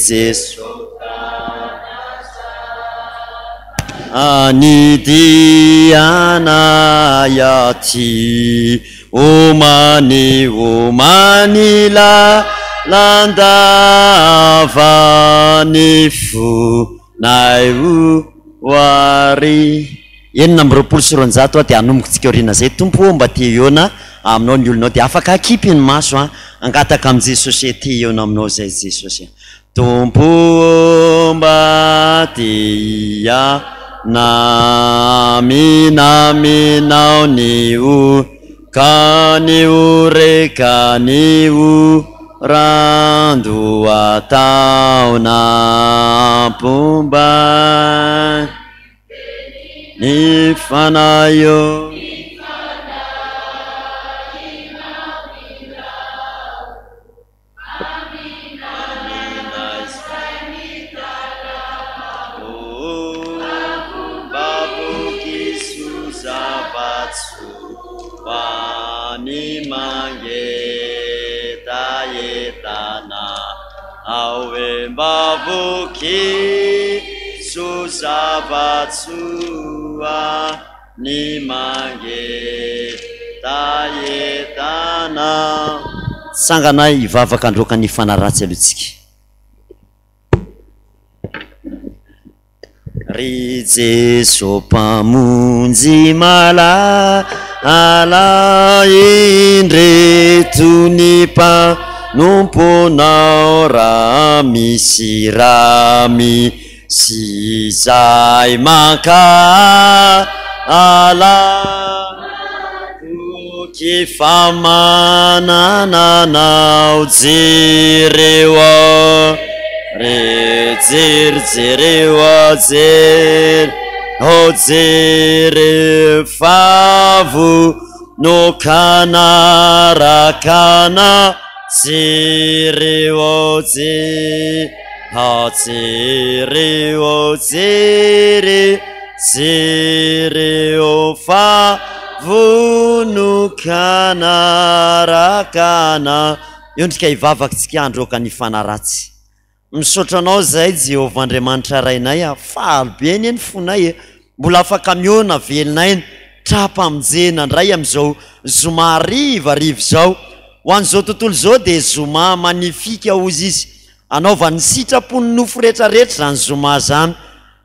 Jeso. Ny dianay aty Omany omany lalandava ny fonay ho ary. 226 a dia hanomboka-tsika aoriana izay. Tompo ô mba te hihaona aminao ny olonao dia afaka akipy ny maso a, hangataka amin'i Jesosy hoe te hihaona aminao izay Jesosy a. Tompo ô mba te hihaona aminaminao ny o ka ny o re ka ny o randohataona mpomba ny fanahy ô. Ny mangetahetana. Tsangana hivavaka handroaka ny fanahy ratsy aloha tsika. Ry Jeso Mpamonjy malala indreto ny mpanomponao raha misy raha mi Sy izay mankahala Toky fa manana anao Jereo aho re jery jereo aho jery oh jereo fa vonokanaraka Jereo ô je a jereo ô jere jereo fa vonon-kanaraka ana. Miondrika hivavaka tsika handroaka ny fanahy ratsy. Misaotra anao zahay Jehovah Andriamanitra Rainay a, faly be anie ny fonay e, mbola afaka mihaona velon'aina, tra-pamonjena indray amin'izao zoma hariva hariva izao. Ho an'izao tontolo izao dia zoma magnifique hozy izy, anaovan'ny sitrapon'ny nofo rehetrarehetra izany zoma izany,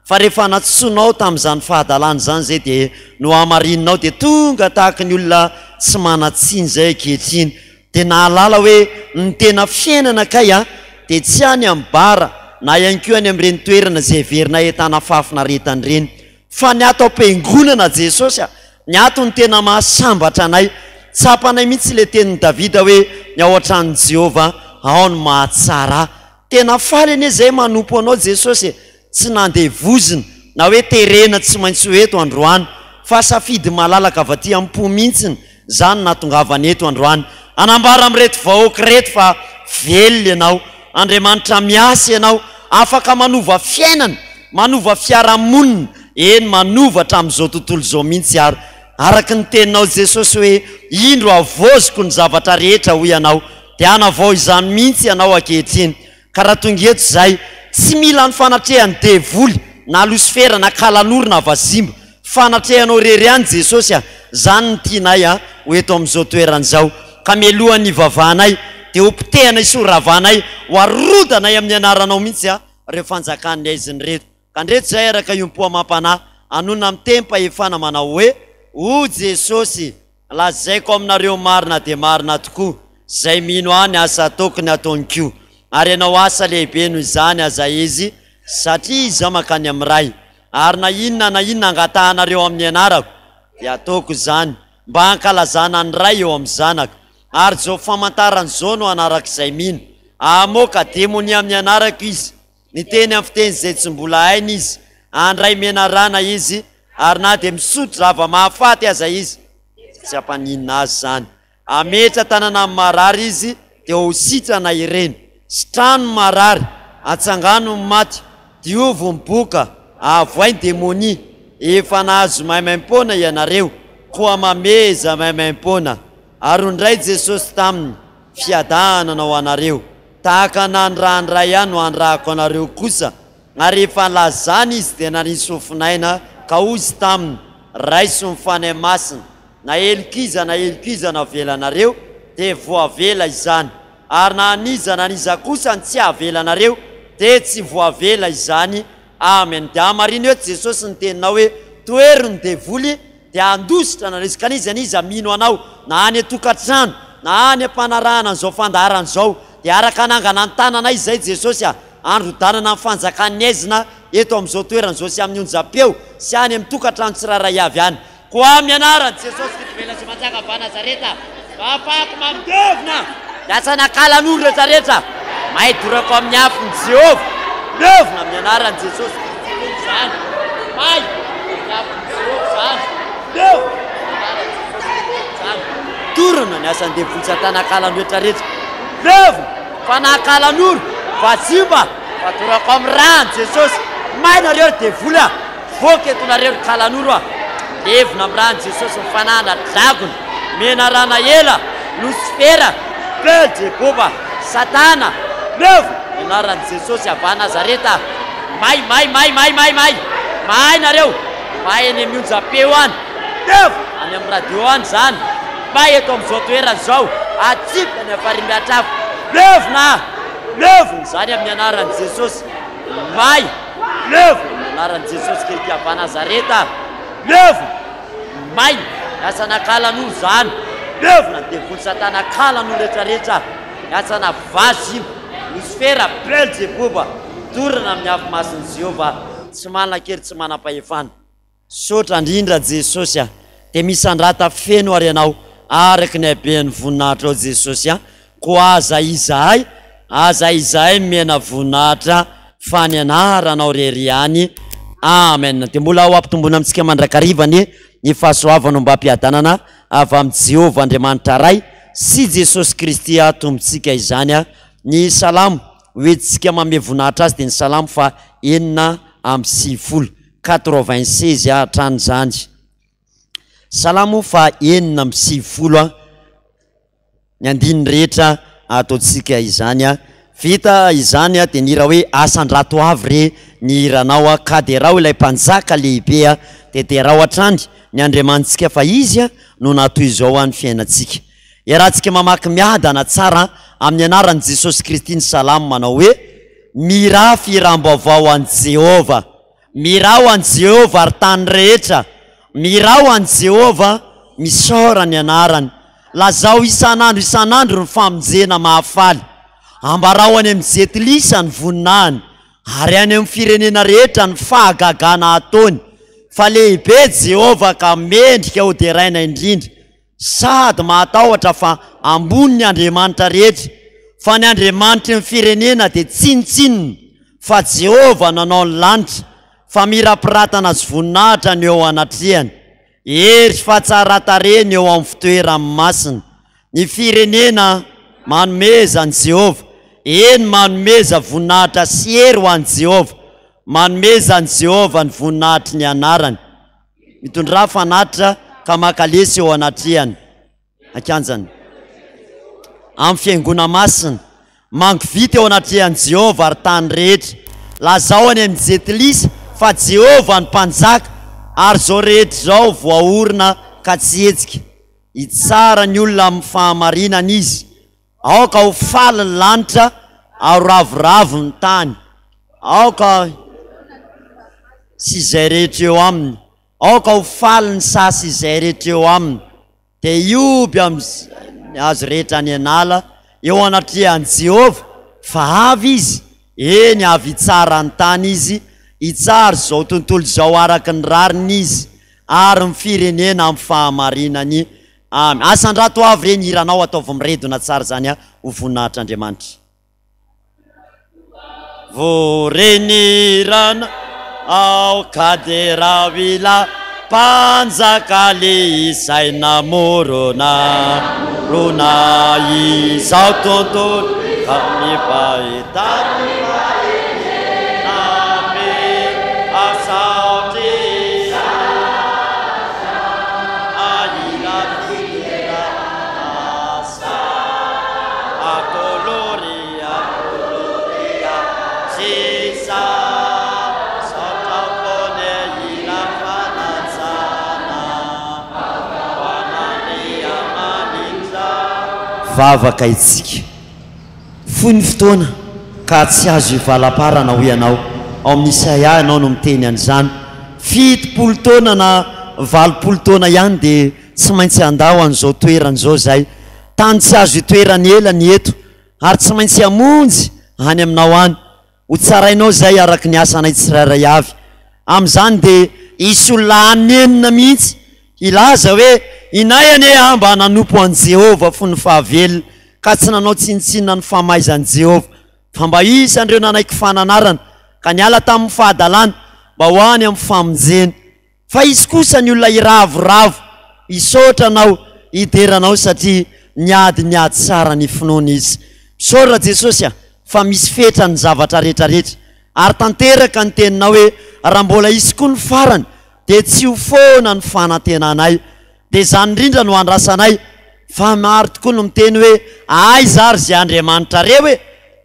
fa rehefa nantsoinao tamin'izany fahadalana izany izay dia nohamarininao dia tonga tahaka ny olona tsy manan-tsiny izay ankehitriny. Dia nahalala hoe ny tena fiainana kay a, dia tsy any amin'ny bar na ihany koa any amin'ireny toerana izay heverina ahitana fahafinaretana ireny, fa ny ato am-piangonana Jesosy a, ny ato no tena mahasambatra anay. Tsapanay mihitsy ilay tenin'i Davida hoe ny ao an-tranon'i Jehovah ao no mahatsara ahy. Tena faly anie izahay manompo anao Jesosy e! Tsy nandevozina na hoe terena tsy maintsy ho eto androany fa safidy malalaka avy aty am-po mihitsiny zany nahatongavana eto androany hanambara amin'ireto vahoaka ireto fa velona ianao, Andriamanitra miasa ianao, afaka manova fiainana, manova fiarahamonina, eny manova hatramin'izao tontolo izao mihitsy ary araka ny teninao Jesosy hoe indro havaoziko ny zavatra rehetra hoy ianao dia hanavao izany mihitsy ianao ankehitriny. Ka raha tonga eto izahay, tsy mila ny fanatrehan'ny devoly, na losifera, na kalanoro, na vazimba. Fanatrehanao irery ihany Jesosy a! Zany no tianay a, ho eto amin'izao toerana izao. Ka mialohan'ny hivavahanay, dia ho potehanay sy ho ravanay, ho arodanay amin'ny anaranao mihitsy a, ireo fanjakan'ny haizina ireto. Ka ndreto izahay araka io-po amam-panahy, hanonona amin'ny tehim-pahefana manao hoe, O Jesosy! Lazaiko aminareo marina dia marina tokoa, izay mino Ahy ny asa ataoko ny ataony koa, ary hanao asa lehibe noho izany aza izy, satria Izaho mankany amin'ny Ray. Ary na inona na inona angatahanareo amin'ny anarako, dia hataoko izany, mba hankalazana ny Ray eo amin'ny Zanaka. Ary izao famantarana izao no hanarak'izay mino, Hamoaka demonia amin'ny anarako izy, Niteny amin'ny fiteny izay tsy mbola hainy izy, handray menarana izy, ary na dia misotro zava-mahafaty aza izy, dia tsy hampaninona azy izany. Hametra tanana amin'ny marary izy, dia ho sitrana ireny. Sitrano ny marary, atsangano ny maty, diovy ny boka, avoay ny demonia. Efa nahazo maimaimpoana ianareo, koa mameheza maimaimpoana. Ary hoy indray Jesosy taminy, Fiadanana ho anareo. Tahaka ny nanirahan'ny Ray Ahy no hanirahako anareo kosa. Ary rehefa nilazany izy dia naniry sofin'aina ka hoy izy taminy, Raiso ny Fanahy Masina, na helok'iza na helok'iza no avelanareo dia voavela izany, ary na an'iza na an'iza kosa no tsy avelanareo dia tsy voavela izany. Amen. Dia hamarino eto Jesosy ny teninao hoe, tohero ny devoly dia handositra anareo izy, ka n'iza n'iza mino anao na any an-tokantrano na any am-panarahana an'izao fandaharana izao dia araka hanangana ny tananay izay Jesosy a, handrodanana ny fanjakan'ny aizina eto amin'izao toerana izao sy amin'ny onjam-peo sy any amin'ny tokantrano tsirairay avy any. Koa amin'ny anaran'i Jesosy Kristy sy Manjaka avy Nazareta, mba hahafahako mandevona ny asan'akalan'olo rehetra rehetra, may dorako amin'ny afon'i Jehovah, levona amin'ny anaran'i Jesosy Kristy Tompo izany, may amin'ny afon'i Jehovah izany, levona amin'ny anaran'i Jesosy Kristy Tompo izany, dorana ny asan'ny devoly satana akalan'olo rehetra rehetra, levona fanahy-akalan'olo, vazimba, fa dorako amin'ny ràn'i Jesosy, may nareo ry devoly a! Voky eto nareo ry kalanoro a! Levona am rano Jesosy ny fanahana dragona, menarana ela, losifera, belzeboba, satana, levona ny anaran'i Jesosy avy a Nazareta a! May may may may may may may nareo, may eny amin'ny onjam-peo any, levona any amin'ny radio any zany, may eto amin'izao toerana izao, atsipy any Afarimbiatrafo, levona a! Levona izany amin'ny anaran'i Jesosy, may! Levona amin'ny anaran'i Jesosy Kristy avy Nazareta. Levona! May! Lasa nakalan'olo zany. Levona ny devoly satana akalan'olo rehetra rehetra. Lasa na vazimba, Losifera, Belzeboba. Dorana amin'ny afo masin'i Jehovah. Tsy manan-kery tsy manam-pahefana. Misaotra ndrindra Jesosy a! Dia misandrata feno ary ianao araka ny habean'ny voninahitrao Jesosy a! Koa aza izahay, aza izahay mena voninahitra fa ny anaranao rery ihany. Amen. Dia mbola ho ampitomboina amintsika mandrakariva anie ny fahasoavana ombam-piadanana avy amin'i Jehovah Andriamanitra Ray sy Jesosy Kristy Tompontsika izany a! Ny salamo hoentintsika manome voninahitra azy dia ny salamo faha 96. 96 a hatrany izany. Salamo faha 96 a, ny andininy rehetra ataontsika izany a. Vita izany a, dia ny hira hoe Asandrato avy re ny hiranao a, ka derao ilay Mpanjaka lehibe a, dia derao hatrany ny Andriamanitsika fa Izy a no natoy izao a ny fiainantsika. Iarahantsika mamaky miadana tsara amin'ny anaran'i Jesosy Kristy ny salamo manao hoe, Mihirà fihiram-baovao an'i Jehovah. Mihirà ho an'i Jehovah, ry tany rehetra. Mihirà ho an'i Jehovah, misaora ny anarany. Lazao isan'andro isan'andro ny famonjena mahafaly. Ambarao any amin'ny Jentilisa ny voninahiny, ary any amin'ny firenena rehetra ny fahagagana ataony. Fa lehibe Jehovah ka mendrika hoderaina indrindra. Sady mahatahotra fa ambony ny andriamanitra rehetra, fa ny andriamanitry ny firenena dia tsinontsinona, fa Jehovah nanao ny lanitra, famirapiratana sy voninahitra no eo anatrehany, hery sy fahatsaran-tarehy no eo amin'ny fitoerany masina. Ny firenena manomeza an'i Jehovah, eny, manomeza voninahitra sy hery ho an'i Jehovah, manomeza an'i Jehovah ny voninahitry ny anarany. Mitondrà fanatitra ka mankalesy eo anatrehany, an-kianjany, amin'ny fihaingoana masina. Mangovita eo anatrehan'i Jehovah, ry tany rehetra. Lazao any amin'ny Jentilisa fa Jehovah no Mpanjaka, ary izao rehetra izao voaorina ka tsy hihetsika. Hitsara ny olona amin'ny fahamarinana izy. Aoka ho faly ny lanitra ary ho ravoravo ny tany. Aoka sy izay rehetra eo aminy. Aoka ho faly ny saha sy izay rehetra eo aminy. Dia hioby amin'ny hazo rehetra any an'ala eo anatrehan'i Jehovah, fa avy izy, eny, avy hitsara ny tany izy, hitsara izao tontolo izao araka ny rariny izy, ary ny firenena amin'ny fahamarinany. Amen. Asandrato avy re ny hiranao ataovy miredona tsara izany ho voninahitr'Andriamanitra. Vory ny hiranao ao ka derao ilay Mpanjaka izay namorona rona izao tontolo amin'ny fahitana Hivavaka isika. Fohy ny fotoana ka tsy azo ivalaparana hoy ianao. Ao amin'ny Isaia ianao no miteny an'izany. 70 taona na 80 taona ihany dia tsy maintsy handao an'izao toerana izao izay. Tany tsy azo itoerana ela ny eto ary tsy maintsy hamonjy any aminao any. Ho tsarainao izay araka ny asanay tsirairay avy. Amin'izany dia hisy olona hanenina mihitsy, hilaza hoe, Inay anie aho mba nanompo an'i Jehovah fony fahavelona, ka tsy nanao tsinontsinona ny famaizan'i Jehovah, fa mba isan'ireo nanaiky fananarana, ka niala tamin'ny fahadalana mba ho any amin'ny famonjena. Fa hisy kosa ny olona hiravoravo, hisaotra Anao, hidera Anao satria niady ny ady tsara ny finoana izy. Misaora Jesosy a, fa misy fetra ny zavatra rehetra rehetra, ary tanteraka ny teninao hoe raha mbola hisy koa ny farany dia tsy ho foana ny fanantenanay. Dia izany indrindra no andrasanay, fa maro tokoa no miteny hoe aiza ary izay Andriamanitrareo e?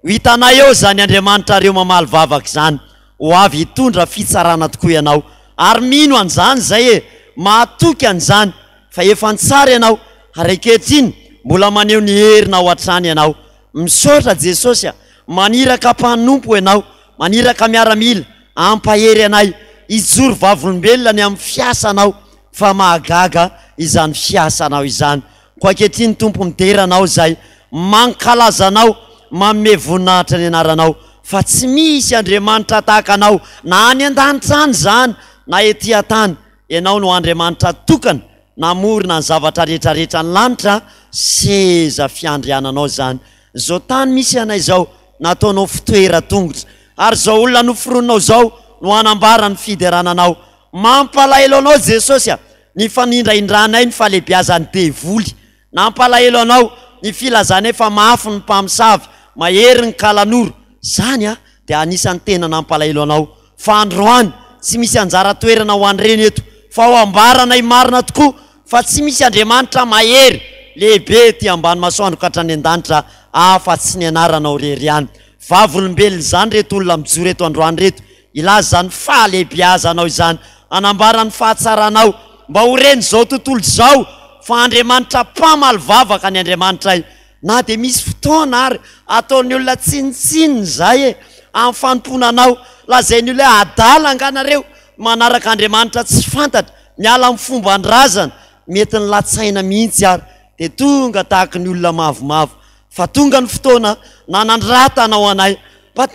Ho hitanay eo izany Andriamanitrareo mamaly vavaka izany. Ho avy hitondra fitsarana tokoa ianao. Ary mino an'izany izay e! Mahatoky an'izany. Fa efa nitsara ianao, ary ankehitriny mbola maneho ny herinao hatrany ianao. Misaotra Jesosy a! Maniraka mpanompo ianao, maniraka miaramila hampahery anay, hijoro vavolombelona ny amin'ny fiasanao, fa mahagaga izany fiasanao izany. Koa ankehitriny Tompo midera Anao izay, mankalaza Anao, manome voninahitra ny anaranao, fa tsy misy Andriamanitra tahaka Anao na any an-danitra any izany na ety an-tany, Ianao no Andriamanitra tokana namorona ny zavatra rehetra rehetra ny lanitra, seza fiandriananao izany, izao tany misy anay izao nataonao fitoeran-tongotra, ary izao olona noforoninao izao no hanambara ny fiderana Anao, mampalahelo Anao Jesosy a! Ny fanindrahindranay ny fahalehibiazan'ny devoly. Nampalahelo anao ny filazanay fa mafy ny mpamosavy, mahery ny kalanoro. Izany dia anisan'ny tena nampalahelo anao. Fa androany, tsy misy anjara toerana ho an'ireny eto, fa ho ambaranay marina tokoa fa tsy misy Andriamanitra mahery, lehibe ety ambany masoandro ka hatrany an-danitra afa-tsy ny anaranao irery ihany. Vavolombelon'izany ireto olona mijoro eto androany ireto. Hilaza izany fahalehibiazanao izany, hanambara ny fahatsaranao, mba ho ren'izao tontolo izao fa Andriamanitra mpamaly vavaka ny Andriamanitray. Na dia misy fotoana ary ataon'ny olona tsinontsinona izay e, amin'ny fanompoana anao, lazain'ny olona hoe adala angaha nareo manaraka Andriamanitra tsy fantatra, miala amin'ny fomban-drazana, mety ny latsaina mihitsy ary dia tonga tahaky ny olona mavomavo. Fa tonga ny fotoana nanandratanao anay Mba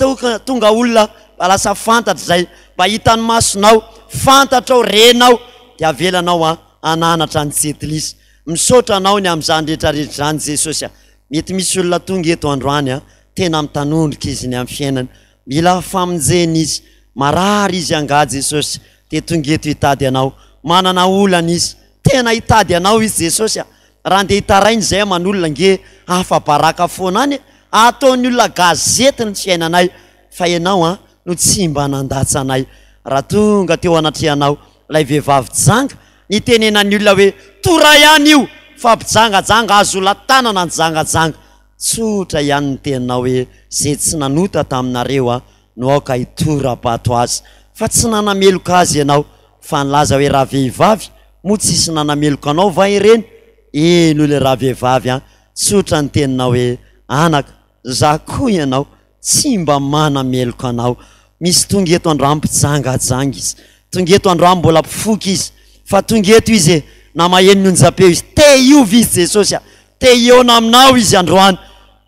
tonga olona mba lasa fantatra izay mba hitan'ny masonao, fantatrao, renao dia avelanao an hananatra ny jentilisa. Misaotra anao ny amin'izany rehetra rehetra izany Jesosy a. Mety misy olona tonga eto androany an, tena mitanondrika izy ny amin'ny fiainany. Mila famonjena izy, marary izy angaha Jesosy dia tonga eto hitady anao. Manana olana izy, tena hitady anao izy Jesosy a. Raha andeha hitaraina izay aman'olona ange afa-baraka foana any e! Ataon'ny olona gazety ny fiainanay fa ianao an no tsy mba nandatsa anay. Raha tonga teo anatrehanao ilay vehivavy janga, nitenenan'ny olona hoe tora ihany io fa mpijangajanga azo latanana nijangajanga. Tsotra ihany ny teninao hoe ze tsy nanota taminareo an no aoka hitora-bato azy. Fa tsy nanameloka azy ianao fa nilaza hoe ravehivavy moa tsisy nanameloka anao va ireny? Eny hoy ilay ravehivavy an, tsotra ny teninao hoe anaka, za koa ianao tsy mba manameloka anao. Misy tonga eto androany mpijangajanga izy, tonga eto androany mbola mpifoka izy, fa tonga eto izy e, na maheno ny onjam-peo izy, te hiova izy Jesosy a, te hihaona aminao izy androany.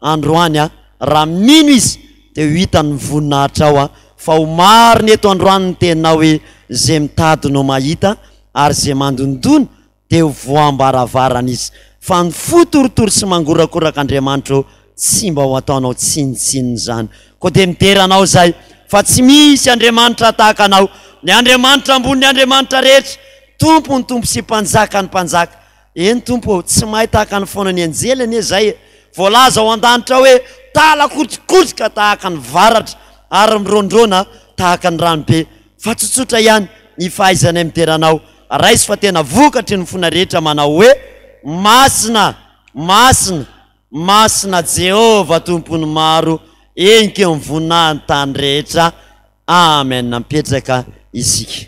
Androany a, raha mino izy dia ho hitany ny voninahitrao a, fa ho marina eto androany ny teninao hoe ze mitady no mahita ary ze mandondona dia ho voam-baravarana izy, fa ny fo torotoro sy mangorakoraka Andriamanitra ô tsy mba ho ataonao tsinontsinona izany. Koa dia midera Anao izahay fa tsy misy Andriamanitra tahaka Anao, ny Andriamanitra ambonin'ny andriamanitra rehetra, Tompon'ny tompo sy Mpanjakan'ny mpanjaka. Eny Tompo ô, tsy mahay tahaka ny foana ny anjely anie izay e! Voalaza ao an-danitra ao hoe, Talakotrokotroka tahaka ny varatra ary mirondrona tahaka ny ranobe. Fa tsotsotra ihany ny fahaizanay midera Anao. Raiso fa tena vokatry ny fona rehetra manao hoe, Masina! Masina! Masina Jehovah Tompon'ny maro, enkeo ny voninahiny tany rehetra. Amen. Mipetraka isika.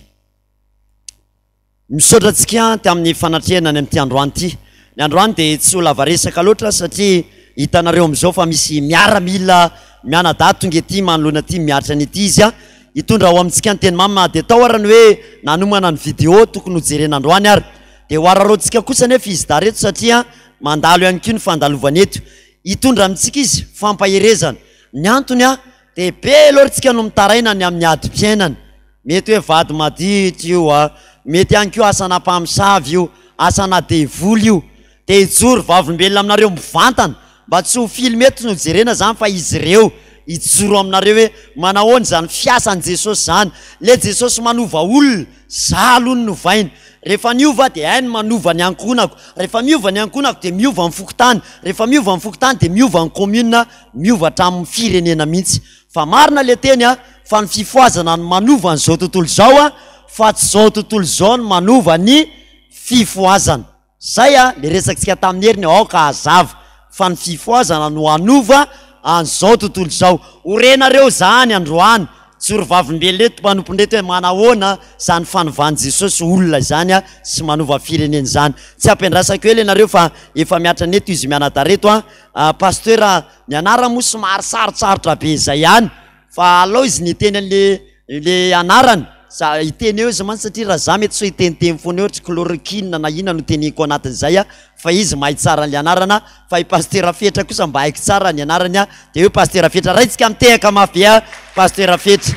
Misaotra antsika tamin'ny fanatrehana any amin'ity androany ity. Ny androany dia tsy ho lava resaka loatra satria hitanareo amin'izao fa misy miaramila mianadahy tonga ety manoloana ety miaritra ny ety izy hitondra ao amintsika ny teny mamy na dia tao ara ny hoe nanomana ny video tokony ho jerena androany ary dia ho araraotintsika kosa nefa izy dahy reto satria mandalo ihany koa ny fandalovany eto. Hitondra amintsika izy fampaherezana. Ny antony a, dia be loatra tsika no mitaraina ny amin'ny adim-piainana. Mety hoe vady maditra io a, mety ihany koa asana mpamosavy io, asana devoly io. Dia hijoro vavolombelona aminareo mivantana mba tsy ho film eto no jerena zany fa izy ireo hijoro aminareo hoe manahoana izany fiasan'i Jesosy izany. Le Jesosy manova olona, za aloha no novainy. Rehefa niova aho dia hay ny manova ny ankohonako. Rehefa miova ny ankohonako dia miova ny fokontany. Rehefa miova ny fokontany dia miova ny commune, miova hatramin'ny firenena mihitsy. Fa marina le teny a, fa ny fifohazana no manova an'izao tontolo izao a, fa tsy izao tontolo izao no manova ny fifohazana. Zay a, le resakintsika tamin'ny heriny aoka hazava fa ny fifohazana no hanova an'izao tontolo izao. Ho renareo zany androany, joro vavolombelona eto mpanompon'ireto hoe manahoana zany fanovan'i Jesosy olona izany a sy manova firenena izany. Tsy ampiandrasako ela ianareo fa efa miatrana eto izy mianadahy reto a. Pasteur a, ny anarany moa somary sarotsarotra be zay ihany fa alao izy ny hiteny an'le le anarany, za hiteny eo izy mantsy satria raha za mety sao hiteniteny foana eo ohatra chloroquine na inona no teneniko anatin'izay a, fa izy mahay tsara an'le anarana, fa i Pasitera Fetra kosa mba haiko tsara ny anarany a, de hoe Pasitera Fetra, raintsika mitehaka mafy be a, Pasitera Fetra.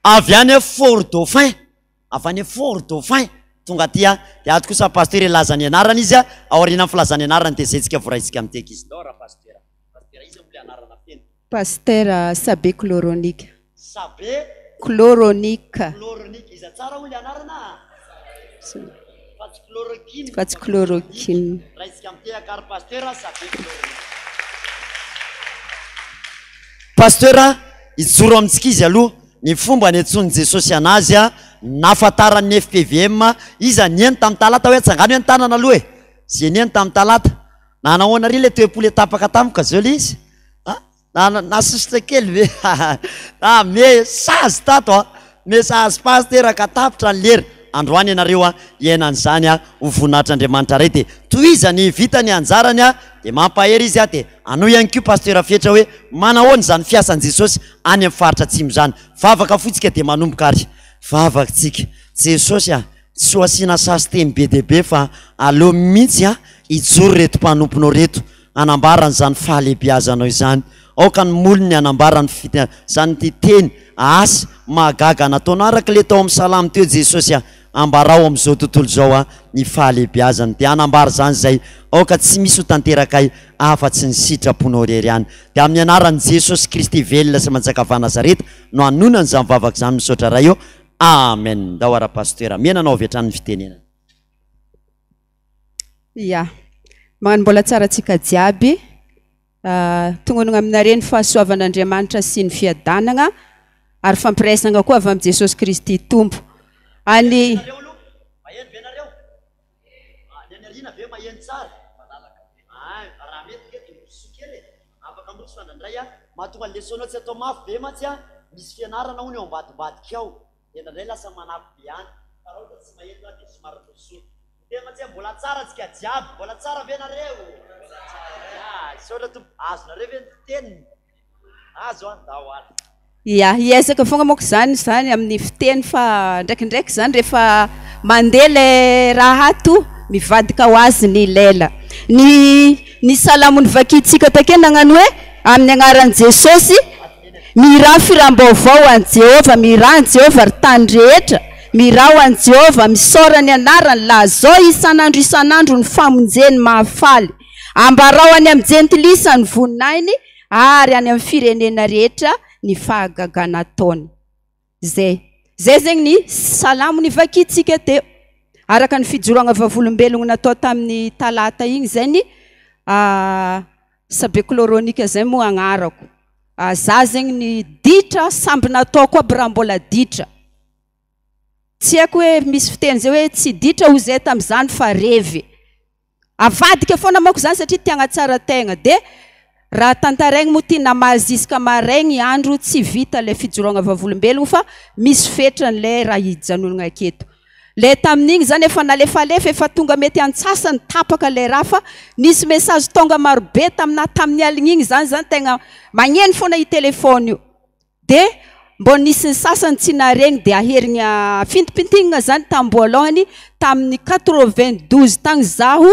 Avy any Fort Dauphin. Avy any Fort Dauphin tonga aty a, dia ato kosa Pasteur hilaza ny anarany izy a, aorianan'ny filazany anarany dia zay tsika vao raisitsika mitehaka izy. Ndao ra Pasteur. Pasteur iza moa le anarana feno? Pasteur Sabe Chloronique. Sabe Chloronique. Chloronique. Iza tsara hoy le anarana a? Fa tsy chloroquine. Fa tsy chloroquine. Raisitsika mitehaka ary Pasteur Sabe Chloronique. Pasteur hijoro amintsika izy aloha. Ny fomba niantsoan'i Jesosy an'azy nahafantaran'ny fpvm iza nihaino tamin'ny talata hoe atsangano hoe ny tanana aloha e! Ze nihaino tamin'ny talata nanahoana ry le toe-po le tapaka tamiko zao le izy a! Na nasosotra kely ve? Ah me sazy tato a! Me sazy pasitera ka tapitra ny lera. Androany ianareo a hiaina an'izany a ho voninahitr'Andriamanitra Ray dia tohizany vita ny anjarany a dia mampahery izy a dia Hanohy ihany koa Pasteur Fetra hoe manahoana izany fiasan'i Jesosy any amin'ny faritra atsimo izany. Vavaka fotsika dia manomboka ary. Vavaka tsika. Jesosy a, tsy ho asiana sasy teny be dia be fa aleo mihitsy a hijoro ireto mpanomponao ireto hanambara an'izany fahalehibiazanao izany. Aoka ny molony hanambara ny fita izany ity teny asa mahagaga nataonao araka ilay tao amin'ny salamo teo Jesosy a. Ambarao amin'izao tontolo izao a ny fahalehibiazany dia hanambara izany izay aoka tsy misy ho tanterakay afa-tsy ny sitraponao irery ihany. Dia amin'ny anaran'i Jesosy Kristy velona sy manjaka avy Nazareta no hanonana izany vavaka izany misaotra Ray ô. Amen. Ndao ara Pasitera. Mena anao avy hatrany ny fitenenana. Ya. Magnano mbola tsara antsika jiaby. Tononona aminareo ny fahasoavan'Andriamanitra sy ny fiadanana ary fampiraisana koa avy amin'i Jesosy Kristy Tompo. Any Maheno ve nareo? Ny any aoriana ve maheno tsara? Ay, raha mety nge dia mirosoa kely e. Afaka miroso fa indraindray a, mahatonga ny lesona tsy atao mafy be mantsy a, misy fianarana hono eo ambadimbadika ao. Dia indraindray lasa manafy be any. Fa raha ohatra tsy maheno a dia somary mirosoa. Ny tena mantsy mbola tsara tsika jiaby, mbola tsara ve nareo? Ya, misaotra tompoko. Azonareo ve ny fiteniny? Azo an, ndao ary. Ya, hiezaka foagna manko zany zany amin'ny fiteny fa ndraikindraiky zany rehefa mandeha le raha ato mivadika ho azy ny lela. Ny ny salamo novakintsika take nagnano hoe amin'ny agnaran'i Jesosy Mihirà firam-baovao ho an'i Jehovah, mihirà an'i Jehovah, ry tany rehetra. Mihirà ho an'i Jehovah, misaora ny anarany, lazao isan'andro isan'andro ny famonjeny mahafaly. Ambarao any amin'ny jentilisa ny voninahiny, ary any amin'ny firenena rehetra ny fahagagana ataony. Izay. Izay zegny ny salamo nivakintsika teo. Araka ny fijoroagna vavolombelogno natao tamin'ny talata igny izay ny Sabechloronica zay moa agnarako. Za zegny ny ditra samby nataoko aby raha mbola ditra. Tsy haiko hoe misy fiteny zay hoe tsy ditra hoy zay tamin'izany fa revy. Avadika foana manko zany satria te hagnatsara tegna de raha tantaraigny moa ty namaly ziska maraigny andro tsy vita le fijoroagna vavolombelogno fa misy fetrany le raha hijanonagna aketo. Ilay tamin'igny zany efa nalefalefa, efa tonga mety antsasany tapaka ilay raha fa nisy message tonga marobe taminah tamin'ny aligny igny zany zany tegna magneno foana io téléphone io. Dia mbô nisy ny sasany tsy naregny dia aherigna fintimpintignina zany tamboalohany tamin'ny 92 tagny zaho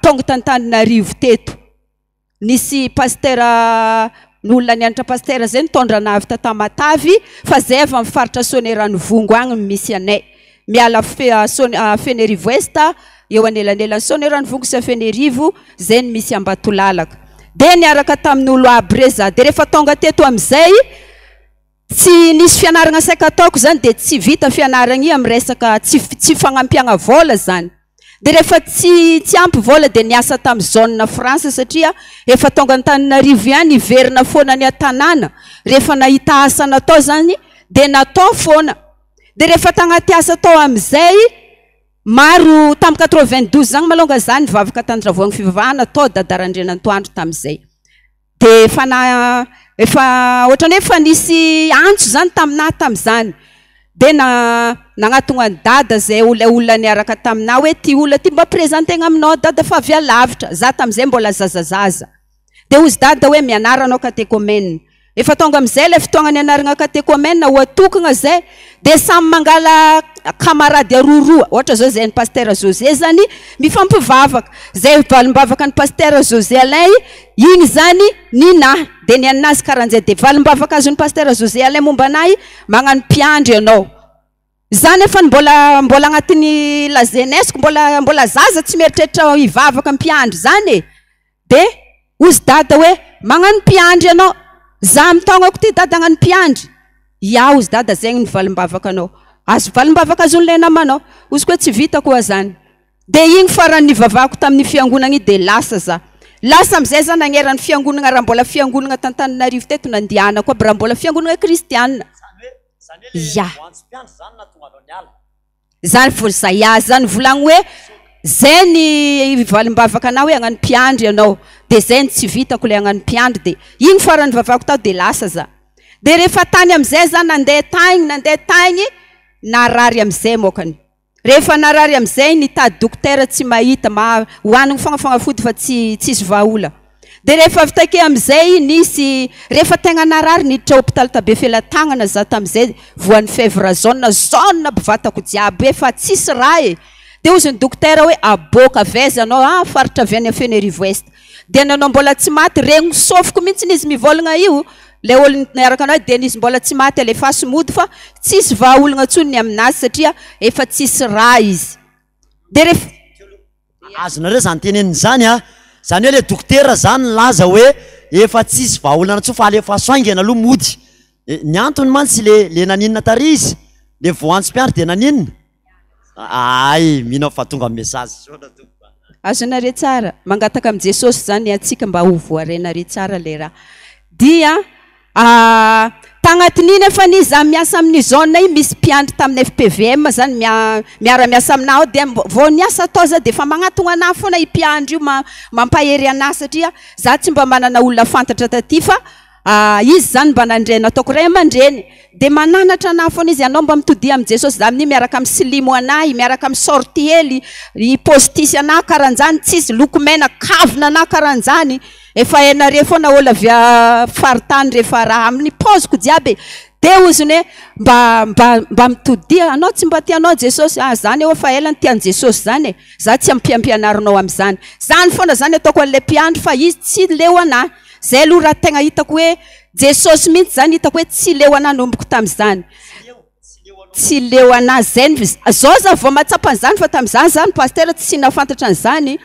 tonga t'Antananarivo teto. Nisy pastera olona nianatra pastera zay nitondra anah avy ta Tamatavy fa zay avy amin'ny faritra Soanieranivongo agny no misy anay. Miala Fenerivo Est eo anelanelan'i Soanieranivongo sy Fenerivo zay no misy Ambatolalaka. Dia niaraka tamin'olo aby re za. Dia rehefa tonga teto amin'izay tsy nisy fianaragna saika ataoko zany dia tsy vita fianaragna io amin'ny resaka tsy tsy fagnampiagna vola zany. Dia rehefa tsy tsy ampy vola dia niasa tamin'ny zone France satria efa tonga Antananarivo ihany hiverina foana any an-tanàna. Rehefa nahita asa natao zany dia natao foana. Dia rehefa tagnaty asa tao amin'izay maro tamin'ny 92 zany malonga za nivavaka tany Ravoahangy fivavahana tao Dada Randrianantoandro tamin'izay. Dia efa na efa ohatran'ny hoe efa nisy antso zany taminah tamin'izany. Dia na nagnatogna an'i Dada zay ilay olona niaraka taminah hoe ty olona ty mba présenter-gna aminao Dada fa avy alavitra. Za tamin'izay mbola zazazaza. Dia hozy Dada hoe mianara anao catéchomène. Efa tonga amin'izay ilay fotoagna nianaragna catéchomène ho atokagna zay dia samy mangala camarade aroaroa, ohatra zao zay an'i Pasteur José zany mifampivavaka, zay valim-bavaka an'i Pasteur José Alain igny zany ninahy, dia ny an'azy karan'izay, dia valim-bavaka azon'i Pasteur José Alain momba anahy magnano mpiandry ianao. Za nefa mbola mbola agnatin'ny la jeunesse-ko, mbola mbola zaza tsy mieritreritra hivavaka mpiandry zany e. Dia hozy dada hoe magnano mpiandry ianao, za amin'ny taognako ty dada hagnano mpiandry? Ya hozy dada zegny ny valim-bavaka anao, azo valim-bavaka azon'ilay namanao, hozy koa tsy vitako oa zany. Dia igny farany nivavahako tamin'ny fiangonagna io dia lasa za. Lasa amizay za nagneran'ny fiangonagna raha mbola fiangonagna t'Antananarivo teto nandianako aby raha mbola fiangonagna kristiana. Zany hoe le Ya. voanjo mpiandry zany nahatonga anao niala. Zany vo zay azy zany volagno hoe zay ny valimbavaka anah hoe hagnano mpiandry ianao de zay ny tsy vitako le hagnano mpiandry de igny farany nivavahako tao de lasa za de rehefa tany amizay za nandeha tagny nandeha tagny narary amizay mokany rehefa narary amizay nitady dokotera tsy mahita ma hoanigny fogna fagnafody fa tsy tsisy vahaola Dia rehefa avy take amin'izay nisy, rehefa tegna narary niditra hôpital ta Befelatanana za tamin'izay voan'ny fièvre jaune, jaune aby vatako jiaby efa tsisy raha e! Dia hozy ny dokotera hoe aboaka avy aiza anao, ah faritra avy any Fenerivo Est. Dia nanao mbola tsy maty, regny sofiko mihitsy izy mivôlagna io, ilay ôlo niaraka anah dia izy mbola tsy maty alefaso mody fa tsisy vahaolagna intsony ny aminazy satria efa tsisy raha izy. Dia rehefa. Azonareo zany teneniny zany a! Zany hoe le dokotera zany nilaza hoe efa tsisy vahaolana intsony fa alefaso haingana aloha mody. Ny antony mantsy le le naninona tary izy? Le voantso mpiandry de naninona? Hay, mino aho fa tonga message. Misaotra tompoko a. Azonareo tsara, mangataka amin'i Jesosy zany antsika mba ho voarainareo tsara le raha. Dia Tagnatin'iny efa ny za miasa amin'ny zone io misy mpiandry tamin'ny FPVM zany miara miasa aminah ao dia vao niasa tao za dia efa magnatogna anah foana io mpiandry io mampahery anah satria za tsy mba manana olona fantatra taty fa izy zany mba nandray nataoko ray aman-dreny dia mananatra anah foana izy anao mba mitodia amin'i Jesosy za amin'io miaraka amin'ny silimo anahy miaraka amin'ny sortie hely i postisy anah karanjany tsisy lokomena kavina anah karanjany Efa hainareo foana ol avy faritany rehefa raha amin'ny paoziko jiaby e! De ozony hoe mba mba mba mitodiha anao tsy mba tianao Jesosy ah zany eo fa ela ny tian'i Jesosy zany e! Za tsy ampiampianarinao amin'izany zany foana zany ataoko an'ilay mpiandry fa izy tsy leo anah zay aloha raha tegna hitako hoe Jesosy mihitsy zany hitako hoe tsy leo anah nomboko tamin'izany Tsy leo anah zay ny zao za vao mahatsapa an'izany fa tamin'izany zany pasteur tsy nahafantatra an'izany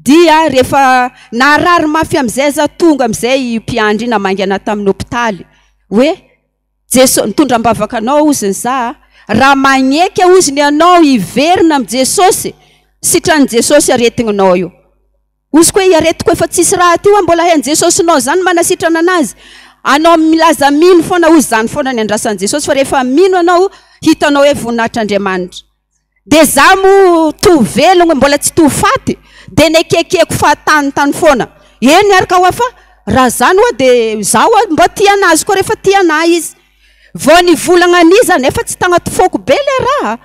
dia rehefa narary mafy amin'izay za tonga amin'izay io mpiandry io namangy anah tamin'ny hopitaly hoe Jeso nitondra am-bavaka anao oziny za raha magneky oziny ianao hiverina amin'i Jesosy sitran'i Jesosy aretigninao io. Ozy koa iaretiko efa tsisy raha aty hoa mbola hain'i Jesosinao zany manasitrana anazy. Anao milaza mino foana ozy zany foana ny andrasan'i Jesosy fa rehefa mino anao hitanao hoe voninahitr'Andriamanitra. De za moa to velogno mbola tsy to faty de nekekeko fahatany tany foana. Eny ary ka hoa fa raha zany hoa de za hoa mba tia anazy koa rehefa tia anah izy. Vao nivolagna an'iza nefa tsy tagnaty foko be le raha.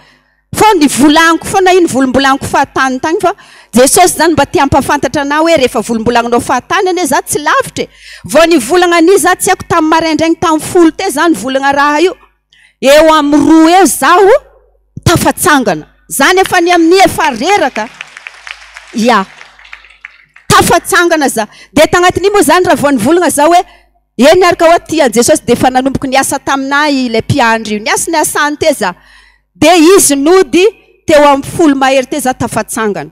Fa nivolagniko foana iny volombolaniko fahatany tagny fa Jesosy zany mba te hampafantatra anah hoe rehefa volombolagninao fahatany anie za tsy lavitra e. Vao nivolagna an'io za tsy haiko tamin'ny maraindraigny tamin'ny folo teo za nivolagna raha io. Eo amin'ny roa eo zaho tafatsangana. Za nefa ny amin'io efa reraka. Ya. Tafatsangana za. Dia tagnatin'io moa zany raha vao nivolagna za hoe eny ary ka hoa tia an'i Jesosy dia efa nanomboka niasa taminah ilay mpiandry io. Niasa niasany teo za. Dia izy nody teo amin'ny folo mahery teo za tafatsangana.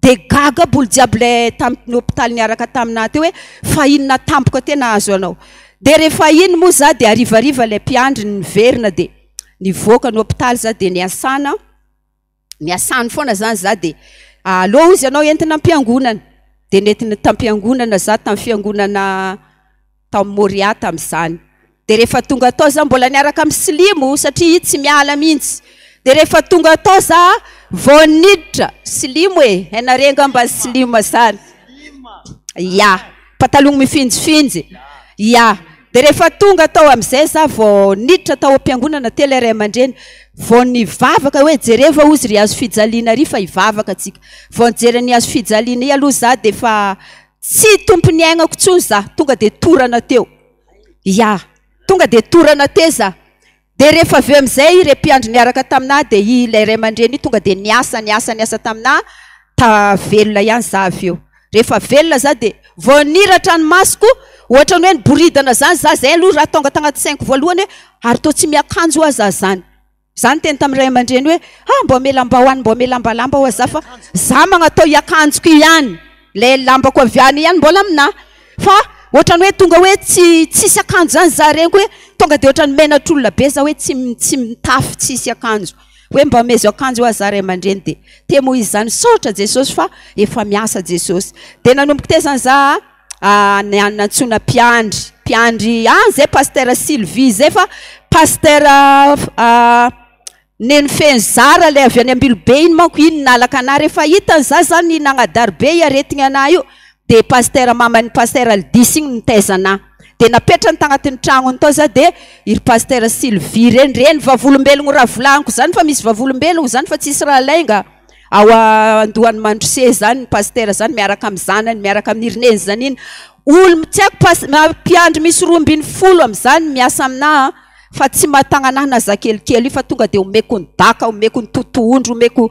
Dia gaga aby olo jiaby ilay tamin'ny hopitaly niaraka taminah teo hoe fa inona tampoka teo nahazo anao. Dia rehefa iny moa za dia harivariva ilay mpiandry niverina dia nivoaka ny hopitaly za dia niasana, niasany foana zany za dia aleo hozy ianao entina am-piangonana. Dia nentina tam-piangonana za, tamin'ny fiangonana tao Moria tamin'izany. Dia rehefa tonga tao za, mbola niaraka amin'i Silimo satria i tsy miala mihitsy. Dia rehefa tonga tao za, vao niditra, Silimo e, hainareo angamba ny Silimo zany. Ya, patalogno mifinjifinjy. Ya, dia rehefa tonga tao amin'izay za vao niditra tao am-piangonana teo ilay ray aman-dreny, vao nivavaka hoe jereva hozy ry hazo fijaliana ry fa hivavaka tsika. Vao nijery ny hazo fijaliana iny aloha za dia efa tsy tompon'ny aignako intsony za, tonga dia torana teo. Ya, tonga dia torana teo za. Dia rehefa avy eo amin'izay ireo mpiandry niaraka taminà dia ilay ray aman-dreny io tonga dia niasa, niasa, niasa taminà, ta velona ihany za avy eo. Rehefa velona za dia vao niratra ny masoko, ohatran'ny hoe niboridana zany za, zay aloha raha tonga tagnaty saiko voalohany hoe ary toa tsy miakanjo hoa za zany. Za niteny tamin'ny ray aman-dreny hoe ah mba omeo lambahoany, mba omeo lambalamba hoa za fa za magnatao hiakanjoko ihany. Ilay lambako avy any ihany mbola aminà. Fa ohatran'ny hoe tonga hoe tsy tsisy akanjo zany za reniko hoe tonga dia ohatran'ny menatr'olona be za hoe tsy tsy mitafy tsisy akanjo. Hoe mba omezo akanjo hoa za ray aman-dreny dia te moa izy zany misaotra Jesosy fa efa miasa Jesosy. Dia nanomboka teo zany za nantsoina mpiandry, mpiandry any zay Pasteur Sylvie zay fa Pasteur Neny feno zara ilay avy any Ambilobe iny manko iny nalaka anah rehefa hitany za zany nagnadary be i aretigny anah io de pasitera maman'i pasitera Aldis igny nitaiza anah de napetrany tagnatin'ny tragnony tao za de iry pasitera Sylvie reny reny vavolombelogno raha volagniko zany fa misy vavolombelogno zany fa tsisy raha lainga ao andohan'i Mandrose zany ny pasitera zany miaraka amin'ny zanany miaraka amin'ny iry neny zany iny olo tsy haiko pas- mpiandry misy 12 am'zany miasa aminah Fa tsy mahatanana na za kelikely io fa tonga dia omeko ny daka, omeko ny totohondry, omeko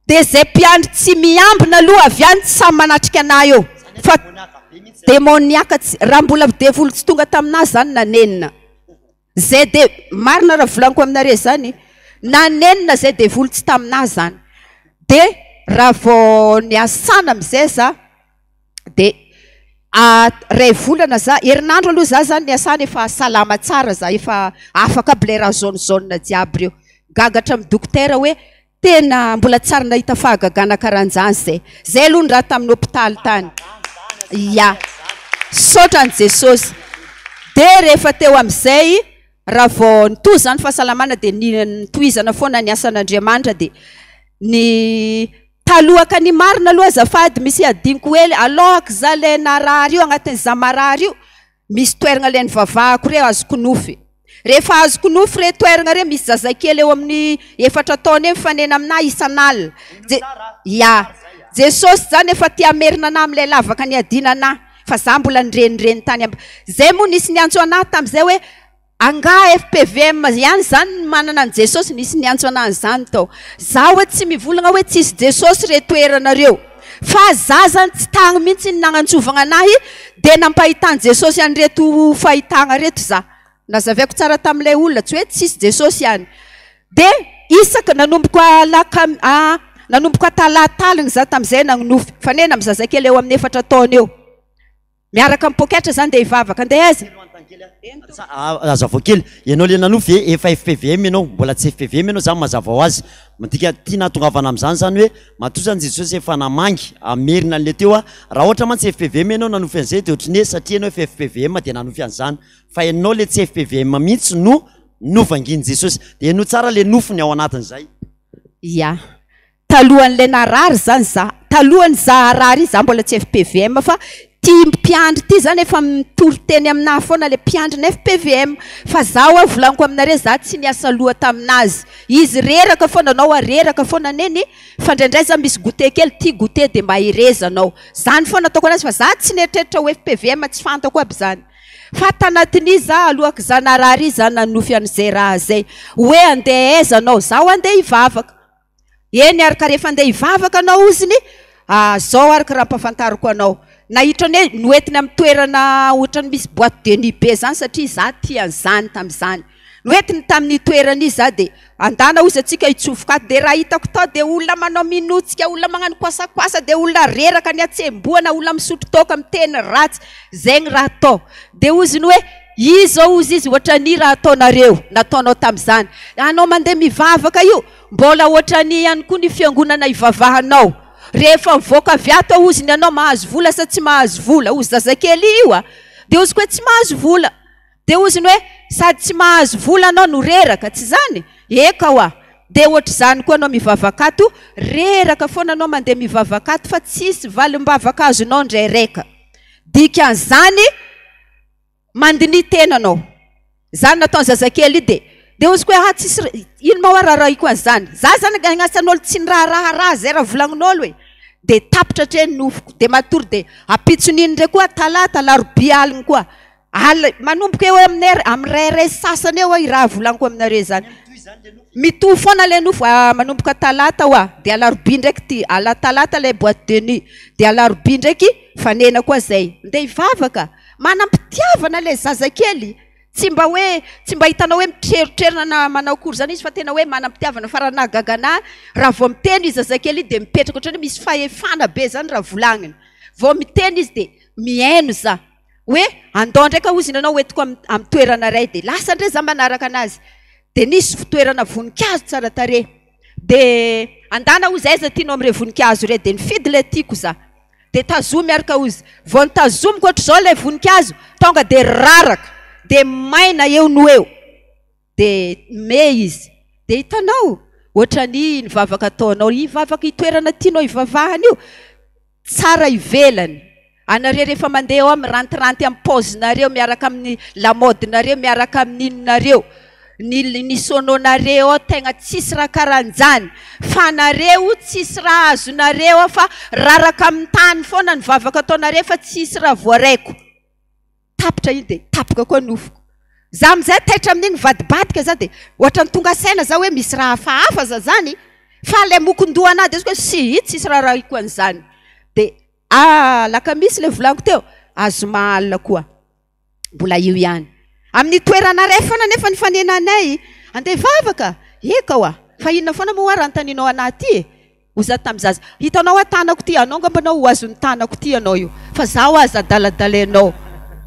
dia zay mpiandry tsy miambina aloha avy any tsy samy manatrika anah eo fa demoniaka tsy raha mbola devoly tsy tonga taminah zany nanenina zay de marina raha volaniko aminareo zany nanenina zay devoly tsy taminah zany de raha vao niasana amizay za dia ray volana za, herinandro aloha za zany niasana efa salama tsara za, efa afaka aby ilay raha jaune jaune jiaby ireo. Gaga hatramin'ny dokotera hoe tena mbola tsy ary nahita fahagagana karahan'izany zay. Zay aloha ny raha tamin'ny hopitaly tany. Ya. Misaotra an'i Jesosy. Dia rehefa teo amin'izay, raha vao nitohy izany fahasalamana dia nitohizana foana ny asan'Andriamanitra dia ny Talohaka ny marina aloha azafady misy adinoko hely alohako za le narary io agnatin'ny za marary io misy toeragna le nivavahako reo azoko nofy rehefa azoko nofy re toeragna re misy zazakely eo amin'ny efatra taona eo mifanena aminah isan'alina Je ya Jesosy zany efa te hamerina anah amin'ilay lavaka niadiana anah fa za mbola nirenireny tany am zay moa nisy niantso anah tamin'izay hoe Angaha fpvm ihany zany ny manana an'i Jesosy? Nisy niantso anah an'izany tao. Za oa tsy mivolagna hoe tsisy Jesosy re toerana reo. Fa za zany tsy tagny mintsy ny nagnantsovagna anahy de nampahitan'i Jesosy an'ireto fahitagna reto za. Nazavaiko tsara tamin'ilay olona, tsy hoe tsisy Jesosy ihany. De isaka nanomboka alaka nanomboka talata alina za tamin'izay nagnonofy. Fanena amin'ny zazakely eo amin'ny efatra taona eo. Miaraka amin'ny poketra zany dia hivavaka. Andeha aiza? Hazavao kely, ianao le nanofy ve efa fpvm ianao? Mbola tsy fpvm ianao zany mazava ho azy. Midika tiana hahatongavana amin'izany zany hoe matoa zany Jesosy efa namangy hamerina an'le teo a, raha ohatra mantsy fpvm ianao nanofy an'izay dia ohatry ny hoe satria ianao efa fpvm dia nanofy an'izany fa ianao le tsy fpvm mihitsy no novangian'i Jesosy. Dia henoy tsara le nofiny ao anatin'izay. Ya. Talohan'ilay narary zany za, talohan'ny za harary iny za mbola tsy fpvm fa. Ty mpiandry ty zany efa mitory teny aminahy foana le mpiandry ny FPVM fa za hoa volaniko aminareo za tsy niasa loha taminazy izy reraka foana anao hoa reraka foana neny fa ndraindray za misy goûter kely ty goûter de mba hereza anao zany foana ataoko anazy fa za tsy nieritreritra ho FPVM tsy fantako aby zany fa tanatin'izy za alohaky za narary izy za nanofy an'izay raha zay hoe andeha aiza anao za hoa andeha hivavaka Eny ary ka rehefa andeha hivavaka anao oziny, ah zao ary ka raha ampafantariko anao. Nahitra ny hoe noentiny amin'ny toerana ohatran'ny misy boite de nuit be zany satria za tia an'izany tamin'izany. Noentiny tamin'io toerana io za dia andana ozy antsika hitsofoka ato dia raha hitako tao dia olona manao minotsika, olona magnano koasakoasa, dia olona reraka ny hatsembohana, olona misotro toaka, miteny ratsy, zegny raha tao. Dia oziny hoe izao ozy izy ohatran'ny raha ataonareo, nataonao tamin'izany. Anao mandeha mivavaka io, Mbola ohatrany ihany koa ny fiangonana ivavahanao. Rehefa mivoaka avy ato aho hozy ny anao mahazo vola sa tsy mahazo vola? Hozy zazakely io a! Dia hoziko hoe tsy mahazo vola. Dia hoziny hoe sady tsy mahazo vola anao no reraka, tsy izany? Eka hoa! Dia ohatr'izany koa anao mivavaka ato, reraka foana anao mandeha mivavaka ato fa tsisy valim-bavaka azonao indray raika. Dikan'izany. Mandiniha tena anao. Zany nataon'ny zazakely io dia dia hoziko hoe ah tsisy ino ma hoa raharahiko an'izany. Za zany agnasan'olo tsy niraharaha raha zay raha volagnin'olo e. Dia tapitra hatreny nofiko. Dia matory dia ampitson'iny ndray koa talata, alarobia aligny koa. Alina manomboka eo amin'ny amin'ny iray iray sy sasany eo i raha volagniko aminareo zany. Mitohy foana ilay nofo, manomboka talata hoa, dia alarobia ndraiky ty, ala talata ilay boite de nuit, dia alarobia ndraiky fanena koa zay. Ndeha hivavaka. Manam-pitiavana ilay zazakely, tsy mba hoe, tsy mba hitanao hoe mitrerotrerona na manao akory izany izy fa tena hoe manam-pitiavana fa raha nahagaga anah raha vao miteny io zazakely io dia mipetraka ohatran'ny hoe misy fahefana be izany raha volagniny, vao miteny izy dia mihaino za, hoe andao ndraika hozy ianao hoentiko amin'ny toerana iray dia lasa indray za manaraka anazy, dia nisy toerana voninkazo tsara tarehy, dia andana hozy aiza tianao amin'ireo voninkazo ireo, dia nifidy ilay tiako za. Dia tazomy ary ka ozy. Vao notazomiko ohatr'izao ilay voninkazo, tonga dia raraka, dia maina eo no eo. Dia me izy. Dia hitanao, ohatran'ny ny vavaka ataonao, io vavaka io toerana tianao hivavahana io, tsara ivelany. Anareo rehefa mandeha ao mirantiranty amin'ny paozinareo, miaraka amin'ny lamaodinareo, miaraka amin'ny inonareo. Ny ny sono nareo ao tegna tsisy raha karanjany fa nareo tsisy raha azonareo ao fa raraka amin'ny tany foana ny vavaka ataonareo fa tsisy raha voaraiko. Tapitra iny dia tapaka koa nofoko. Za amizay taitra amin'igny mivadibadika za dia ohatran'ny tonga saina za hoe misy raha hafahafa za zany fa ilay mokon-dohanahy dia hoe si tsisy raha rahiko an'izany. Dia alakamisy ilay volaniko teo, azoma alina koa. Mbola io ihany. Amin'ny toerana iray foana anefa ny fanenanay. Andeha hivavaka? Eka oa! Fa inona foana moa raha anontanianao anah ity e? Hoy za tamin'ny zaza. Hitanao hoa tanako ity, anao angamba anao ho azon'ny tanako ity ianao io. Fa zaho aza adaladalainao.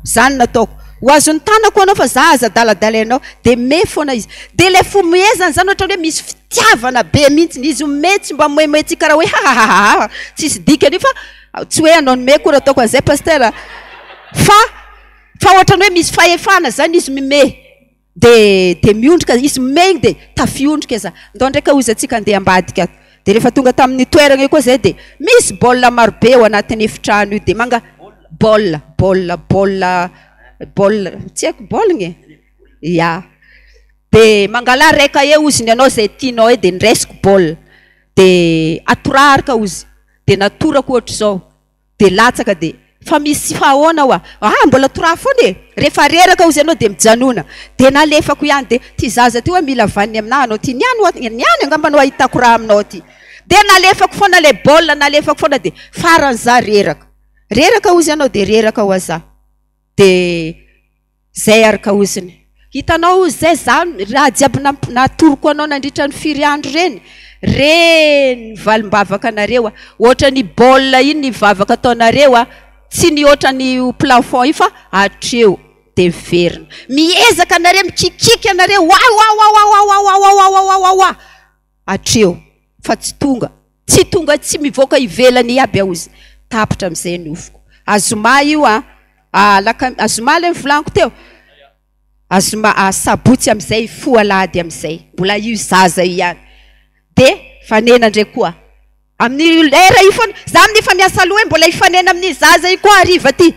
Izany no ataoko. Ho azon'ny tanako anao fa za aza adaladalainao. Dia me foana izy. Dia ilay fomehezana izany ohatran'ny hoe misy fitiavana be mihitsy. Izy me tsy mba moemoe tsy karaha hoe hahahaha tsisy dikany io fa Tsy hoe hanao ny meko raha ataoko an'izay Pasteur a! Fa fa ohatran'ny hoe misy fahefana zany izy mimehy de de miondrika izy mimehy igny de tafiondrika za. Ndao ndraika hozy antsika andeha ambadika ato. De rehefa tonga tamin'ny toerana io koa zay de misy baolina marobe ao anatin'ny efitrano io de manga baolina baolina baolina baolina tsy haiko baolina e! Ya. De mangalà raika eo hozy ny anao zay tianao eo de ndraisiko baolina de atorahary ka hozy. Dia natorako ohatr'izao, dia latsaka dia, fa misy fa ahoana hoa? Ah mbola toraha foana e! Rehefa reraka hozy ianao dia mijanona. Dia nalefako ihany dia, ty zaza ty hoa mila vaniny aminah anao ty, niany hoa, niany angamba no ahitako raha aminao ty. Dia nalefako foana ilay baolina, nalefako foana dia farany za reraka. Reraka hozy ianao dia reraka hoa za. Dia. Zay ary kaoziny. Hitanao ozy zay za raha jiaby natoroko anao nandritra ny firy andro reny, reny valimbavaka anareo a, ohatran'ny baolina iny ny vavaka ataonareo a, tsy nihoatra ny plafond io fa hatreo de miverina. Miezaka anareo mikikiky anareo wawawawawawawawawawawawawa hatreo fa tsy tonga, tsy tonga tsy mivoaka ivelany iaby aho ozy. Tapitra amizay nofiko. Azoma io a. Alaka, zoma ilay novolaniko teo, azoma, sabotsy amin'izay, hifoha alahady amin'izay, mbola io zaza io ihany. Dia fanena indray koa. Amin'io lera io foana, za amin'io efa miasa aloha hoe mbola hifanena amin'ny zaza io koa hariva ty.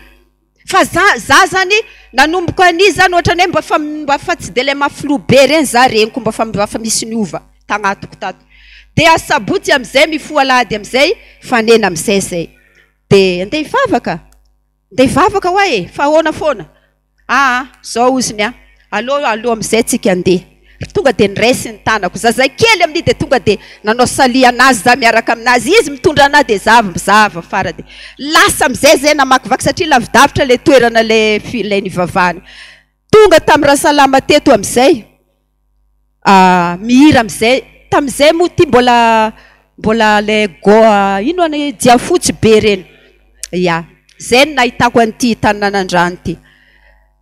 Fa za, za zany nanomboka an'io zany ohatran'ny hoe mba efa, mba efa tsy de le mafy loha be reny za reniko mba efa, mba efa misy niova tagnatiko tato. De asabotsy am'zay mifoha alahady am'zay, mifanena am'zay zay. De andeha hivavaka? Andeha hivavaka hoa e, fa ahoana foana? Aa, zao ozy ny ahy, aleo aloha amin'izay tsika andeha. Tonga dia niraisy ny tanako. Zazakely amin'iny dia tonga dia nanao salut anazy za miaraka aminazy. Izy mitondra anahy dia za za avy afara dia lasa amin'izay zay namakivaky satria lavidavitra ilay toerana ilay ilay nivavahana. Tonga tamin'ny Rasalama teto amin'izay. Mihira amin'izay, tamin'izay moa ity mbola mbola ilay go ino any jiafotsy be ireny, ya, izay no nahitako an'ity tanànan'Andrano ity.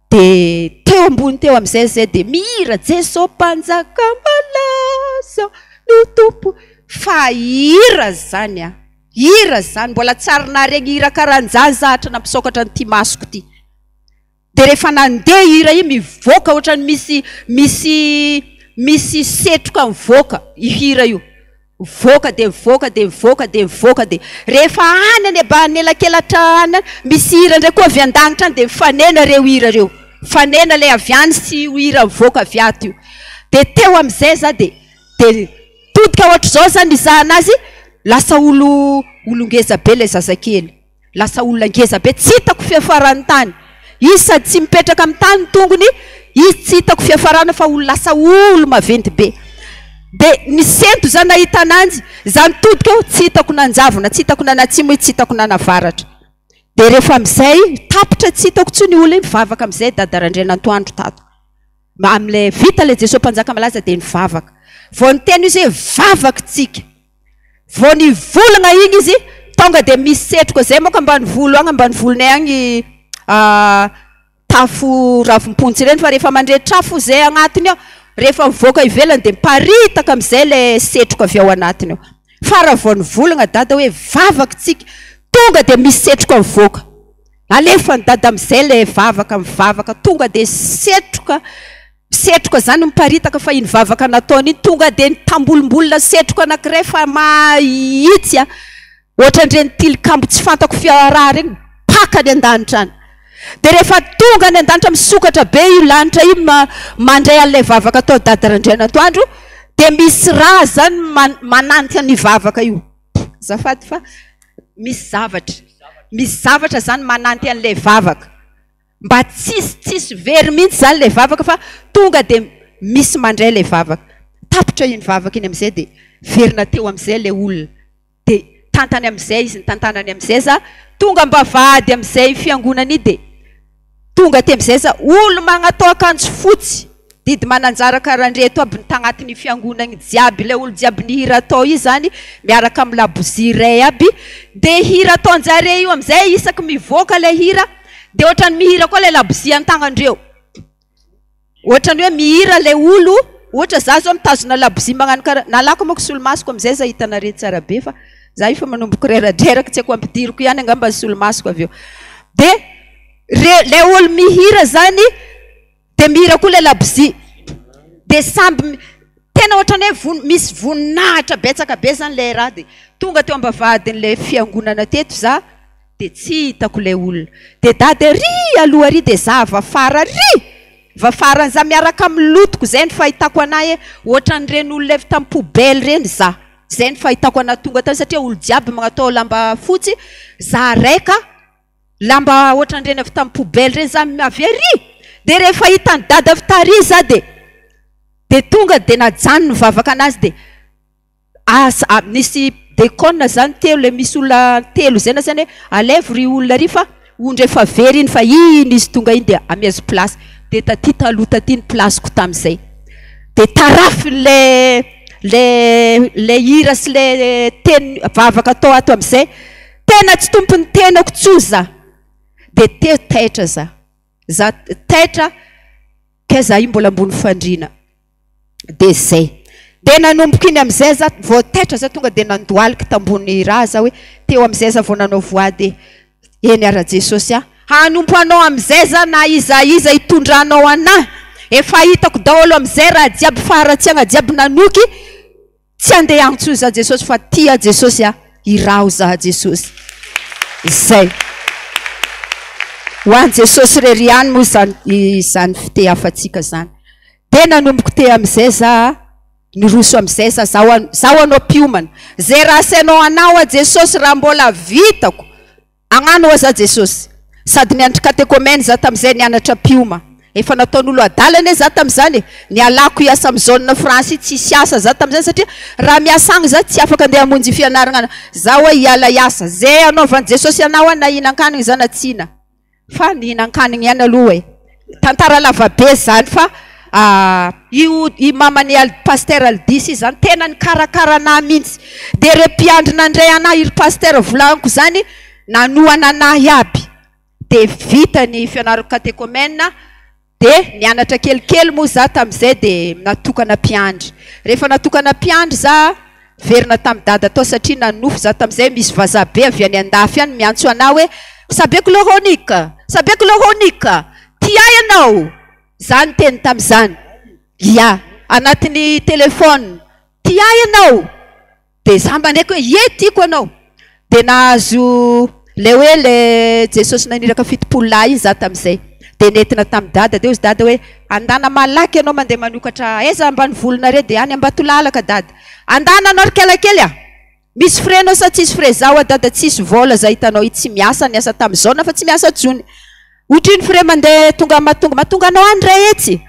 Dia teo ambony teo amin'izay izay dia mihira Jeso Mpanjaka malaza no Tompo, fa hira izany an, hira izany, mbola tsy ary naharegny hira karahan'izany za hatry nampisokatra an'ity masoko ity. Dia rehefa nandeha hira iny mivoaka ohatran'ny misy misy misy setroka mivoaka io hira io. Mivoaka dia mivoaka dia mivoaka dia mivoaka dia rehefa any any ambanin'elakelatra any misy hira indray koa avy an-danitra any dia mifanena ireo hira ireo. Mifanena ilay avy any sy io hira mivoaka avy ato io. Dia teo amin'izay za dia dia todika ohatr'izao za nizahana azy lasa olo olo ngeza be ilay zazakely. Lasa olona ngeza be, tsy hitako fiafaran'ny tany. Izy sady tsy mipetraka amin'ny tany ny tongony, izy tsy hitako fiafarana fa olo lasa olo maventy be. De nisento za nahita ananjy, za nitodika eo tsy hitako nanjavona, tsy hitako nanatsimo izy, tsy hitako nanavaratra. De rehefa amizay tapitra tsy hitako tsony olo iny, mivavaka amizay Dada Randrianantoandro tato. Mba amle vita le Jesoa Mpanjaka malaza de nivavaka. Vao niteny izy hoe vavaka tsika. Vao nivolagna igny izy tonga dia misy setroka zay manko ambanivolo agny ambanivolonay agny tafo ravim-pontsy ireny fa rehefa mandrehitra afo zay agnatiny ao rehefa mivoaka ivelany dia miparitaka amizay le setroka avy ao anatiny ao fa raha vao nivolagna dada hoe vavaka tsika tonga dia misy setroka mivoaka alefan'i dada amizay le vavaka mivavaka tonga dia setroka Setroka zany miparitaka fa iny vavaka nataony iny tonga dia nitambolimbolina setroka anakiray fa mahitsy a! Ohatran'ireny tilikambo tsy fantako fiaraha ireny mipaka any an-danitra any. Dia rehefa tonga any an-danitra misokatra be io lanitra io mandray an'ilay vavaka atao Dada Randrianantoandro dia misy raha zany mananika an'io vavaka io. Azafady fa misy zavatra, misy zavatra zany mananika an'ilay vavaka. Mba tsisy tsisy very mihitsy zany le vavaka fa tonga de misy mandray le vavaka. Tapitra iny vavaka iny amizay de verina teo amizay le olona de tantany amizay izy nitantanany amizay za tonga ambavahady amizay fiangonana iny de tonga aty amizay za olo magnatao akanjo fotsy didy mananjara karandreto aby ny tagnatin'ny fiangonagny jiaby le olo jiaby nihira tao io zany miaraka amin'ny labozia ray aby de hira ataonjare io amizay isaky mivoaka le hira de ohatrany mihira koa le labozia an-tagnandreo ohatrany hoe mihira le olo ohatra za zao mitazona labozia magnano karaha nalako manko solomasoko amizay za hitanare tsara be fa za io fa manomboka reradreraka tsy haiko ampidiriko ihany angamba ny solomasoko avy eo de re le olo mihira zany Dia mihira koa ilay labozia. Dia samby tena ohatran'ny hoe von- misy voninahitra betsaka be zany ilay raha dia tonga teo am-bavahadin'ilay fiangonana teto za dia tsy hitako ilay olona. Dia dada ery aloha ery dia za avy afara ery! Avy afarany za miaraka amin'ny lotoko, izay no fahitako an'ahy hoe ohatran'ireny olona avy tamin'ny poubelle ireny za. Izay no fahitako an'ahy tonga tany satria olo jiaby magnatao lamba fotsy, za raika Lamba ohatran'ireny avy tamin'ny poubelle ireny za avy ery! Dia rehefa hitan'i dada avy tary za dia dia tonga dia najanony nivavaka anazy dia asa nisy déconne zany teo le misy olona telo zay nasainy hoe alaivo ry olona ry fa ondry efa very iny fa iny izy tonga iny dia amezo place dia taty taloha taty ny place-ko tamin'izay dia tarafin'le le le hira sy le teny vavaka atao ato amin'izay Tena tsy tompon'ny tenako tsony za. De teo taitra za. Za taitra kay za io mbola ambony fandriana. De zay. De nanomboka iny amizay za vao taitra za tonga de nandohalika tambony raha za hoe teo amizay za vao nanao voady hoe eny ara Jesosy a hanompo anao amizay za na iza iza hitondranao anah. Efa hitako daholo amizay raha jiaby faharatsiagna jiaby nanoky. Tsy andeha antsoy za Jesosy fa tia Jesosy a! Iraho za Jesosy. Zay. Ho an'i Jesosy irery ihany moa izany izany fitehafantsika izany. Dia nanomboko te amin'izay za, niroso amin'izay za, zaho zaho anao mpiomana. Zay raha asainao anao aho Jesosy raha mbola vitako, Agnano oa za Jesosy. Sady nianatry katekomene za tamizay nianatra mpioma. Efa nataon'olo adala anie za tamizany e. Nialako hiasa am zone France io tsisy asa za tamizany satria raha miasa agny za tsy afaka andeha hamonjy fianaragna za oa hiala hiasa. Ze anaovan'i Jesosy anah oa na hihinankanigny za na tsy hina. Fa nihinankanigny ihany aloha e. Tantara lava be zany fa io i maman'i Al Pasteur Aldis io zany tena nikarakara anah mintsy. De reo mpiandry nandray anah iry Pasteur volagniko zany nanohana anah iaby. De vita ny fianarako catéchomène de nianatra kelikely moa za tamizay de natokana mpiandry. Rehefa natokana mpiandry za Niverina tamin'i dada tao satria nanofy za tamin'izay misy vazaha be avy any andafy any miantso anah hoe Sabeko Loronika! Sabeko Loronika! Tia ahy ianao! Za niteny tamin'izany. Ia. Anatin'ny téléphone. Tia ahy ianao! Dia za manaiky hoe ie tiako ianao. Dia nahazo ilay hoe ilay Jesosy naniraka 70 lahy iny za tamin'izay. Dia nentina tamin'i dada dia hozy dada hoe andana malaky ianao mandeha manokatra aiza ambanivolonareo dia any Ambatolalaka dada. Andana anao ry kalakely a! Misy frais anao sa tsisy frais? Za ho'a dada tsisy vola za hitanao io tsy miasa niasa tamin'izao na fa tsy miasa tsony. Otrino frais mandeha tonga matonga matonga anao any ray hetsy.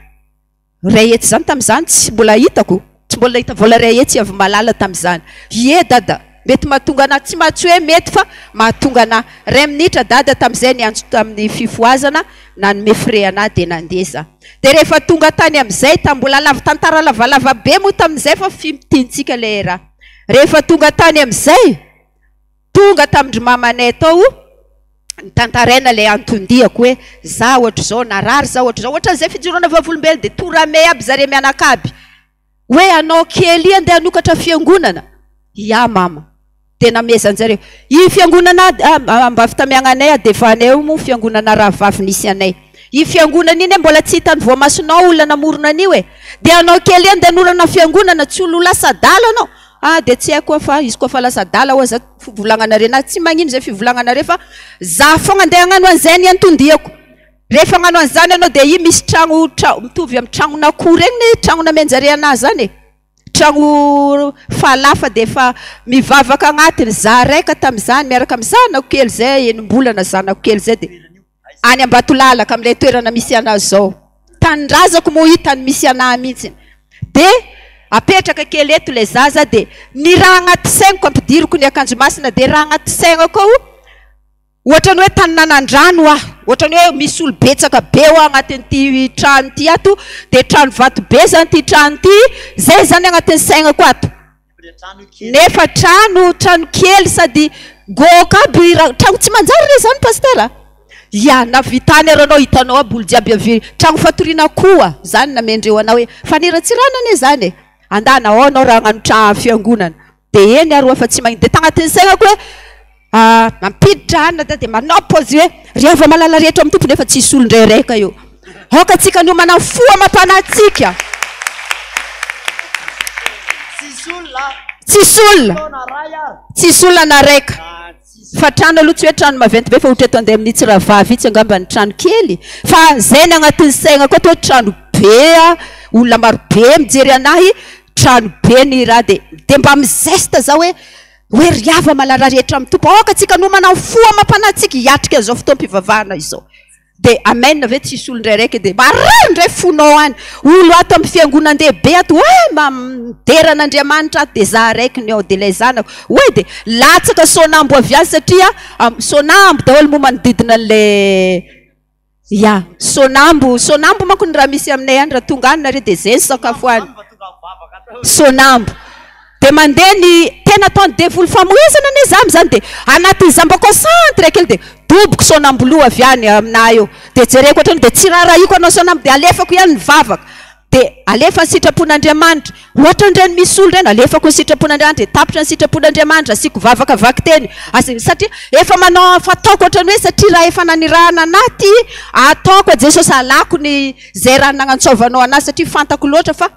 Ray hetsy izany tamin'izany tsy mbola hitako, tsy mbola nahita vola ray hetsy avy Malala tamin'izany. Ie dada, mety mahatonga anah, tsy ma tsy hoe mety fa mahatonga anah. Ray minitra dada tamin'izay niantso tamin'ny fifohazana, nanome frais anah dia nandeha za. Dia rehefa tonga tany amin'izay, ta mbola lava tantara lavalava be moa tamin'izay fa fintintsika ilay raha. Rehefa tonga tany amin'izay, Tonga tamin-dry mamanay tao, nitantaraina ilay anton-diako hoe za ohatr'izao, narary za ohatr'izao, ohatran'izay fijoroana vavolombelona dia torame aby zare mianakaby hoe anao kely andeha hanokatra fiangonana. Ya mama. Dia namehezan-jareo. Io fiangonana Ambavitamiagnanay Adevanay io moa fiangonana rahavavy nisy anay. Io fiangonana iny mbola tsy hitan'ny voamasonao olona namorona an'io e. Dia anao kely andeha hanorana fiangonana, tsy olo lasa adala anao. Ah dia tsy haiko fa izy koa fa lasa adala hoa za fivolagnanare na tsy magnino zay fivolagnanare fa za fogna andeha hagnano an'izay ny anton-diako. Rehefa hagnano an'izany anao dia i misy tragno tra- mitovy amin'ny tragnon'akoho regny ne tragno namenjare anahy zany e. Tragno falafa dia efa mivavaka agnatiny za raika tamin'izany miaraka amin'ny zanako kely zay enim-bolana zanako kely zay dia any Ambatolalaka amin'ilay toerana misy anah zao. Tanindrazako moa io tany misy anah mihitsy. Dia apetraka kely eto ilay zaza dia ny raha agnaty sainiko ampidiriko ny akanjo masina dia raha agnaty sainako ao ohatran'ny hoe tany nanan-drano aho, ohatran'ny hoe misy olo betsaka be ao agnatin'ity trano ity ato dia trano vato be zany ity trano ity, zay zany agnatin'ny saignako ato. Nefa trano, trano kely sady goaka aby, trano tsy manjary re zany Pasteur a! Ya, na vita any ary anao hitanao aby olo jiaby avy, trano fatoriana koa zany namendreo anao hoe faniratsirana anie zany e! Andana ao anao raha hagnano trano fiangonana, de eny ary oa fa tsy magnino, de tagnatin'ny saignako hoe Mampiditra hanina da dia manao paozy hoe ry hava-malala rehetra amin'ny Tompo nefa tsisy olon-drairaika eo. Aoka antsika no manao fo amam-panahintsika. Tsisy olona. Tsisy olona. Tsisy olona na raika. Fa trano aloha tsy hoe trano maventy be fa ohatra eto andeha amin'ny Tsiravavy itsy angamba ny trano kely. Fa zay ny agnatin'ny saigna koa toa trano be a, olona maro be mijery anahy, trano be ny raha dia dia mba mi-zeste za hoe Hoe ry hava-malala rehetra amin'ny Tompo, aoka tsika no manao fo amam-panahintsika hiatrika an'izao fotoam-pivavahana izao. Dia amen ve tsisy olon-drairaika dia marary indray fonao any. Olo ato amin'ny fiangonan-dehibe ato, hoe mba midera an'Andriamanitra ato dia za araiky ny ao dia ilay zanako. Hoe dia latsaka sonambo avy any satria sonambo daholo moa manodidina an'ilay Ya, sonambo, sonambo manko ny raha misy aminay any, raha tonga any nareo dia zay ny sakafo any. Sonambo. Dia mandeha ny, tena ataon'ny devoly famoizana anie za amin'izany dia anatin'ny za mba concentre kely dia doboko sonamboloha avy any aminà eo. Dia jereko hatrany dia tsy raharahiako anao sonambo dia alefako ihany ny vavaka. Dia alefa ny sitrapon'Andriamanitra. Ohatran'ireny misy olona ireny, alefako ny sitrapon'Andriamanitra, dia tapitra ny sitrapon'Andriamanitra, asiako vavaka vakiteny, asi-, satria efa manao fataoko ohatran'ny hoe satria raha efa nanirahana anah ity, ataoko a Jesosy alako ny izay raha nagnantsaovanao anah satria fantako loatra fa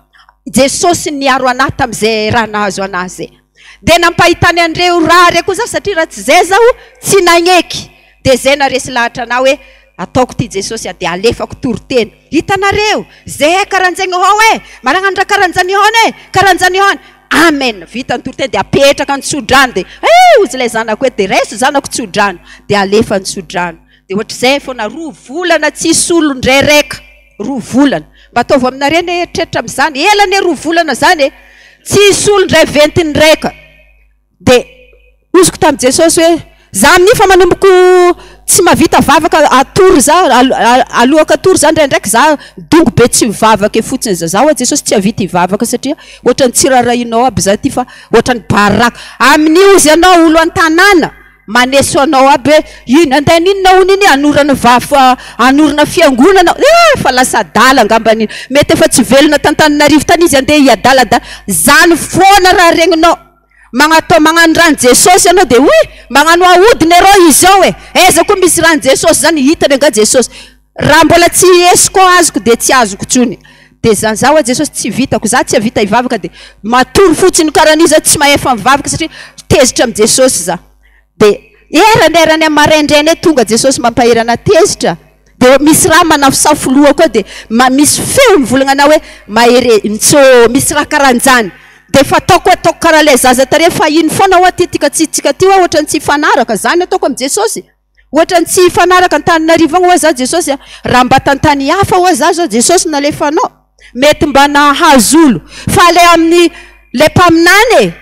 Jesosy niaro anah tamin'izay raha nahazo anah izay. Dia nampahitany an'ireo raha reo koa za satria raha tsy zay zaho tsy nagneky. Dia zay naresy lahatra anah hoe ataoko ty Jesosy a, dia alefako toriteny. Hitanareo, zay karanjegny hao e, managnano raha karanjany hona e, karanjany hona. Amen. Vita ny toriteny dia apetraka ny tsodrano dia eh hozy ilay zanako hoe dia raiso zanako tsodrano dia alefa ny tsodrano. Dia ohatr'izay foana roa volana tsisy olo ndray raika. Roa volana. Mba ataovy aminareo ny eritreritra amin'izany. Ela anie roa volana izany e. Tsisy olo ndray ventiny raika. Dia hoziko tamin'i Jesosy hoe, za amin'io fa manomboko tsy mahavita vavaka atory za, aloaka atory za ndraindraiky za dongo be tsy mivavaka eo fotsiny za. Za ho'a Jesosy tsy hahavita hivavaka satria ohatran'ny tsy rarahinao aby za ty fa ohatran'ny baraka. Amin'io hozy ianao olo an-tanàna maneso anao aby hoe ino andeha haninona hono iny hanorana va hanorina fiangonana eh fa lasa adala angamba iny mety efa tsy velona t'Antananarivo tany izy andeha hiadaladala zany foana raha regninao magnatao magnano ran'i Jesosy ianao dia hoy magnano ahodina ereo izy ao e aiza koa misy ran'i Jesosy zany hitany angaha Jesosy raha mbola tsy esiko azoko dia tsy azoko tsony dia zany za hoa Jesosy tsy vitako za tsy havita hivavaka dia matory fotsiny karaha an'io za tsy mahefa mivavaka satria tezitra amin'i Jesosy za dia erany erany amin'ny maraindraina eo tonga Jesosy mampahery anah tezitra dia misy raha manafosafo lohako eo dia ma misy feo mivolagna anah hoe mahere ntsô misy raha karahan'izany dia efa ataoko ataoko karaha ilay zaza tary fahiny foana hoa ty tika tsy tsika ty hoa ohatran'ny tsy hifanaraka zany ataoko amin'i Jesosy Ohatran'ny tsy hifanaraka Antananarivo agny hoa za Jesosy a! Raha mba tantany hafa hoa za zao Jesosy nalefanao mety mba nahazo olo fa le amin'ny le mpaminany e!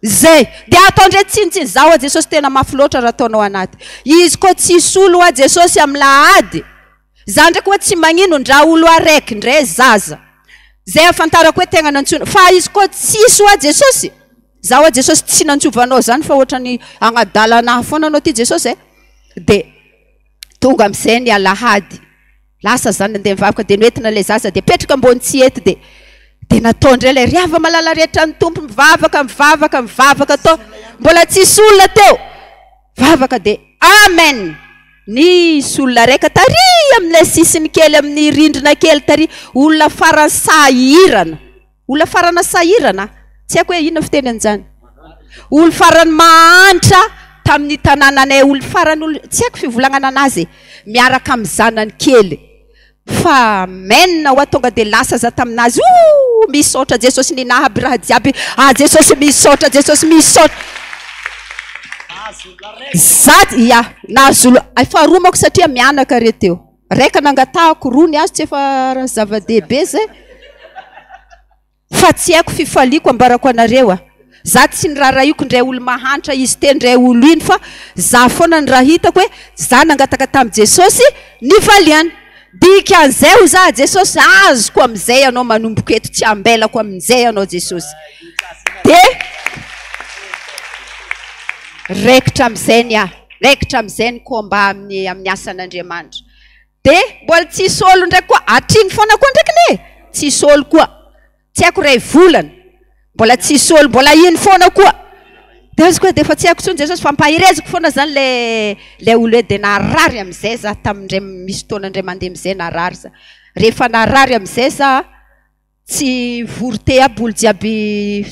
Zay! De atao ndray tsinontsinona za hoa Jesosy tena mafy loatra raha ataonao anaty izy koa tsisy olo hoa Jesosy amin'ny lahady za ndraiky hoa tsy magnino ndra olo araiky ndray zaza zay ahafantarako hoe tegna nantsoina fa izy koa tsisy hoa Jesosy Za hoa Jesosy tsy nantsovanao zany fa ohatrany agnadala anahy foana anao ty Jesosy e! De tonga amizay ny alahady, lasa zany nandeha nivavaka de noentina le zaza de petraka ambony tsy ety de de natao ndray le ry hava malala rehetra ny Tompo mivavaka mivavaka mivavaka tao mbola tsisy olona teo vavaka de amen nisy olona raika tary amin'ilay sisiny kely amin'ny rindrina kely tary olona farany sahirana Olona farana sahirana, tsy haiko hoe inona fiteny an'izany. Olo farany mahantra tamin'ny tanànanay, olo farany olo, tsy haiko fivolagnana anazy e, miaraka amin'ny zanany kely. Fa amen hoa tonga dia lasa za taminazy, ooh misaotra Jesosy ninaha aby raha jiaby, ah Jesosy misaotra Jesosy misaotra. Za, ya, nahazo olo, efa roa manko satria mianaka re teo. Raika nangatahako, roa ny azo tsy efa zava-dehibe zay. Fa tsy haiko fifaliako ambarako anareo a. Za tsy nirarahiko ndray olo mahantra izy te ndray olo ino fa za foana ny raha hitako hoe za nangataka tamin'i Jesosy nivaliany. Dikan'izay ho za Jesosy azoko amin'izay ianao manomboka eto tsy ambelako amin'izay ianao Jesosy. De raikitra amin'izay ny ahy. Raikitra amin'izay ny combat amin'ny amin'ny asan'Andriamanitra. Dia mbola tsisy olo ndraiky koa, hatriny foana koa ndraiky ne, tsisy olo koa. Tsy haiko iray volana, mbola tsisy olo, mbola iny foana koa. Dia izy koa dia efa tsy haiko intsony Jesosy fa ampahereziko foana zany le le olo hoe dia narary amin'izay za tamin'indray misy fotoana indray mandeha amin'izay narary za. Rehefa narary amin'izay za Tsy vory te aby olo jiaby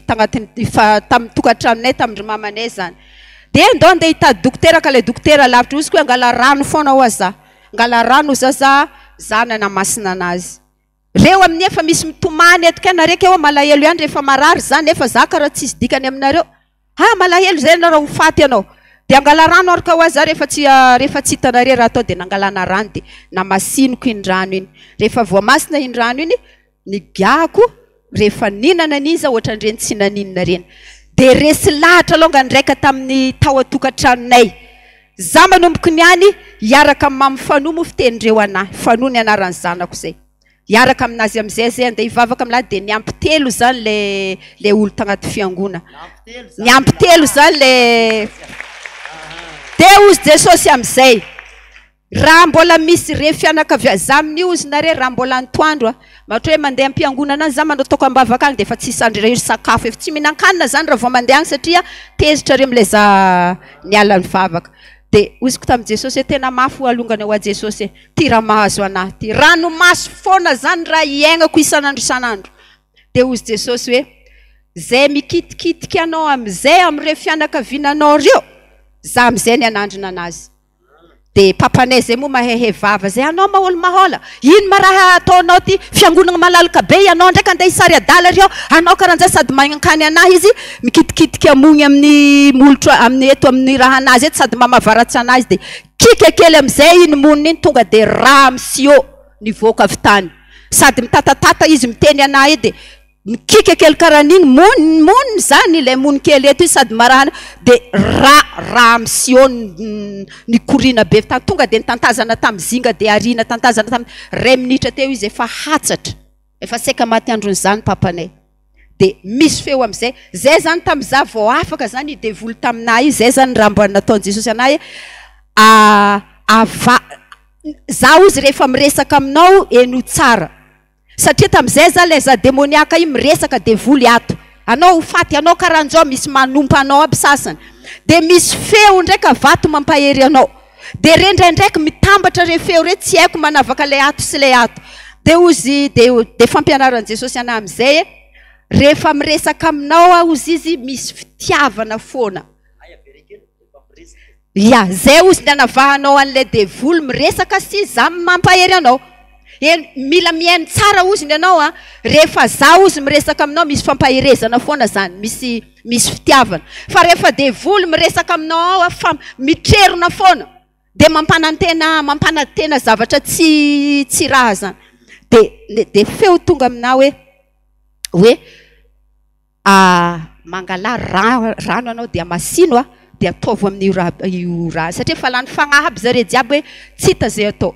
tagnatin'ny fa tamin'ny tokantranonay tamin-dry mamanay zany. De ndao andeha hitady dokotera ka le dokotera lavitra hozy koa angala rano foana hoa za. Angala rano hoza za, za nanamasina anazy. Reo amin'ny efa misy mitomany eto kay nareo kay hoa malahelo ihany rehefa marary za nefa za karaha tsisy dikany aminareo. Ha malahelo zay ianao raha ho faty ianao. De angala rano ary ka hoa za rehefa tsy rehefa tsy hitanareo raha atao de nangalana rano de namasiniko iny rano iny. Rehefa voamasina iny rano iny nigahako rehefa nihinana an'iny za ohatran'ireny tsy naninona ireny. De resy lahatra alongany raika tamin'ny tao an-tokantranonay. Za manomboka ny any hiaraka amin'i Mamy Fano moa fitenindreo anahy. Fano ny anaran'ny zanako zay. Hiaraka aminazy amizay zay andeha hivavaka aminah de niampy telo zany le le olo tagnaty fiangona. Niampy telo zany le de hozy Jesosy amizay raha mbola misy re fianakavia za amin'io hozy nare raha mbola antoandro a ohatra hoe mandeha am-piangonana any za manao ataoko am-bavaka agny de efa tsisy andry re sakafo efa tsy mihinan-kanina zany raha vao mandeha agny satria tezitra re amle za niala nivavaka de hoziko tamin'i Jesosy hoe tena mafy ho alongany ho a Jesosy e. Ty raha mahazo anahy ty. Ranomaso foana zany raha iaignako isan'andro isan'andro. Dia hozy Jesosy hoe, Zay mikitikitika anao am'izay am'ireo fianakaviananao reo, za am'izay ny anandrina anazy. De papanay zay moa mahehe vava zay, anao ma olo mahola, ino ma raha ataonao ty, fiangonana malalaka be ianao ndraiky andeha hisary adala reo, anao karan'zay sady magnakany anahy izy, mikitikitika amogny amin'ny molotro amin'ny eto amin'ny raha anazy eto sady mamavaratsy anazy, de kika kely am'izay iny monina iny tonga de raha amy sio nivoaka avy tany, sady mitatatata izy miteny anahy de mikika kely karaha an'igny moniny moniny zany ilay mony kely eto izy sady marahana de ra raha amy sio nikoriana be tany, tonga de nitantazana tamin'ny zinga de ariana tantazana tamin'ny ray minitra teo izy efa hatsatra, efa saika maty andron'izany papanay. De misy feo am'izay, zay zany tamiza vao afaka zany i devoly taminahy, zay zany raha mba nataon'i Jesosy anahy, ava za ozy rehefa miresaka aminao eno tsara. Satria tam'izay za lay za demoniaka iny miresaka devoly ato, anao ho faty, anao karan'izao, misy manompa anao aby sasany, de misy feo ndraika vato mampahery anao, de re ndraindraiky mitambatra re feo re, tsy haiko manavaka lay ato sy lay ato. De ozy de, de fampianaran'i Jesosy anahy am'izay, rehefa miresaka aminao aho ozy izy misy fitiavana foana. Ya, zay ozy ny anavahanao an'ilay devoly miresaka sy za mampahery anao. Eny, mila mihaino tsara ozy ny anao a, rehefa za ozy miresaka aminao misy fampaherezana foana zany, misy misy fitiavana. Fa rehefa devoly miresaka aminao ao a, fa mitrerona foana, de mampanantena mampanantena zavatra tsy tsy raha zany. De de feo tonga aminahy hoe hoe mangala rano anao de amasino a, de ataovy amin'io raha io raha, satria efa lany fagnahy aby zare jiaby hoe tsy hita zay atao.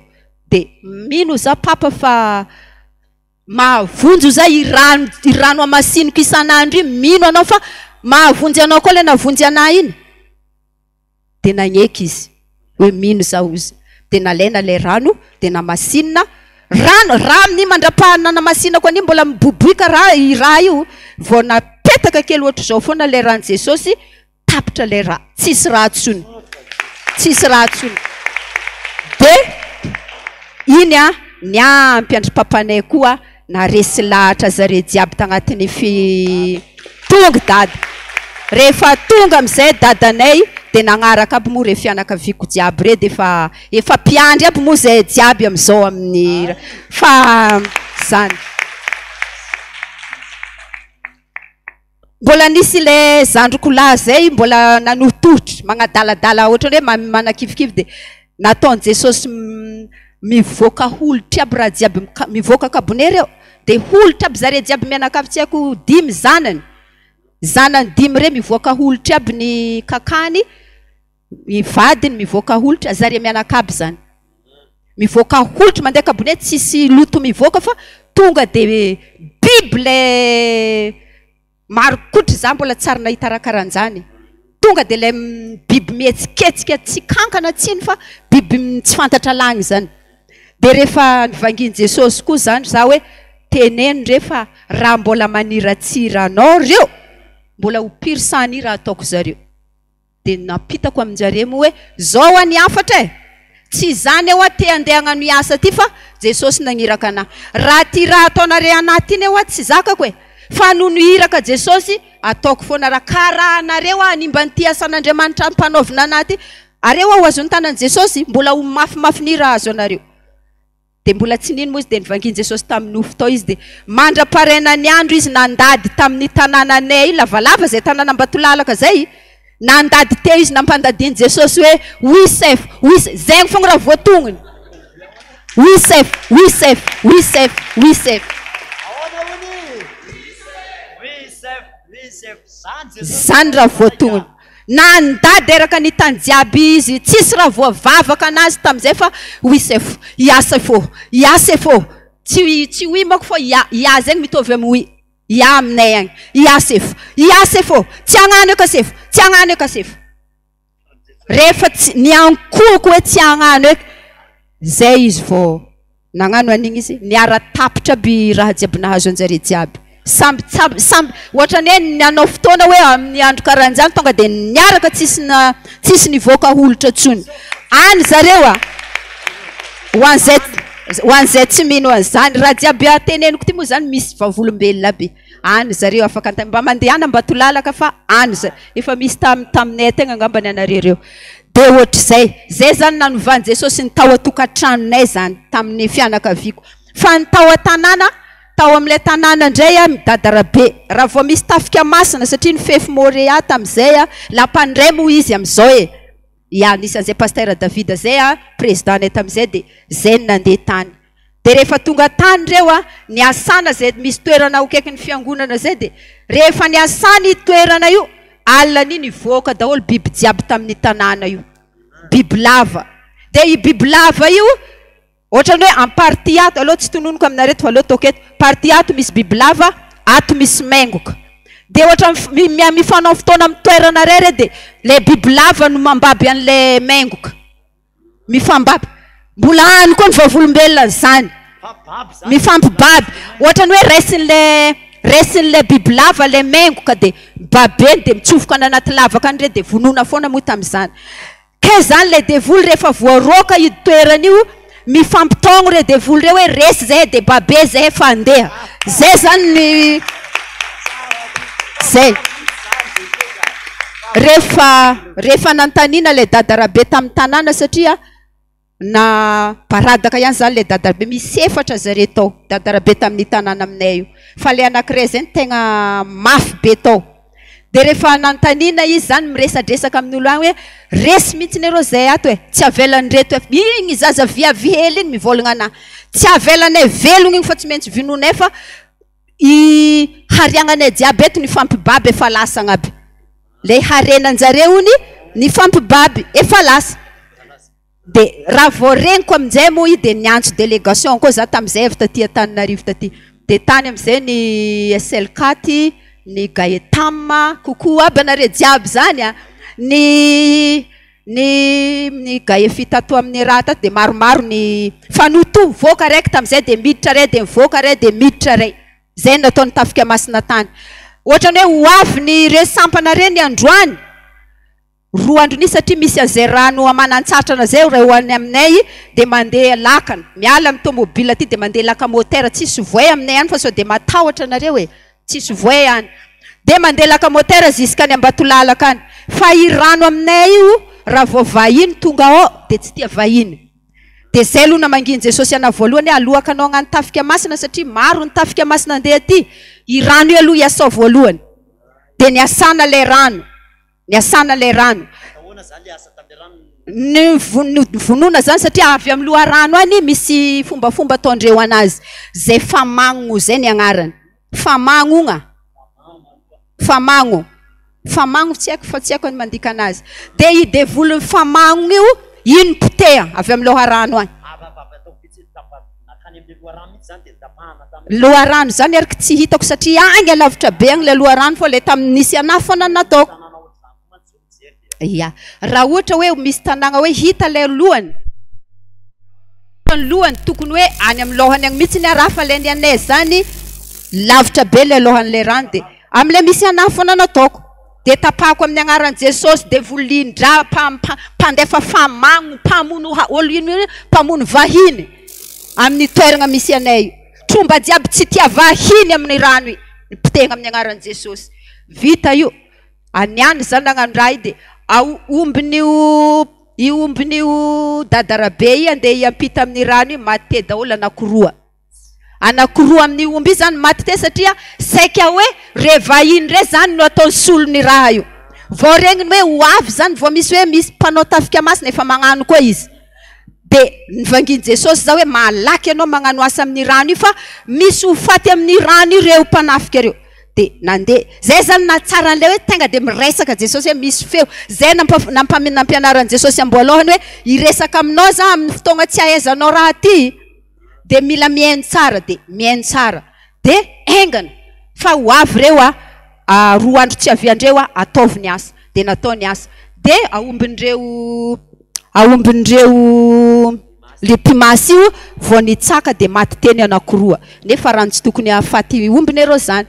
De mino za papa fa mahavonjy za i rano i rano amasiniko isan'andro io, mino anao fa mahavonjy anao koa lay navonjy anahy iny. De nagneky izy hoe mino za ozy, de nalaina lay rano de namasinina rano raha amin'iny mandrapahana namasinako an'iny mbola miboiboika raha i raha io, vao napetaka kely ohatr'izao foana lay rano Jesosy, tapitra lay raha, tsisy raha tsony, tsisy raha tsony. De iny a niampy andry papanay koa naresy lahatra zare jiaby tagnatin'ny fi tonga dada. Rehefa tonga am'izay dadanay de nagnaraka aby moa re fianakaviako jiaby re, de efa efa mpiandry aby moa zay jiaby am'izao amin'ny fa zany. Mbola nisy le zandriko lahy zay mbola nanohitohitra magnadaladala ohatrany hoe manakivikivy, de nataon'i Jesosy mivoaka holitra aby raha jiaby mivoaka kabone reo, de holitra aby zare jiaby mianakavy, tsy haiko dimy zanany, zanany dimy re mivoaka holitra aby ny kakany, ny vadiny mivoaka holitra, zare mianakavy zany mivoaka holitra mandeha kabone, tsisy loto mivoaka fa tonga de biby le marikotry za mbola tsary nahita raha karan'izany, tonga de le biby mihetsiketsika tsy kankana tsiny fa biby tsy fantatra lagny zany. De rehefa nivangin'i Jesosy koa zany za hoe teneno re fa raha mbola maniratsira anao reo mbola ho pirsany raha ataoko zareo. De nampitako amin-jare moa hoe zao any hafatra e, tsy zany aho te handeha hagnano hiasa ty fa Jesosy nagniraka anahy, raha ty raha ataonare anahy ty ne hoa tsy zakako e, fa noho ny iraka Jesosy ataoko foana raha karaha anareo aho hanimba an'ity asan'Andriamanitra ampanaovina anahy ty, areo aho ho azon'ny tanan'i Jesosy mbola ho mafimafy ny raha azo anareo. De mbola tsy nino moa izy, de nivangin'i Jesosy tamin'ny nofo tao izy, de mandra-paraina ny andro izy nandady tamin'ny tanànanay io, lavalava zay tanàna Ambatolalaka zay, nandady teo izy nampandadian'i Jesosy hoe oui chef, oui chef, zegny fogna raha voatognony, oui chef, oui chef, oui chef, oui chef. Zany raha voatognony. Nandady eraka ny tany jiaby izy, tsisy raha voavavaka anazy tam'izay fa oui chef, ia chef ô, ia chef ô, tsy tsy oui manko fa ia, ia zegny mitovy amy oui, ia aminay agny, ia chef, ia chef ô, tsy hagnano eka chef, tsy hagnano eka chef. Rehefa tsy niankohoko hoe tsy hagnano eky, zay izy vao nagnano an'igny izy, niara-tapitra aby raha jiaby nahazo anjare jiaby. Samby samby samby ohatrany hoe nanao fotoana hoe amin'ny andro karan'izany tonga de niaraka tsisy na tsisy nivoaka holitra tsony. Any zareo a, ho an'izay ho an'izay tsy mino an'izany raha jiaby ateneniko ty moa zany misy vavolombelona aby. Any zareo afaka anontany. Mba mandehana Ambatolalaka fa any za, efa misy tam, taminay tegna angambany anareo reo. Dia ohatr'izay. Zay zany nanovan'i Jesosy ny tao an-tokantranonay zany, tamin'ny fianakaviako. Fa ny tao an-tanàna, tao amin'ilay tanàna indray a, Midadarabe, raha vao misy tafika masina, satria nifefy Morea tamin'izay a, lapan'ny moa izy amin'izao e. Ya, nisy an'izay Pasteur David zay a, président-nay tamin'izay dia zay no nandeha tany. Dia rehefa tonga tany ireo a, niasana izay misy toerana ao akaikin'ny fiangonana izay dia rehefa niasana io toerana io, alina an'iny nivoaka daholo biby jiaby tamin'ny tanàna io. Bibilava. Dia io bibilava io, ohatran'ny hoe en partie ato, aleo tsy tononiko aminareo eto fa aleo ataoko eto, partie ato misy bibilava, ato misy mengoka. Dia ohatran'ny mifanao fotoana amin'ny toerana iray ireo dia ilay bibilava no mambaby an'ilay mengoka. Mifambaby. Mbola any koa ny vavolombelona an'izany. Mifampibaby. Ohatran'ny hoe raisin'ilay raisin'ilay bibilava ilay mengoka dia babeny dia mitsofoka any anaty lavaka any ireny dia vonoina foana moa tamin'izany. Kay izany ilay devoly rehefa voaroaka io toerana io, mifampitaogno ireo devoly ireo hoe resy zahay dia babe zahay fa andeha. Zay izany ny zay. Rehefa rehefa nanontaniana ilay dadarabe tamin'ny tanàna satria na baradaka ihany izany ilay dadarabe, misy efatra zareo tao, dadarabe tamin'ny tanàna aminay io. Fa ilay anankiray izay no tegna mafy be tao. Dia rehefa nanontaniana izy izany miresadresaka amin'ny olona any hoe resy mihitsy nareo izay ato e, tsy avelan'ireto e, iny zaza viavy hely iny mivolagna anah, tsy avelanay velogna iny fa tsy maintsy vonoinay fa i hariagnanay jiaby eto nifampibaby efa lasagna aby, le harenan-jareo ony nifampibaby efa lasa. Dia raha vao regniko amin'izay moa i dia niantso délégation koa za tamin'izay avy taty Antananarivo taty. Dia tany amin'izay ny SLCAT, ny Gaetam, coucou aby anareo jiaby zany a! Ny ny ny Gaefi tato amin'ny raha tato dia maromaro ny fa noto mivoaka raiky tamin'izay dia miditra ray dia mivoaka ray dia miditra ray. Izay no nataon'ny tafika masina tany. Ohatran'ny hoe ho avy ny ireo sampana ireny androany. Roa andro nisy satria misy an'izay rano amanantsatrana izay raha eo any aminay dia mandeha lakana, miala amin'ny tomobile aty dia mandeha laka motera, tsisy voay aminay any fa sao dia matahotra nareo e, tsisy voay any, dia mandeha laka motera jusqu'any Ambatolalaka any, fa io rano aminay io raha vao vahiny tonga ao dia tsy tia vahiny, dia izay aloha namangian'i Jesosy anah voalohany hoe aloaka anao hagnano tafika masina satria maro ny tafika masina andeha aty, io rano io aloha iasao voalohany, dia niasana ilay rano. Niasana ilay rano. Ny vonoana zany satria avy amin'ny loharano any misy fombafomba ataondreo anazy. Zay famagno zay ny agnarany. Famagnogna. Famagno. Famagno tsy haiko fa tsy haiko ny mandika anazy. Dia i devolin'ny famagno io, iny poteha avy amin'ny loharano any. Loharano zany ary tsy hitako satria agny alavitra be agny ilay loharano fa ilay tamin'ny nisy anahy foana no nataoko. Ya, raha ohatra hoe misy tanàgna hoe hita ilay lohany, ny lohany tokony hoe any amin'ny lohany agny mihitsy ny araha fa ilay ny anay zany lavitra be ilay lohan'ilay rano dia amin'ilay misy anahy foana nataoko. Dia tapahako amin'ny agnaran'i Jesosy devoly indra mpandefa famagno mpamono olo ino io mpamono vahiny amin'ny toeragna misy anay io tromba jiaby tsy tia vahiny amin'ny rano io ny potehina amin'ny agnaran'i Jesosy vita io aniany za nagnano raha io dia ao ombin'io io ombin'io dadarabe io andeha hiampita amin'ny rano io maty daholo anakiroa Anakiroa amin'ny omby izany maty teo satria saika hoe re vahiny re zany no ataony solon'ny raha io. Vao regniny hoe ho avy zany vao misy hoe misy mpanao tafika masina efa magnano koa izy. De nivangian'i Jesosy za hoe malaky ianao magnano asa amin'ny rano io fa misy ho faty amin'ny rano io reo mpanafika reo. De nandeha. Zay zany nahatsara an'ilay hoe tonga de miresaka Jesosy hoe misy feo. Zay nampianaran'i Jesosy amboalohany hoe hiresaka aminao za amin'ny fotoagna tsy ahaizanao raha ty. dia mila mihaino tsara dia mihaino tsara dia haingana fa ho avy ireo a roa andro tsy haviandreo a ataovy ny asa dia natao ny asa dia aombin'ireo aombin'ireo le mpimasy io vao nitsaka dia maty teny anankiroa nefa rano tsy tokony hahafaty omby nereo zany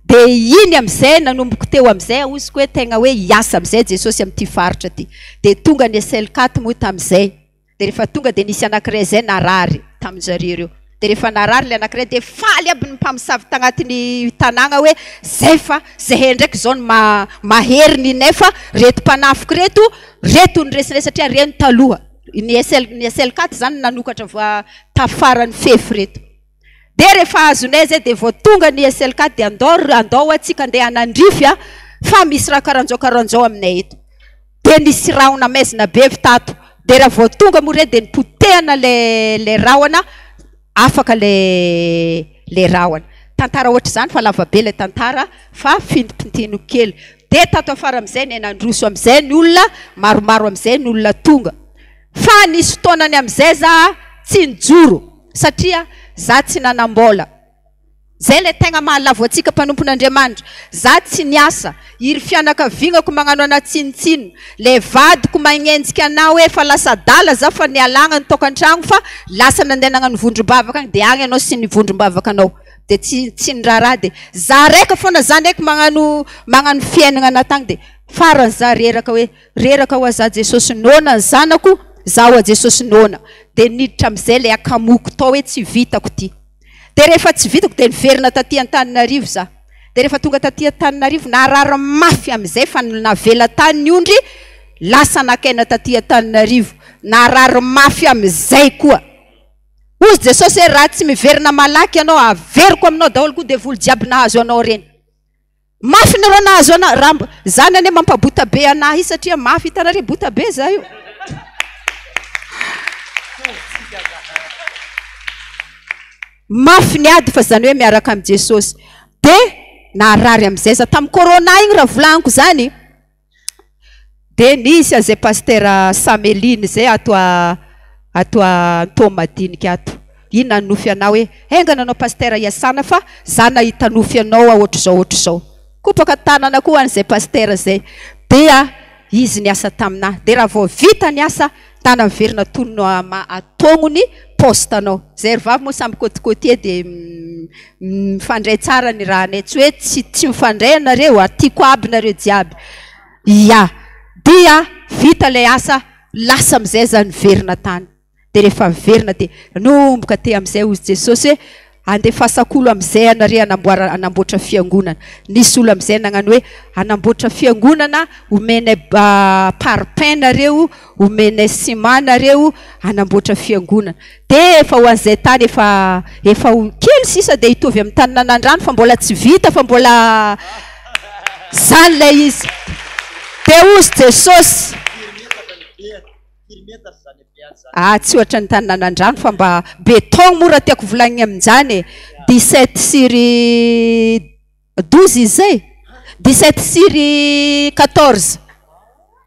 dia iny amin'izay nanomboka teo amin'izay ahoziko hoe tegna hoe hiasa amin'izay Jesosy amin'ity faritra ity dia tonga ny SL4 moa tamin'izay Dia rehefa tonga dia nisy anankiray izay narary tamin-jareo ireo. De rehefa narary le anankiray de faly aby ny mpamosavy tagnatin'ny tanàgna hoe zay fa zahay ndraiky zao no ma- mahery ny nefa reto mpanafiky reto, reto ny resinay satria reny taloha. Ny SL, ny SL4 zany nanokatra va tafaran'ny fefy reto. De rehefa azonay zay de vao tonga ny SL4 de andao, andao antsika andeha hanandrify a, fa misy raha karanjao karanjao aminay eto. De nisy rahona maizina be avy tato. De raha vao tonga moa re de nipotehana le, le rahona, afaka le, le rahona. Tantara ohatr'izany fa lava be le tantara fa fintimpintino kely. De tato afara amin'izay ne nandroso amin'izay ny olona, maromaro amin'izay ny olona tonga. Fa nisy fotoanany amin'izay za tsy nijoro satria za tsy nanam-bola. Zay le tegna mahalavo antsika mpanompon'Andriamanitra. Za tsy niasa, iry fianakaviagnako magnano anah tsinontsinona, le vadiko magnenjika anah hoe efa lasa adala za fa nialagna ny tokantragno fa lasa nandeha nagnano vondrom-bavaka agny, de agny anao sy ny vondrom-bavakanao. De tsy, tsy niraharaha de za raika foana za ndraiky magnano, magnano fiaignana anah tagny de farany za reraka hoe reraka hoa za Jesosy noana ny zanako, za hoa Jesosy noana. De niditra amizay le akamoko tao hoe tsy vitako ty. De rehefa tsy vitako de niverina taty Antananarivo za. De rehefa tonga taty Antananarivo narary mafy amizay fa navela tany ny ondry, lasa nakaina taty Antananarivo. Narary mafy amizay koa. Hozy Jesosy hoe raha tsy miverina malaky ianao averiko aminao daholo koa devoly jiaby nahazo anao ireny. Mafy nareo nahazo anah, raha mb-, zany anie mampabota be anah io satria mafy, hitanareo bota be za io. Mafy ny ady fa zany hoe miaraka amin'i Jesosy. De naharary amizay za tamin'ny corona igny raha volagniko zany. De nisy an'izay pasitera Samelina izay ato a, ato Antohomadinika ato. Iny nanonofy anah hoe haingana anao pasitera hiasana fa za nahita nofy anao aho ohatr'izao ohatr'izao. Kopaka tanana koa an'izay pasitera izay. Dia izy niasa taminah. Dia raha vao vita ny asa, tana miverina tonona ma atognony poste anao. Zay ry vavy moa samy côte côtier dia mifandray tsara ny rahanay. Tsy hoe tsy tsy mifandray ianareo a, tiako aby nareo jiaby. Ya. Dia vita ilay asa, lasa amin'izay za niverina tany. Dia rehefa niverina dia nanomboka teo amin'izay hozy Jesosy hoe andefasako olo amin'izay anare hanamboara, hanamboatra fiangonana. Nisy olo amin'izay nagnano hoe hanamboatra fiangonana, omenay parpaing nareo, omenay ciment nareo, hanamboatra fiangonana. Dia efa ho an'izay tany efa, efa ho kely sisa dia hitovy amin'ny tany nanandrano fa mbola tsy vita fa mbola zany ilay izy. Dia hozy Jesosy. Ah, tsy ohatran'ny tany nanandrano fa mba béton moa raha tiako volagnina amin'izany e. 17 sur 12 izy zay? 17 sur 14.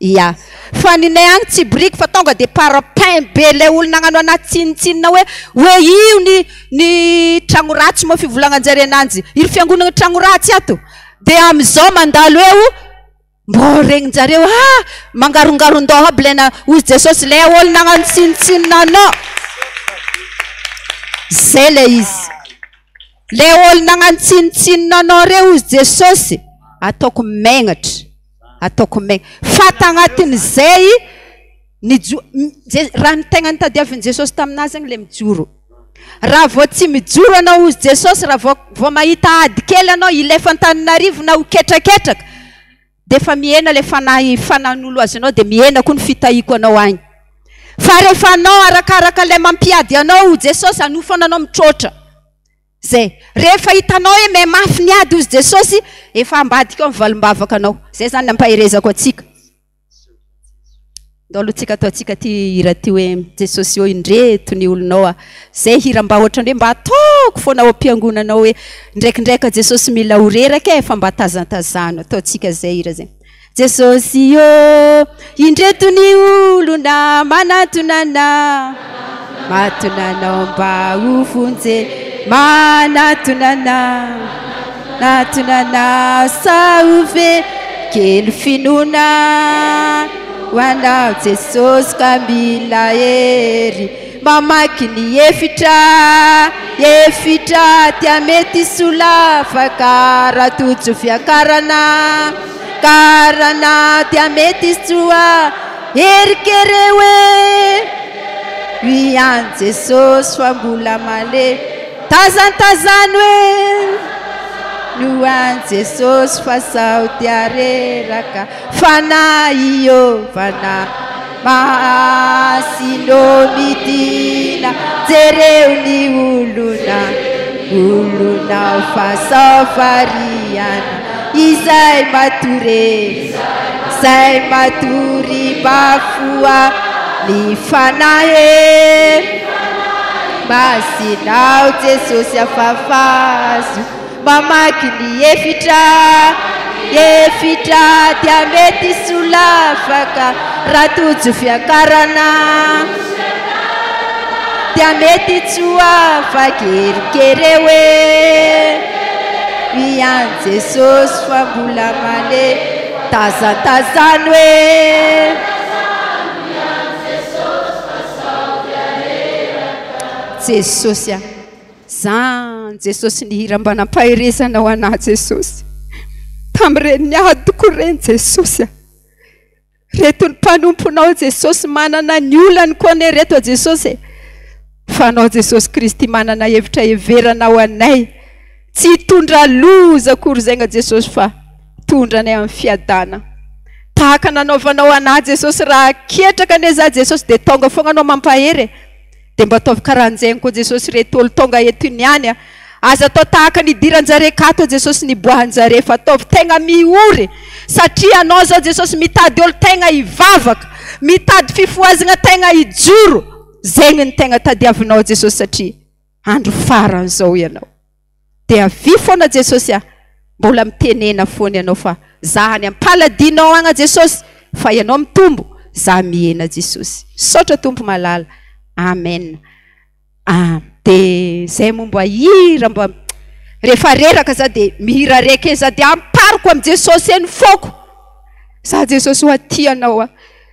Ya. Fa ny nay agny tsy biriky fa tonga de parpaing be lay olona nagnano anahy tsinontsinona hoe hoe io ny ny tragno ratsy moa fivolagnanjare ananjy. Iry fiangonana tragno ratsy ato. De amizao mandalo eo Mbô regnin-jareo, ah! Mangarongaron-doha aby lay na, hoy Jesosy, lay olo nagnano tsinontsinona anao. Zay lay izy. Lay olo nagnano tsinontsinona anao reo, hoy Jesosy, ataoko megnatra. Ataoko megnatra. Fa tagnatin'izay, nijo-, raha ny tegna nitadiavin'i Jesosy taminazy zegny le mijoro. Raha vao tsy mijoro anao, hoy Jesosy, raha vao, vao mahita ady kely anao, hilefa Antananarivo na ho ketraketraka, dia efa mihena ilay fanahy, fanahin'olo azy anao, dia mihena koa ny fitahiako anao agny. Fa rehefa anao arakaraka ilay mampiady anao, hoy Jesosy, hanofana anao mitroatra. Zay. Rehefa hitanao hoe miha mafy ny ady, hoy Jesosy, efa ambadika ao ny valim-bavaka anao. Zay zany ny ampaherezako antsika. Ndao aloha tsika ataontsika ty hira ty hoe Jesosy ô indreto ny olonao a. Zay hira mba ohatran'ny hoe mba ataoko foana ao am-piangonana ao hoe ndraikindraika Jesosy mila ho reraka e fa mba tazantazano. Ataontsika zay hira zay. Jesosy ô indreto ny olona manatona anah, manatona anao mba ho vonjena, manatona anah, manatona anah sa ho ve kely finoana ho anao Jesosy ka mila hery mamaky ny efitra, efitra dia mety solafaka raha tojo fiakarana, karana dia mety soa hery kere hoe. Io ihany Jesosy fa mbola malemy. Tazantazano e! No an'i Jesosy fa sao dia reraka. Fanahy ô, fanahy masina ô midina, jereo ny olona, olona fa sao variana, izay matory, izay matory mba foha ny fanahy e. Masina ao Jesosy afafazo. Mamaky ny efitra, efitra dia mety solafaka raha tojo fiakarana dia mety tsy ho afaka erikereo e Ihany Jesosy fa mbola male tazatazano e Jesosy a. Zany Jesosy nihira mba nampaherezana ho anah Jesosy. Tamin'ireny adiko ireny Jesosy a. Reto ny mpanomponao Jesosy manana ny olany koa anie reto a Jesosy e. Fa anao Jesosy Kristy manana hevitra heverana ho anay. Tsy hitondra loza akory zegna Jesosy fa hitondra anay amin'ny fiadana. Tahaka nanaovanao anah Jesosy raha ketraka anie za Jesosy dia tonga foagna anao mampahery e. Dia mba ataovy karahanjegny koa Jesosy reto olo tonga eto niany a! Aza atao tahaka ny idiranjare kato Jesosy niboahanjare fa ataovy tegna miory satria anao zao Jesosy mitady olo tegna hivavaka, mitady fifohazagna tegna hijoro, zegny ny tegna tadiavinao Jesosy satria andro farany zao ianao. Dia avia foana Jesosy a! Mbola mitenena foana ianao fa za any am-paladinao agna Jesosy fa ianao mitombo za mihena Jesosy. Misaotra Tompo malala. Amen. Ah, dia zay moa mba hira mba rehefa reraka za dia mihira reka eny za dia ampariko amin'i Jesosy eny foko. Za Jesosy hoa tia anao a.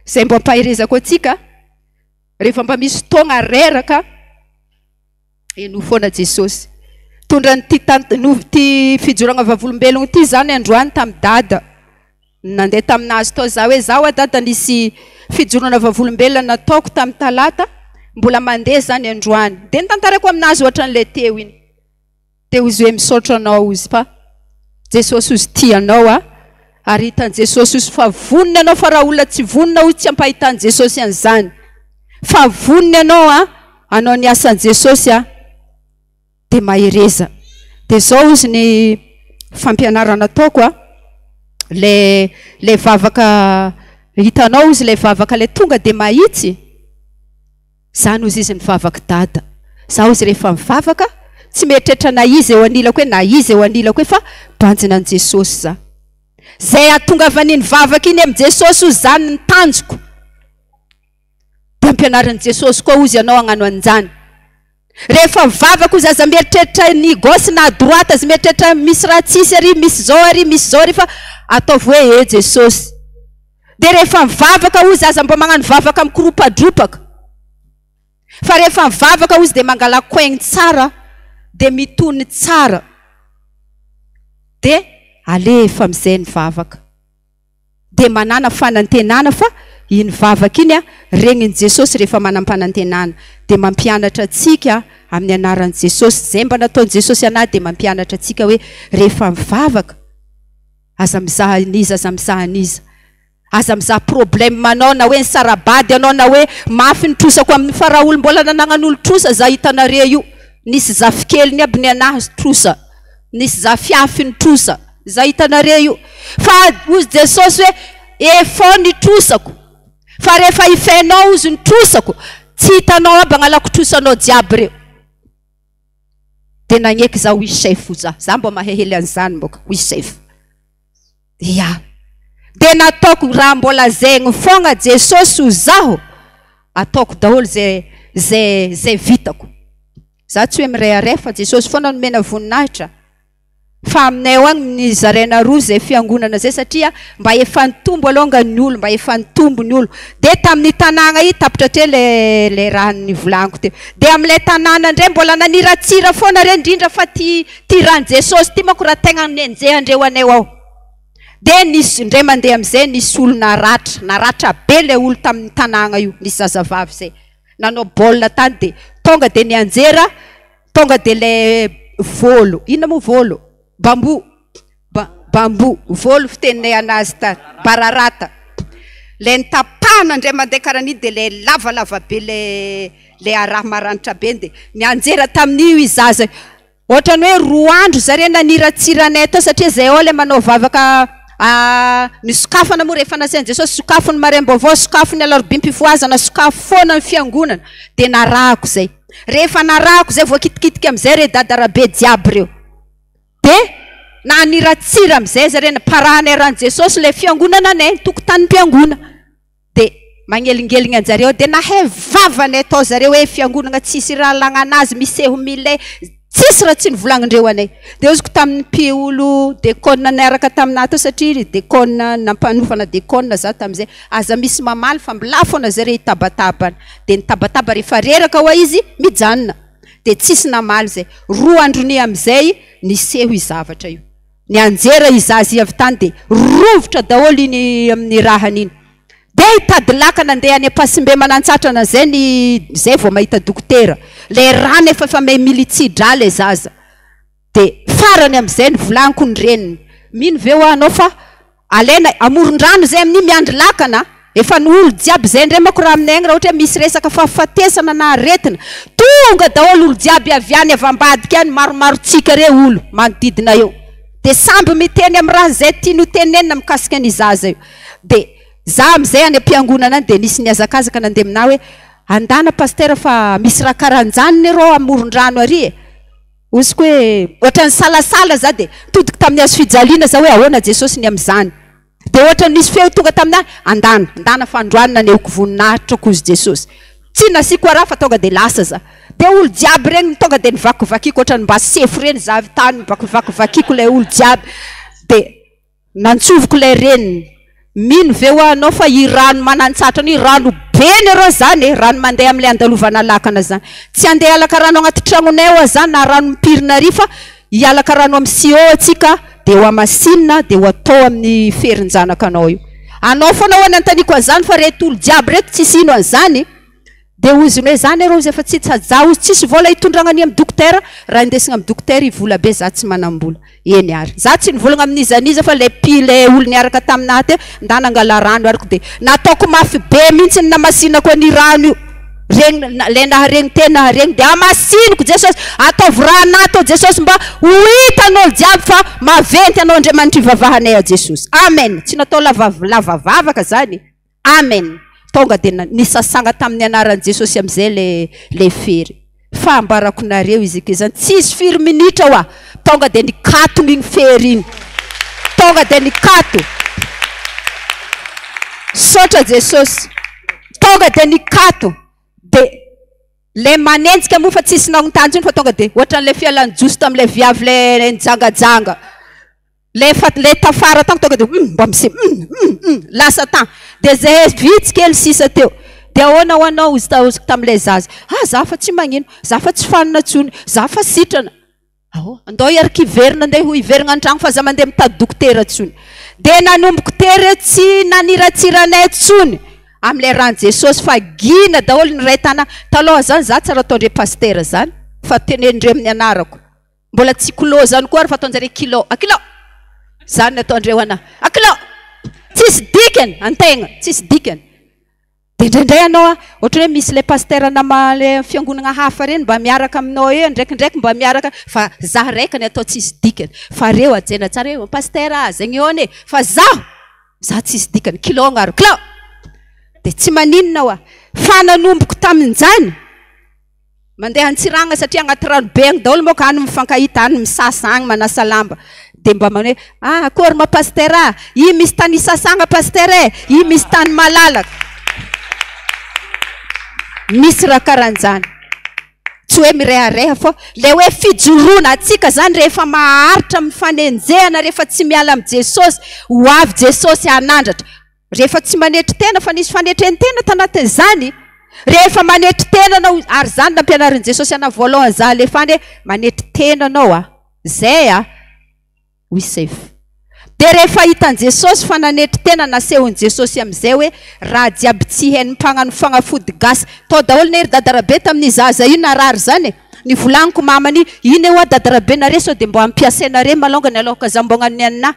Zay mba ampaherezako antsika rehefa mba misy fotoagna reraka. Henoy foana Jesosy. Nitondra an'ity tant- no- ity fijoroagna vavolombelogno ity zany androany tamin'i Dada. Nandeha taminazy tao za hoe zaho a Dada nisy fijoroana vavolombelona nataoko tamin'ny talata, mbola mandeha zany androany. Dia notantaraiko aminazy ohatran'ilay teo iny. Dia hozy hoe misaotra anao hozy fa Jesosy hozy tia anao a, ary hitan'i Jesosy hozy fa vonona ianao fa raha olona tsy vonona hozy tsy ampahitan'i Jesosy an'izany. Fa vonona ianao a, hanao ny asan'i Jesosy a, dia mahereza. Dia izao hozy ny fampianarana ataoko a, le le vavaka hitanao hozy ilay vavaka ilay tonga dia mahitsy. Zany ozy izy nivavaka dada. Za ozy rehefa mivavaka tsy mieritreritra na iza eo anilako hoe na iza eo anilako hoe fa banjina an'i Jesosy za. Zay ahatongavan'iny vavaka iny amin'i Jesosy ozy zany ny tanjoko. De ampianarin'i Jesosy koa ozy ianao hagnano an'izany. Rehefa mivavaka ozy aza mieritreritra ny gauche na droite aza mieritreritra misy raha tsisy ary misy zao ary misy zao ary fa ataovy hoe e Jesosy. Dia rehefa mivavaka ozy aza mba magnano vavaka mikoropadropaka. Fa rehefa mivavaka ozy dia mangala coin tsara dia mitony tsara. Dia alefa amizay ny vavaka. Dia manàna fanantenana fa iny vavaka iny regnin'i Jesosy rehefa manam-panantenana. Dia mampianatra antsika amin'ny anaran'i Jesosy. Izay mba nataon'i Jesosy anah dia mampianatra antsika hoe rehefa mivavaka Aza mizaha an'iza, aza mizaha an'iza. Aza mizaha problème anao na hoe nisara-bady anao na hoe mafy ny trosako amin'ny fa raha olo mbola nanagnan'olo trosa za hitanare io nisy zafikeliny aby ny anahy trosa nisy zafiafy ny trosa za hitanare io fa hozy Jesosy hoe efao ny trosako fa rehefa ifenao hozy ny trosako tsy hitanao aby agnalako trosanao jiaby reo. Dia nagneky za oui chef hoy za, za mba mahehely an'izany moka, oui chef. Ya. Dia nataoko raha mbola zegny fogna Jesosy hoy zaho, ataoko daholo zay zay zay vitako. Za tsy hoe mirehareha fa Jesosy foana nomena voninahitra. Fa aminay ao agny ny zaraina roa zay fiangonana zay satria mba efa nitombo alongany ny olo, mba efa nitombo ny olo. De tamin'ny tanàgna i tapitra hatreo le le raha nivolagniko teo. De amin'ilay tanàna ndray mbola naniratsira foana re indrindra fa ty ty rahan'i Jesosy ty manko raha tegna nenjehandreo anay ao. De nisy indray mandeha amizay nisy olo naratra, naratra be le olo tamin'ny tanàgna io, nisy zazavavy zay. Nanao baolina tany dia tonga dia nianjera, tonga dia ilay volo, inona moa volo? Bambou, ba, bambou, volo fiteninay anazy tany, bararata. Ilay nitapahana indray mandeha karaha an'iny dia ilay lavalava be ilay ilay araha maranitra be iny dia nianjera tamin'io i zaza io. Ohatran'ny hoe roa andro zareo naniratsira anay tao satria zay ao ilay manao vavaka nisokafana moa rehefa nasain'i Jesosy sokafo ny maraim-baovao, sokafo ny alarobia-pifohazana, sokafo foana ny fiangonana dia narahako izay. Rehefa narahako izay voakitikitika amin'izay re dada Rabe jiaby ireo. Dia naniratsira amin'izay zareo, niparahanay ran'i Jesosy ilay fiangonana anay, ny tokotanim-piangona. Dia magnelingeligna anjareo dia nahay vavanay tao zareo hoe fiangonagna tsisy raha lagnanazy miseho milay tsisy raha tsy nivolagnindreo anay. Dia hoziko tamin'ny mpiolo dekona niaraka taminah tao satria ry dekona nampanofana dekona za tamin'izay aza misy mamaly fa mbilà foana zareo hitabatabana. Dia nitabataba rehefa reraka hoa izy mijanona. Dia tsisy namaly zay. Roa androny amin'izay niseho io zavatra io. Nianjera i zaza avy tany dia rovitra daholo iny amin'ny rahany iny. Dia hitady lakana andeha any Ampasimbe Manantsatrana zay ny zay vao mahita dokotera. Ilay rà nefa efa may militsi-drà ilay zaza. Dia farany amin'izay novolaniko ny reniny. Mino ve hoa anao fa Alaina amoron-drano zay amin'io miandry lakana, efa ny olo jiaby zay ndray manko raha aminay agny raha ohatra hoe misy resaka fahafatesana na aretina, tonga daholo olo jiaby avy any avy ambadika any maromaro tsika reo olo manodidina eo, de samby miteny am raha zay tiany ho tenenina mikasika ny zaza io, de za amizay any ampiangonana any de nisy nihazakazaka nandeha aminah hoe andana pasitera fa misy raha karanjany ne rô amoron-drano ary e! Hosiko hoe ohatran'ny nisalasala za dia nitodika tamin'ny hazo fijaliana za hoe ahoana Jesosy ny amin'izany? Dia ohatran'ny nisy feo tonga taminà, andana, andana fa androany nanehoako voninahitra kozy Jesosy. Tsy nasiako araha fa tonga dia lasa za. Dia olo jiaby regny tonga dia nivakivakiako ohatran'ny mba sefo reny za avy tany nivakivakivakiako ilay olo jiaby. Dia Nantsoviko ilay reniny. Mino ve hoa anao fa i rano manantsatrana io, rano be nereo zany e, rano mandeha amin'ilay andalovana lakana zany. Tsy andeha hialaka rano agnaty tragnonay hoa za na rano mipirina ary fa hialaka rano amin'ny siô atsika dia ho hamasinina dia ho atao amin'ny ferin-janakanao io. Anao foana hoa ny anontaniako an'izany fa reto olo jiaby reto tsisy hino an'izany. Dia hoziny hoe zany arô izy efa tsy tsaja ozy tsisy vola hitondragna any am dokotera, raha indesina am dokotera i vola be za tsy manambola. Eny ary. Za tsy nivolagna amin'iza n'iza fa le pi le olo niaraka taminah teo nda nangala rano ariko de nataoko mafy be mintsy ny namasinako an'i rano io. Regny le naharegny teny naharegny de amasiniko Jesosy ataovy raha anaty ao Jesosy mba ho hitan'olo jiaby fa maventy anao Andriamanitra ivavahanay a Jesosy. Amen. Tsy natao lava lava vavaka zany. Amen! Tonga dia nisasanga tamin'ny anaran'i Jesosy amin'izay le le fery. Fa ambarako nareo izy ity zany, tsisy firy minitra hoa, tonga dia nikatona iny fery iny. Tonga dia nikato. Misaotra Jesosy. Tonga dia nikato. Dia le manenjika moa fa tsisy nanontany intsony fa tonga dia ohatran'ilay fialan'i Jiosy tamin'ilay viavy ilay nijangajanga. Le fa le tafara tagny tonga de hum mba mise hum hum hum lasa tagny de zay vitsy kely sisa teo de ahoana ho anao hozy ta- tamle zaza ah za fa tsy magnino za fa tsy fanina tsony za fa sitrana ao andao hiaraka hiverina andeha ho hiverina antragno fa za mandeha mitady dokotera tsony de nanomboko tery tsy naniratsira anay tsony amle ran'i Jesosy fa gina daholo ny ray tana taloha zany za tsy raha ataondre pasitera zany fa tenenindreo amin'ny anarako Mbola tsy kilo zany koa ary fa ataonjareo kilo a kilo! Zany ny ataondreo ana a kilo! Tsisy dikany antegna, tsisy dikany. De indraindray anao a, ohatran'ny hoe misy le pasitera nama le fiangonagna hafa reny mba miaraka aminao eo, ndraikindraiky mba miaraka, fa za raika ny atao tsisy dikany. Fa reo hajaina tsara hoe pasitera a, zegny eo anie, fa zaho, za tsisy dikany, kilo agnarako, kilo! De tsy maninona hoa, fa nanomboko tamin'izany, Mandeha Antsiranga satria agnaty rano be agny daholo manko any mifankahita any misasa agny manasa lamba de mba manao hoe ah akory ma pasitera ah i misy tany hisasagna pasitera eh i misy tany malalaka misy raha karan'izany tsy hoe mirehareha fa le hoe fijoroana antsika zany rehefa maharitra amin'ny fanenjehana rehefa tsy miala amin'i Jesosy ho avy Jesosy hanandratra Rehefa tsy manetry tena, fa nisy fanetren-tena tanatin'izany, rehefa manetry tena anao, ary izany nampianarin'i Jesosy anah voalohany za alefa any hoe manetry tena anao a, zay a, oui safe. Dia rehefa hitan'i Jesosy fa nanetry tena, nasehon'i Jesosy amin'izay hoe raha jiaby tsy hain'ny mpagnano fagnafody gasy. Tao daholo ne ry Dadarabe tamin'ny zaza io narary zany e. Nivolagniko mamany, ino eoa Dadarabe nare sao dia mba ampiasainare malongany aloha ka za mbo hagnano ny anah.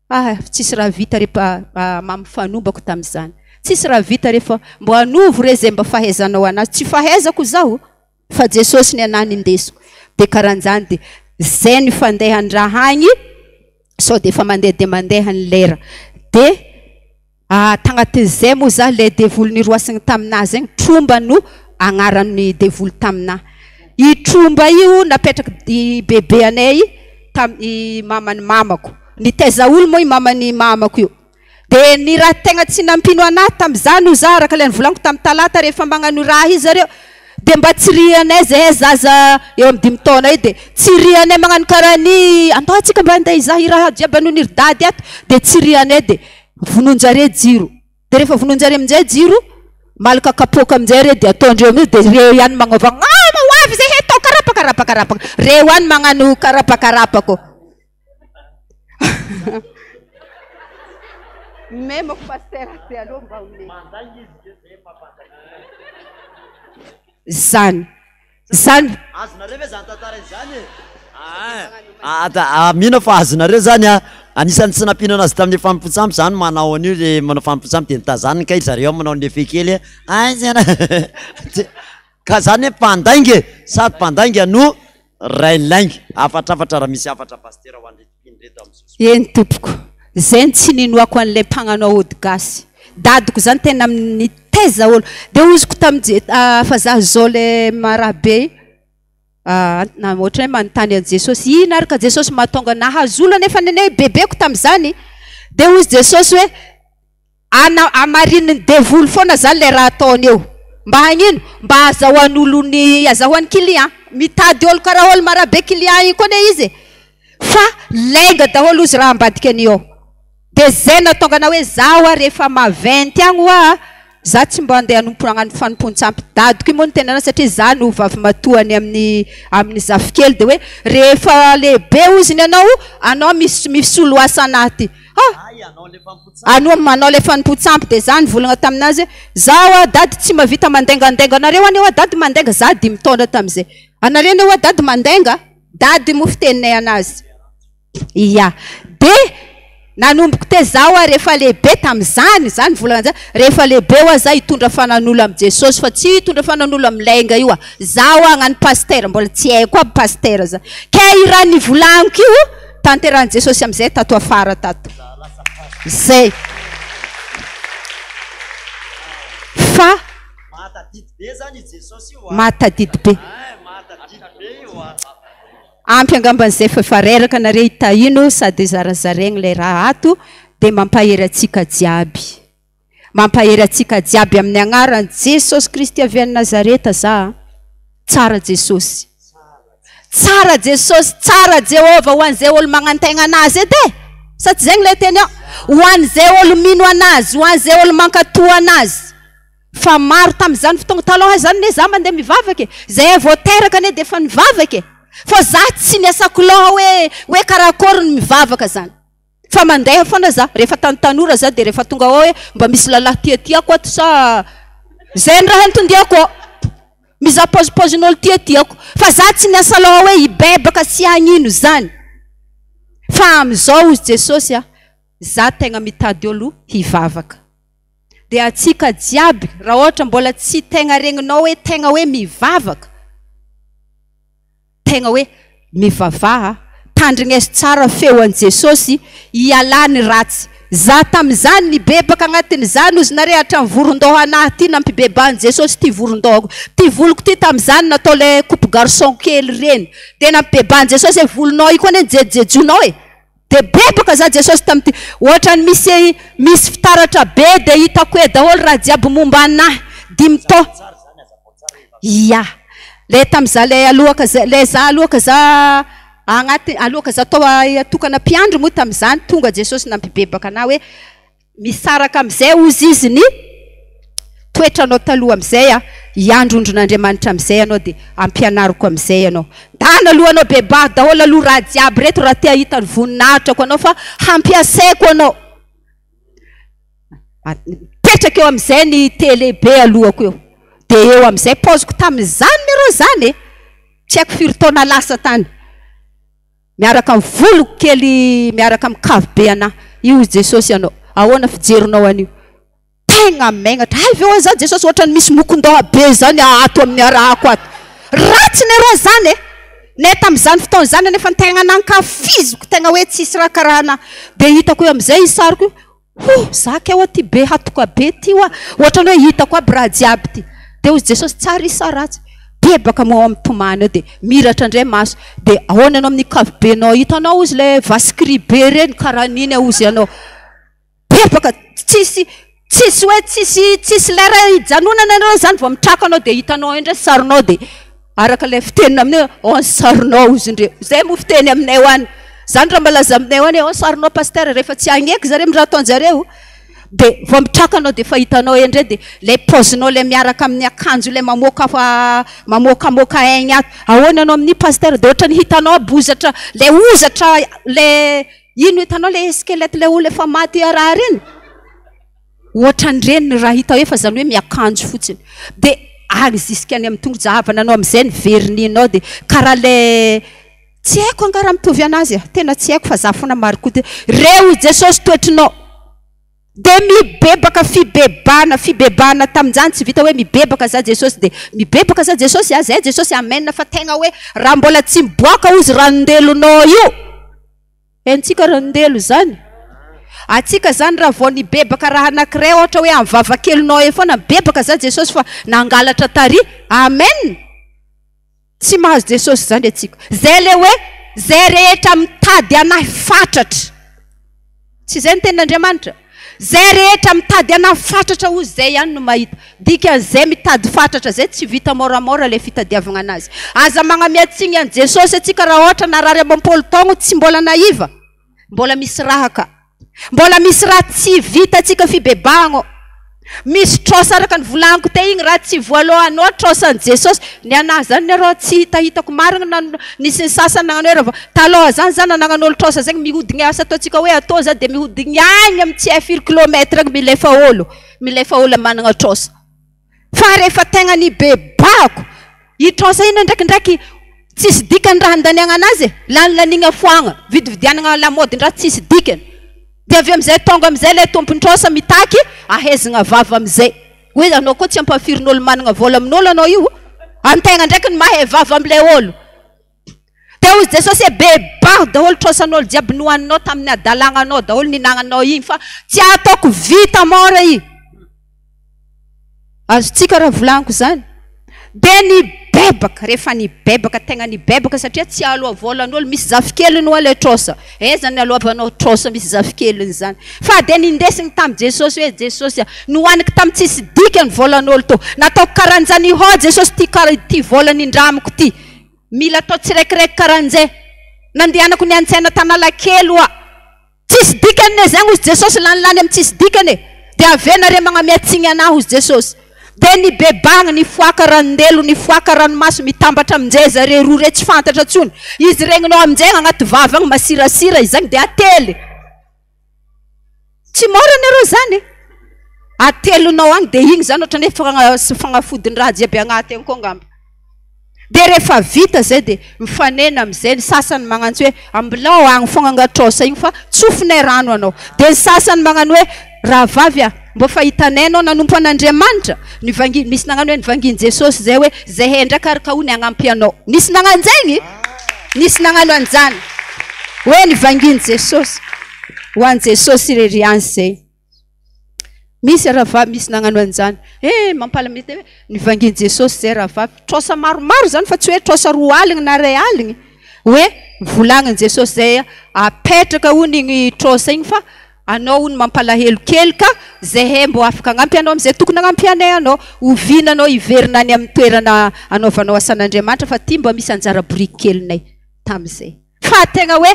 Ah, tsisy raha vita re pa mamy fanombako tamin'izany. Tsisy raha vita re fa mbo anovo re zay mba fahaizanao anazy. Tsy fahaizako zaho fa Jesosy ny anah nindesiko. De karan'izany de zay ny fandehan-draha agny sao de efa mandeha de mandeha ny lera. De ah, tagnatin'izay moa za le devoly niroasiny taminah zegny, Tromba no agnaran'ny devoly taminah. I Tromba io napetraky i bebe anay tam i maman'ny mamako. Nitaiza olo moa i maman'ny mamako io. De ny raha tegna tsy nampino anah tam'zany hoy za araka ilay nivolaniko tamin'ny talata rehefa magnano raha io zareo de mba tsirihanay zahay zaza eo amin'ny dimy taona eo de tsirihanay magnano karaha ny andao antsika mba handeha hizaha i raha jiaby anon'iry dady ato de tsirihanay de vonoin-jare jiro de rehefa vonoin-jare amin'izay jiro malaka kapoaka amin'izay re de ataondreo amin'izay de reo ihany magnova ah ho avy zahay atao karapakarapakarapak reo ihany magnano karapakarapako. Memako pasteur aty aloha mba omeko. Zany. Zany. Azonareo ve zany tantara izany e? Ah, mino aho fa azonareo zany a. Anisan'ny tsy nampino anazy tamin'ny fanompoan-tsampy zany manao an'io le manao fanompoan-tsampy de nitazaniny kay zareo ao manao an'le fe kely aiza ka zany hoe mpandainga e, sady mpandainga no Rainilainga, hafatrafatra raha misy hafatra Pasitera ho an'ireto mpino ireto amin'izao soa. Eny tompoko, zay no tsy ninoako an'ilay mpagnanao ody gasy. Dadiko zany tena nitaiza olo. De hoziko tam je fa za zao le maraha be na ohatra hoe manontany an'i Jesosy, ino ary ka Jesosy mahatonga nahazo olo anefa ny anay bebeko tam'zany. De hozy Jesosy hoe Ana amarinin'ny devoly foana zany le raha ataony eo. Mba hagnino? Mba azahoan'olo ny azahoany client. Mitady olo karaha olo marabe client iny koa anie izy e. Fa lainga daholo ozy raha ambadika any ao. De zay nahatonga anah hoe za hoa rehefa maventy agny hoa za tsy mba andeha hanompo hagnano fanompoan-tsampy dadiko io moa no tena anah satria za no vavimatoa any amin'ny amin'ny zafikely de hoe rehefa lehibe ozy ny anao anao mis- misolo asa anah ty. Ha! Anoa manao ilay fanompoan-tsampy dia za nivolagna taminazy hoe za hoa dady tsy mahavita mandaingandainga anareo anie hoa dady mandainga za dimy taona tamin'izay anareo anie hoa dady mandainga dady moa fiteninay anazy ia dia nanomboko teo za hoa rehefa lehibe tamin'izany za nivolagna an'izany rehefa lehibe hoa za hitondra fanan'olo amin'i Jesosy fa tsy hitondra fanan'olo amin'ny lainga io aho za hoa hagnano pasitera mbola tsy haiko aby pasitera za kay raha nivolagniko io Tanterahin'i Jesosy amin'izay tato afara tato. Izay. Fa Mahatadidy be zany i Jesosy io a. Mahatadidy be. Ay, mahatadidy be io a. Ampy angambany izay fa efa reraka nareo hitahino sady zarazaraigny ilay raha ato dia mampahery antsika jiaby. Mampahery antsika jiaby amin'ny agnaran'i Jesosy Kristy avy any Nazareta za a. Tsara Jesosy. Tsara Jesosy, tsara Jehovah ho an'izay olo magnantegna anazy edy e. Sa tsy zegny le teny ao? Ho an'izay olo mino anazy, ho an'izay olo mankatò anazy. Fa maro tamin'izany fotoagna taloha zany ne za mandeha mivavaka e. Zahay vao teraka anie de efa nivavaka e. Fa za tsy niasako loha hoe hoe karakôry ny mivavaka zany. Fa mandeha foana za, rehefa tany tanora za de rehefa tonga ao hoe mba misy lalahy tiatiako ato sa zay ny raha nitondiako ao. Mizaha paozipaozin'olo tiatiako. Fa za tsy niasa loha hoe hibebaka sy hagnino zany. Fa amizao hozy Jesosy a, za tegna mitady olo hivavaka. De atsika jiaby raha ohatra mbola tsy tegna regninao hoe tegna hoe mivavaka, Tegna hoe mivavaha, tandrigneso tsara feo an'i Jesosy, ialà ny ratsy. Za tamin'izany nibebaka agnatin'izany ozy nare hatramin'ny voron-dôha anahy ty nampibebahan'i Jesosy ty voron-dôhako. Ty voloko ty tamin'izany natao le coupe garçon kely reny. De nampibebahan'i Jesosy hoe volonao io koa anie nijejojejonao e. De bebaka za Jesosy tamin'ity. Ohatran'ny misy misy fitaratra be de hitako eo daholo raha jiaby momba anahy. Dimy tao. Ia. Le tamin'iza le alohaka zay le za alohaka za agnaty alohaka za tao atokana mpiandry moa tamin'izany tonga Jesosy nampibebaka anahy hoe misaraka amin'izay hozy izy ny. toetranao taloha amin'izay a, hiandrondron'Andriamanitra amin'izay ianao dia ampianariko amin'izay ianao. Ndana aloha anao bebaha daholo aloha raha jiaby reto raha te hahita ny voninahitrako anao fa hampiasaiko anao. Mipetraka eo amin'izay ny télé be alohako eo. Dia eo amin'izay paoziko tamin'izany nareo izany e. Tsy haiko firy taona lasa tany. Miaraka amin'ny voloko kely miaraka amin'ny kavy be anah. Io i Jesosy ianao. Ahoana fijerinao an'io? Tegna megnatra. Hay ve ho'a zany Jesosy ohatran'ny misy mokon-doha be zany ato amin'ny arahako ato. Ratsy nareo zany e. Ne tamin'izany fotoana izany anefa ny tegna nankafiziko tegna hoe tsisy raha karaha anah. Dia hitako eo amin'izay io sariko io. Ho, za kay ho'a ty be hatoka be ty ho'a. Ohatran'ny hoe hitako aby raha jiaby ty. Dia hozy Jesosy tsara izy sa ratsy? Bebaka moa ao amin'ny tomany ao dia miratra indray maso. Dia ahoana ianao amin'ny kavibenao? Hitanao hozy ilay vaskri be ireny karaha an'iny hozy ianao. Bebaka, tsisy, tsisy hoe tsisy, tsisy lera hijanonana ianao izany vao mitraka anao dia hitanao eo indray sarinao dia araka ilay fitenina aminay hoe ao ny sarinao hozy indreo. Izay moa fiteny aminay ho any. Izany raha malaza aminay ho any hoe ao ny sarinao pasteur rehefa tsy hagneky zareo amin'ny raha ataon-jareo dia vao mitraka anao dia efa hitanao eo indray dia ilay paozinao ilay miaraka amin'ny akanjo ilay mamoaka mamoakamoaka aigny ato. Ahoana ianao amin'io pasteur? Dia ohatran'ny hitanao aby hozatra, ilay hozatra ilay Ino hitanao le squelette le olona efa maty raha reny? Ohatran'ireny ny raha hita eo fa zany hoe miakanjo fotsiny. De any jusqu'à any amin'ny tongotra zahavana anao amin'izay ny vernis-nao de karaha le tsy haiko angaha raha mitovy anazy e, tena tsy haiko fa za foana marikoty reo i Jesosy toetrinao. De mibebaka fibebahana, fibebahana tamin'izany tsy vita hoe mibebaka za Jesosy de mibebaka za Jesosy a, zay Jesosy amen fa tegna hoe raha mbola tsy miboaka ozy ranondelonao io. Haintsika ranondelo izany? Atsika zany raha vao nibebaka raha anakiray ohatra hoe amin'ny vavakelinao eo foana mibebaka za Jesosy fa nangalatra tary, amen! Tsy mahazo Jesosy izany atsika. Zay le hoe zay rehetra mitady anahy fatratra. Tsy izay ny tenin'Andriamanitra? Zay rehetra mitady anahy fatratra hozy zay ihany no mahita. Dikan'izay mitady fatratra zay tsy vita moramora le fitadiavagna anazy. Aza magnamia tsigny an'i Jesosy atsika raha ohatra narary amam-polo taogno tsy mbola naiva. Mbola misy raha ka. Mbola misy raha tsy vitatsika fibebahagna. Misy trosa araka ny volagniko te igny raha tsy voalohanao trosan'i Jesosy. Ny anahy zany nareo tsy hitahitako marigny na nisy ny sasany nagnano hoe raha taloha zany za nanagnan'olo trosa zegny mihodigny asa ataontsika hoe atao za de mihodigny agny amy tsy hay firy kilomètre agny milefa olo, milefa olo managna trosa. Fa rehefa tegna nibebahako, i trosa iny ndraikindraiky tsisy dikany raha andaniagna anazy e, lanilanigna foagna, vidividianagna lamaodin-draha tsisy dikany. Dia avy amin'izay tonga amin'izay ilay tompon-trosa mitaky ahezigna vava amin'izay. Hoe anao koa tsy ampahafirin'olo managna vola amin'olo anao io, antegna ndraiky ny mahay vava amin'ilay olo. Dia hoy Jesosy hoe bebaho daholo trosan'olo jiaby nohaninao tamin'ny hadalagnanao daholo nihinagnanao igny fa tsy ataoko vita mora i. Azontsika raha volagniko izany. Dia nibebaka, rehefa nibebaka, tegna nibebaka satria tsy aloa volan'olo, misy zafikeliny hoa ilay trosa. Aiza ny aloavanao trosa misy zafikeliny izany. Fa dia nindesigny tamin'i Jesosy hoe, Jesosy a, nohaniko tamin'ny tsisy dikany volan'olo tô. Nataoko karanjany hô Jesosy ty kara ty vola nindramiko ty. Mila atao tsiraikiraiky karanjay. Nandehanako niantsena t'Analakely hoa. Tsisy dikany ne zagny hozy Jesosy lanilany am tsisy dikany e! De avy eo nare magnamia tsigny anah hozy Jesosy. De nibebagny nifoaka ranondelo nifoaka ranomaso mitambatra aminjay zare roa re tsy fantatra tsony. Izy regninao aminjay agnaty vava agny masirasira izagny de ately. Tsy mora nareo zany e! Atelinao agny de igny zany ohatrany hoe fagna- fagnafodiny raha jiaby agnaty agny koa angamba. Dia rehefa vita izay dia mifanena amin'izay ny sasany magnantso hoe ambilao agny fogna anga trosa igny fa tsofinay rano anao. Dia ny sasany magnano hoe rahavavy a, mbô fa hitanay anao nanompo an'Andriamanitra, nivangi- misy nagnano hoe nivangian'i Jesosy izay hoe zahay ndraiky ary ka hono hagnampy anao. Nisy nagnano zegny? Nisy nagnano an'izany hoe nivangian'i Jesosy. Ho an'i Jesosy irery ihany izay. Misy rahavavy misy nagnano an'izany. Eh, mampalahelo hoe nivangian'i Jesosy izay rahavavy. Trosa maromaro izany fa tsy hoe trosa roa aligny na iray aligny. Hoe volagnin'i Jesosy izay apetraka hono igny trosa igny fa anao hono mampalahelo kely ka zahay mbô afaka hagnampy anao amin'izay tokony hagnampianay anao. Oviana anao hiverina any amin'ny toerana anaovanao asan'Andriamanitra fa ty mba misy anjara biriky kelinay tamin'izay. Fa tegna hoe.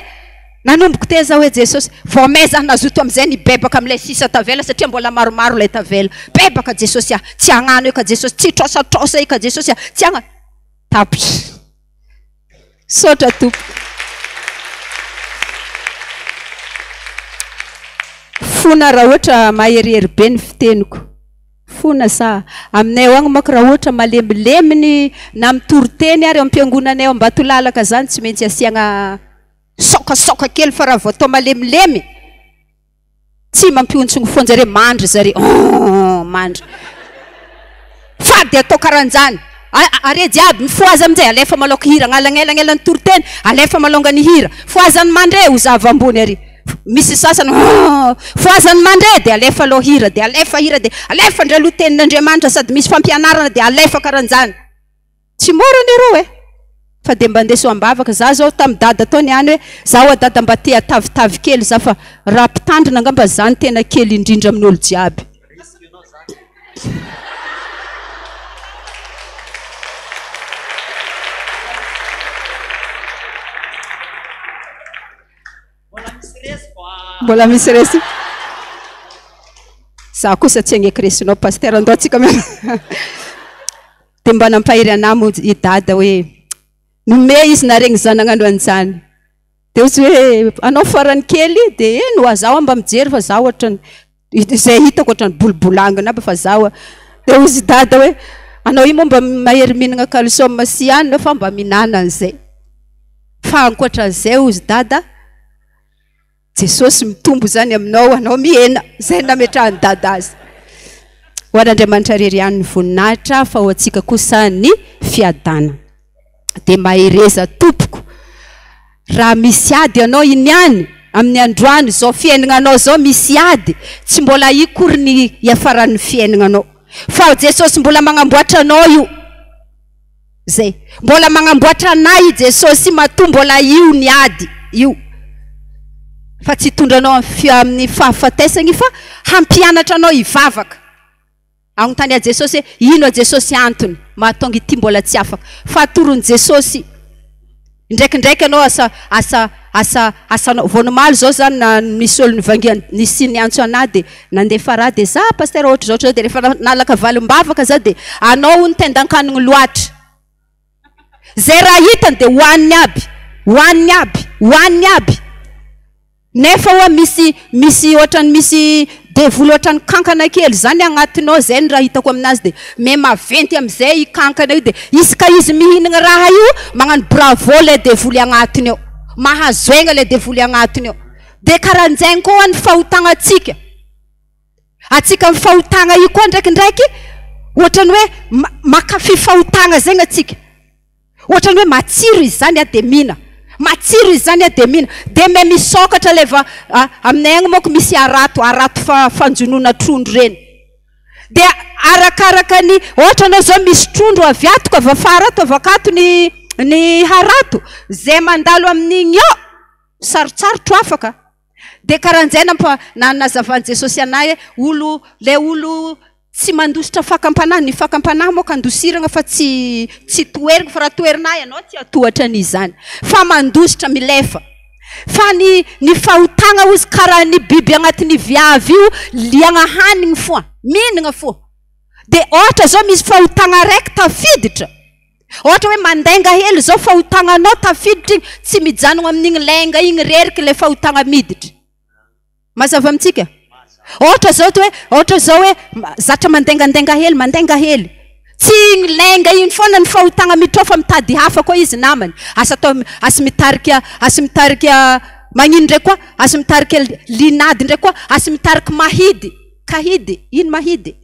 Nanomboko teo zaho hoe Jesosy, vao may zaho nazoto amin'izay nibebaka amin'ilay sisa tavela satria mbola maromaro ilay tavela. Bebaka Jesosy ah, tsy hagnano io ka Jesosy, tsy hitraosatraosa io ka Jesosy ah, tsy hagna. Tapitra. Misaotra Tompoko. Fona raha ohatra maherihery be ny fiteniko. Fona sa. Aminay ao agny manko raha ohatra malemilemy ny na mitory teny ary ao am-piangonanay ao Ambatolalaka zany tsy maintsy asiagna saokasaoka kely fa raha vao atao malemilemy tsy mampihontsogno foan-jare mandry zare oh mandry. Fady atao karan'izany. Are jiaby mifohaza amin'izay alefa maloka hira agnalagnelagnela ny toriteny alefa malonga ny hira. Fohazan'ny mandre ho zava ambony ary. Misy sasany fohazan'ny mandre dia alefa aloha hira dia alefa hira dia alefa ndray aloha tenin'Andriamanitra sady misy fampianarana dia alefa karan'izany. Tsy mora anie reo e! Fa dia mba ndeso am-bavaka. Za zao tamin'i dada tao niany hoe za oa dada mba te hatavitavy kely za fa raha mpitandrina angamba za no tena kely indrindra amin'olo jiaby. Mbola misy resy. Za kosa tsy hagneky resinao pasteur andao tsika miara. Dia mba nampahery anah moa i dada hoe nome izy naregny za nagnano an'izany. Dia ozy hoe anao farany kely dia eny hoa zaho mba mijery fa zaho ohatran'ny izay hitako ohatran'ny bolibolangina aby fa zaho dia ozy dada hoe anao io moa mba mahery mihinagna calcium sy hanina fa mba mihinana an'izay. Fa ankoatran'izay ozy dada Jesosy mitombo izany aminao, anao mihena. Izay no nametrahan'i Dada azy. Ho an'Andriamanitra irery ihany ny voninahitra fa ho antsika kosa ny fiadana. Dia mahereza tompoko. Raha misy ady ianao iny ihany, amin'ny androany izao fiainagnanao izao misy ady, tsy mbola akory ny hiafaran'ny fiainagnanao. Fa Jesosy mbola magnamboatra anao io. Zay. Mbola magnamboatra anay i Jesosy matoa mbola io ny ady io. Fa tsy hitondra anao amin'ny fahafatesagny fa hampianatra anao hivavaka. Agnontany a Jesosy hoe ino a Jesosy antony mahatonga ity mbola tsy afaka. Fa atoron'i Jesosy. Indraikindraiky anao asa asa asa asanao vao nomaly zao zany na nisy olo nivangian nisy niantso anah de nandefa raha de za pasteur ohatr'izao ohatr'izao de rehefa nalaka valim-bavaka za de anao hono tendan-kanigny loatra zay raha hitany de hohaniny aby hohaniny aby hohaniny aby Nefa hoa misy misy ohatrany misy devoly ohatrany kankana kely zany agnatiny ao zay ny raha hitako aminazy de me maventy amizay i kankana io de isaka izy mihinagna raha io magnano bravo le devoly agnatiny ao mahazo aigna le devoly agnatiny ao de karanjegny koa ny fahotagna-tsika atsika amy fahotagna io koa ndraikindraiky ohatrany hoe makafy fahotagna zegny atsika Ohatrany hoe matsiro izy zany a de mihina, matsiro izy zany a de mihina, de me misokatra le va a aminay agny manko misy harato, harato fa fanjonoana trondro reny, de arakaraka ny ohatra anao zao misy trondro avy ato ka avy afara ato avy akato ny ny harato, zay mandalo amin'igny eo sarotsarotro afaka. Dia karan'izay nampa nanazavan'i Jesosy anay hoe olo le olo tsy mandositra fakam-panahy, ny fakam-panahy moa ka andosirana fa tsy tsy toherina fa raha toherina ahy ianao tsy hatohatra an'izany fa mandositra milefa. Fa ny ny fahotagna ozy karaha ny biby agnatin'ny viavy io liagna hanigny foa, mihinagna foa. Dia ohatra zao misy fahotagna araiky tafiditra. Ohatra hoe mandainga hely zao fahotagnanao tafiditra igny, tsy mijanogno amin'igny lainga igny reriky le fahotagna miditra. Mazava amintsika? Ohatra zao ty hoe, ohatra zao hoe zatra mandaingandainga hely, mandainga hely. Tsy igny lainga igny foana ny fahotagna miditra ao fa mitady hafa koa izy namany. Asa atao, asa mitarika, asa mitarika magnino ndray koa, asa mitarika linady ndray koa, asa mitariky mahidy, kahidy, ino mahidy?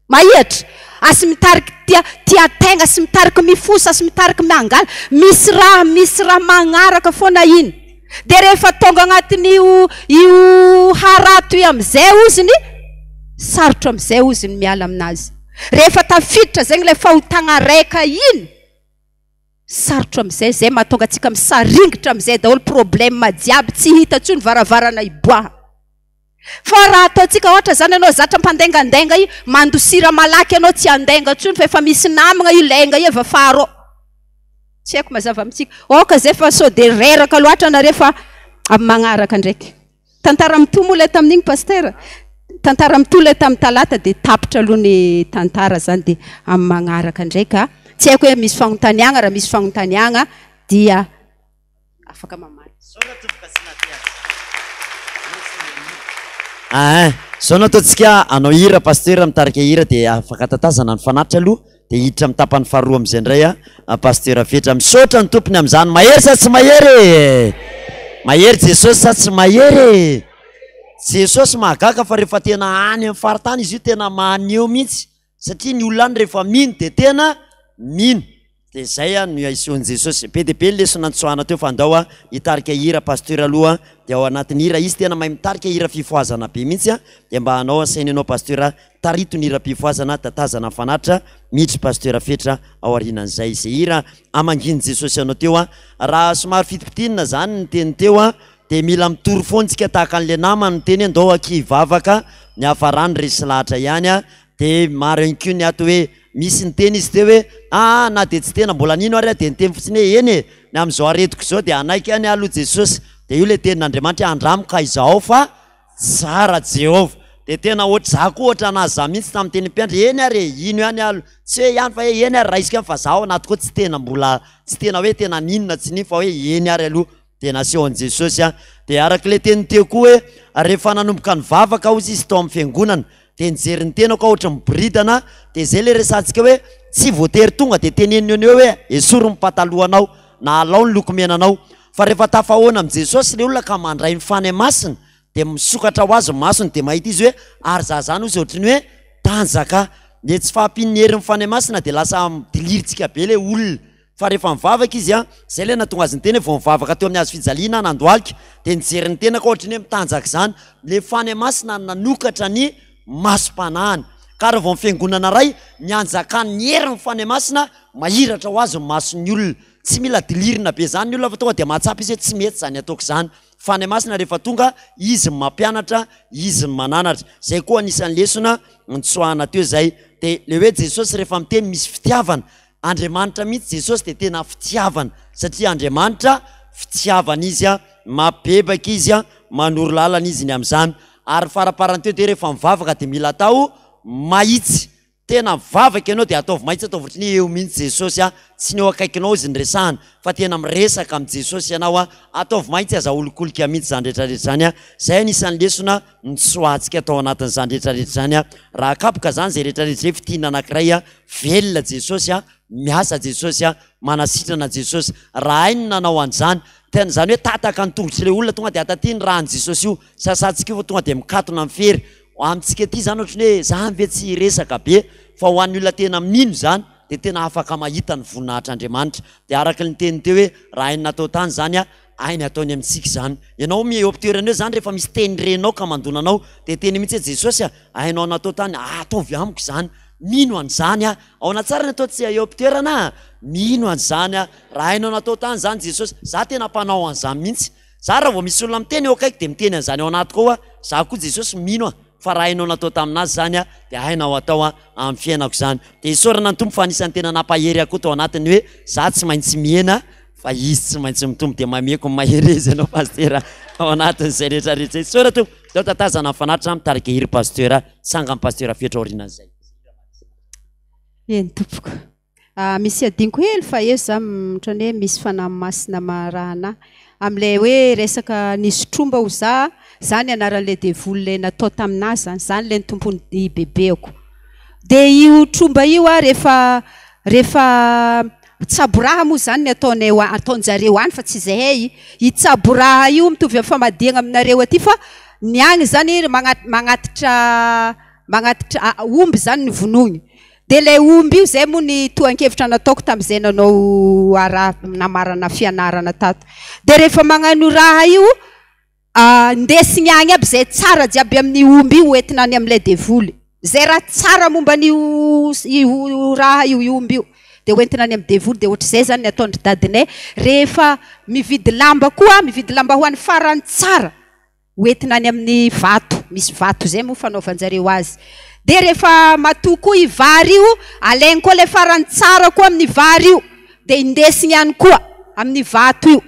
Mahihatra, asy mitariky tia tia tegna, asy mitariky mifosa, asy mitariky miangala, misy raha misy raha magnaraka foana iny. De rehefa tonga agnatin'io io harato io amizay oziny, sarotra amizay oziny miala aminazy. Rehefa tafiditra zegny le fahotagna raika iny, sarotra amizay, zay mahatonga antsika misaringitra amizay daholo problème jiaby, tsy hita tsony varavarana hiboahana. Fa raha ataontsika ohatra zany ianao zatra mpandaingandainga io, mandosira malaky ianao tsy handainga intsony fa efa misy namagna io lainga io efa faro. Tsy haiko mazava amintsika. Aoka zay fa sao dia reraka loatra nareo fa. Amin'ny magnaraka ndraiky. Tantara mitohy moa ilay tamin'igny Pasteur. Tantara mitohy ilay tamin'ny talata dia tapitra aloha ny tantara zany dia amin'ny magnaraka ndraika. Tsy haiko hoe misy fagnontaniagna, raha misy fagnontaniagna dia afaka mamaly. Aa zao no ataontsika hanao hira Pasteur mitarika hira dia afaka tatazana ny fanatitra aloha dia hiditra amin'ny tapany faharoa amin'izay indray a Pasteur Fetra. Misaotra ny tompony amin'izany. Mahery sa tsy mahery e? Mahery Jesosy sa tsy mahery e? Jesosy mahagaga fa rehefa tena any amin'ny faritany izy io tena maneho mihitsy satria ny olona any rehefa mino dia tena mino. Dia izay no isehoan'i Jesosy. Be dia be ny lesona nitsoahana teo fa andao hitarika hira Pasteur aloha dia ao anatin'ny hira izy tena mahay mitarika hira fifohazana be mihitsy dia mba hanao asaina ianao Pasteur tarito ny hiram-pifohazana tatazana fanatitra midry Pasteur Fetra ao aorianan'izay izay hira hamangian'i Jesosy anao teo raha somary fitipitinina zany ny teny teo dia mila mitory foana tsika tahaka an'ilay namany niteny hoe ndao akia hivavaka ny hafarany resy lahatra ihany dia maro ihany koa ny ato hoe Misy niteny izy teo hoe, aa na dia tsy tena mbola nino ary aho dia niteny fotsiny hoe eny e, ny amin'izao aretiko izao dia hanaiky ihany aho aloha Jesosy. Dia io ilay tenin'Andriamanitra hoe andramo ka izahao fa tsara Jehovah. Dia tena ohatra, za koa ohatra an'azy za mihitsy tamin'ny teny mpiandry, eny ary e, hino ihany aho aloha. Tsy hoe ihany fa hoe eny ary raisiko ihany fa za ao anaty koa tsy tena mbola, tsy tena hoe tena nino na tsy nino fa hoe eny ary aloha. Dia nasehon'i Jesosy aho. Dia araka ilay teny teo koa hoe rehefa nanomboka nivavaka hozy izy tao amin'ny fiangonana dia nijery ny tenako aho ohatry ny miboridana dia izay ilay resahantsika hoe tsy voatery tonga dia teneniny eo no eo hoe esory ny patalohanao na alao ny lokomenanao fa rehefa tafahoana amin'i Jesosy ilay olona ka mandray ny Fanahy Masina dia misokatra ho azy ny masony dia mahita izy hoe ary za zany hozy ohatry ny hoe tanjaka ny tsy fahampian'ny herin'ny Fanahy Masina dia lasa midiliritsika be ilay olona Fa rehefa nivavaka izy an, izay ilay nahatonga azy niteny hoe vao nivavaka teo amin'ny hazo fijaliana aho nandohalika, dia nijery ny tenako aho ohatry ny hoe mitanjaka izany. Ilay Fanahy Masina no nanokatra ny masom-panahiny. Ka raha vao ny fiangonana iray, ny hanjakan'ny herin'ny Fanahy Masina, mahiratra ho azy ny mason'ny olona. Tsy mila dilirina be izany ny olona fa tonga dia mahatsapa izy hoe tsy mety izany ataoko izany. Fanahy Masina rehefa tonga, Izy no mampianatra, Izy no mananatra. Izay koa anisan'ny lesona nitsoahana teo izay. Dia ilay hoe Jesosy rehefa miteny misy fitiavana. Andriamanitra mihitsy Jesosy dia tena fitiavana satria Andriamanitra fitiavana Izy a, mampibebaka Izy a, manoro lalana Izy ny amin'izany. Ary faraparany teo dia rehefa mivavaka dia mila atao mahitsy. Tena mivavaka ianao dia ataovy mahitsy, ataovy ohatran'ny hoe eo mihitsy Jesosy a, tsy ny eo akaikinao Izy no resahana fa tena miresaka amin'i Jesosy ianao a, ataovy mahitsy, aza aholikolika mihitsy izany rehetra rehetra izany a. Izay anisan'ny lesona nitsoahantsika tao anatin'izany rehetra rehetra izany a. Raha akapoka izany izay rehetra rehetra izay, fitinina anankiray a, Velona Jesosy a, miasa Jesosy a, manasitrana Jesosy. Raha hainy ny nanao an'izany, tena izany hoe tataka ny tongotr'ilay olona tonga dia ataty ny ràn'i Jesosy io, sasantsika io fa tonga dia mikatona ny fery. Amintsika aty izany ohatran'ny hoe zany ve tsy hiresaka be, fa ho an'ny olona tena mino izany dia tena afaka mahita ny voninahitr'Andriamanitra. Dia araka ny teny teo hoe raha hainy natao tany izany a, hainy ataony amintsika izany. Ianao eo am-pitoerana eo izany rehefa misy teny renao ka mandona anao dia teny mihitsy hoe Jesosy a, hainao natao tany, ataovy amiko izany. Mino an'izany aho. Aona tsara ny atao tsy eo am-pitoerana a! Mino an'izany aho. Raha hainao natao tany izany Jesosy, za tena mpanao an'izany mihitsy. Za raha vao misy olona miteny eo akaiky dia miteny an'izany ao anatiko ao aho. Za koa Jesosy mino aho fa raha hainao natao tamin'azy izany aho dia hainao atao amin'ny fiainako izany. Dia isaorana ny Tompo fa anisan'ny tena nampahery ahy koa tao anatiny hoe za tsy maintsy mihena fa izy tsy maintsy mitombo. Dia mameko ny mahereza ianao Pasitera ao anatin'izay rehetra rehetra izay. Isaorana Tompo. Ndao tatazana ny fanatitra mitarika hery Pasitera. Sangan'i Pasteur Fetra aorianan'izay. Eny tompoko. Ah, misy adinoko hely fa eo za ohatran'ny hoe misy fanahy masina maharaha anah. Amin'ilay hoe resaka nisy tromba ho za, za ny anaran'ilay devoly ilay natao taminah zany, zany ilay nitompoan'ny bebeako. Dia io tromba io ah rehefa rehefa tsaboraha moa zany ny ataonay ataon-jareo any fa tsy izahay. Io tsaboraha io mitovy amin'ny famadihana aminareo aty fa ny agny zany magnatitra magnatitra omby zany ny vonoiny. Dia ilay omby io izay moa ny tohan-kevitra nataoko tamin'izay nanao ara namarana fianarana tato. Dia rehefa magnano raha io Indesigny agny aby zay tsara jiaby amin'ny omby io hoentina any amin'ilay devoly. Zay raha tsara momba an'io io raha io, io omby io dia hoentina any amin'ny devoly. Dia ohatr'izay zany ny ataon-dry dadinay rehefa mividy lamba koa, mividy lambahoany farany tsara hoentina any amin'ny vato, misy vato zay moa fanaovan-jareo azy. Dia rehefa matoa koa io vary io, alainy koa ilay farany tsara koa amin'ny vary io dia indesigny ihany koa amin'ny vato io.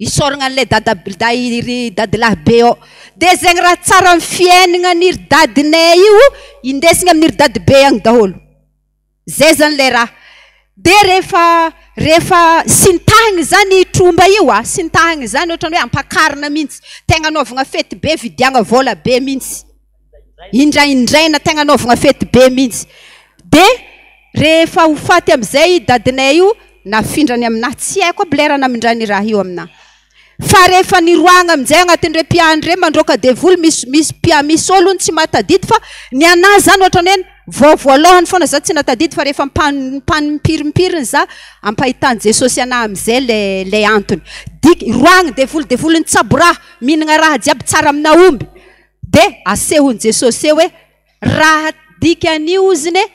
Isaoragna an'ilay dada dahy ry dadilahy be ao. Dia zegny raha tsara amin'ny fiaignana ny ry dadinay io indesigna amin'ny ry dadibe agny daholo. Zay zany le raha. Dia rehefa rehefa sintahigny zany tromba io a, sintahigny zany ohatran'ny hoe ampakarina mihitsy, tegna anaovagna fety be, vidiagna vôla be mihitsy. Indraindraina tegna anaovagna fety be mihitsy. Dia rehefa ho faty amin'izay i dadinay io, nafindrany aminahy, tsy haiko aby lera namindrany raha io aminahy. Fa rehefa niroahagna amin'izay agnatin'ireo mpiandry ireo mandroaka devoly, misy misy mpia- misy olo hono tsy mahatadidy fa ny anahy zany ohatran'ny hoe vao voalohany foana za tsy nahatadidy fa rehefa mpan- mpanimpirimpiry za ampahitan'i Jesosy anahy amin'izay le le antony. Dik- roahagna devoly, devoly nitsabo raha, mihinagna raha jiaby tsara amina omby. De asehon'i Jesosy eo hoe raha dikan'io oziny e,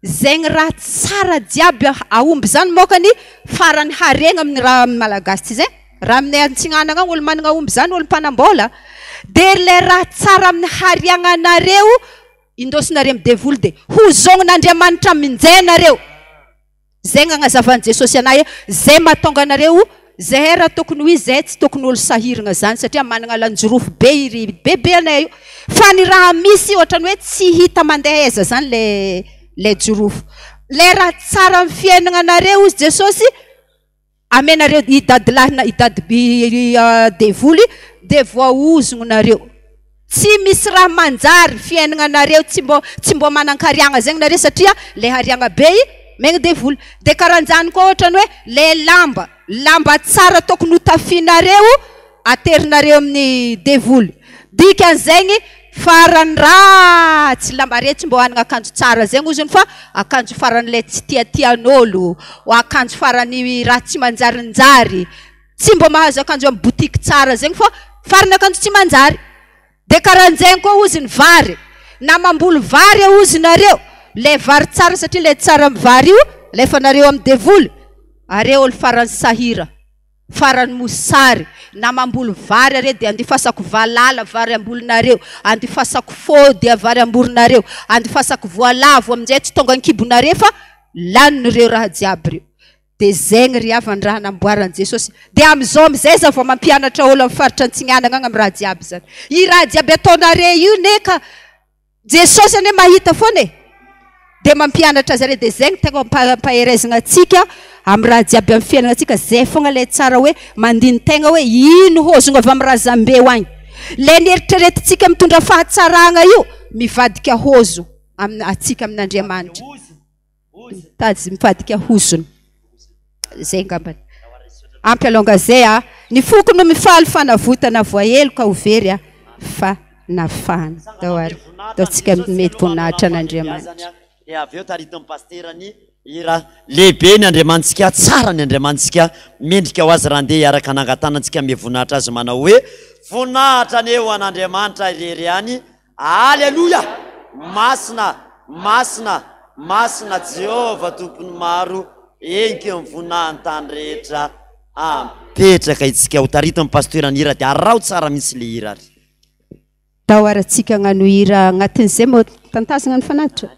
zegny raha tsara jiaby aomby zany mokany farany haregna amin'ny raha amin'ny malagasy tsy zay? Raha aminay antsinanana agny olo managna omby zany olo mpanambola, de le raha tsara amin'ny hariagnanareo indosinareo amin'ny devoly de hozognon'Andriamanitra aminjay nareo. Zay gn'agnazavan'i Jesosy anahy hoe zay mahatonga anareo zahay raha tokony ho izy zahay tsy tokony olo sahiragna zany satria managna lanjorofo be iry bebe anay io fa ny raha misy ohatrany hoe tsy hita mandeha aiza zany le le jorofo le raha tsara amin'ny fiainagna anareo ozy Jesosy amenareo i dadilahy na i dady devoly de voaozogno nareo. Tsy misy raha manjary fiaignana nareo tsy mbô tsy mbô manan-kariagna zegny nareo satria le hariagna be i megna devoly. De karanjany koa ohatrany hoe le lamba, lamba tsara tokony ho tafianareo aterinareo amin'ny devoly. Dikan'izegny farany ratsy lamba re tsy mbô hanagna akanjo tsara zegny ozony fa akanjo faran'le tsy tiatian'ôlo, akanjo farany raha tsy manjarinjary. Tsy mbô mahazo akanjo amin'ny boutique tsara zegny fô farany akanjo tsy manjary. De karanjegny koa ozy ny vary, na mamboly vary ozy nareo, le vary tsara satria le tsara amin'ny vary io alefanareo amin'ny devoly, are olo farany sahira, farany mosary, na mamboly vary are de andifasako valala vary ambolinareo, andifasako fody vary ambolinareo, andifasako voalavo aminjay tsy tonga an-kibonareo fa lanin'ireo raha jiaby reo. Dia zegny ry havana raha namboaran'i Jesosy. Dia amizao amizay za vao mampianatra olo amin'ny faritra Antsinanana agny amin'ny raha jiaby zany. I raha jiaby ataonare io ne ka Jesosy anie mahita foana e. Dia mampianatra zare dia zegny tegna ampaherezagna antsika amin'ny raha jiaby amin'ny fiainana antsika. Zay foagna le tsara hoe mandini-tegna hoe ino hozogna avy amin'ny razambeo agny. Le nieritreretintsika mitondra fahatsaragna io mivadika hozo amin'ny antsika amin'Andriamanitra. Mitady mivadika hozona. Zay angambany. Ampy alonga zay a. Ny foko no mifaly fanavotana voaheloka ho very a fa nafahana. Dao ary. Ataontsika mety voninahitra an'Andriamanitra. Dia avy eo taritin'ny pasitera ny hira Lehibe ny Andriamanitsika, tsara ny Andriamanitsika, mendrika ho azy raha andeha hiaraka hanangan-tanantsika hanome voninahitra azy manao hoe, Voninahitra anie ho an'Andriamanitra irery ihany, Aleloia! Masina, masina, masina Jehovah Tompon'ny maro, Henika eo amin'ny voninahin'ny tany rehetra. Amen. Petraka itsika ho taritin'ny pasteur ny hira dia araho tsara mihitsy le hira ary. Ndao ary atsika hagnano hira agnatin'izay moa tantazagna ny fanatitra.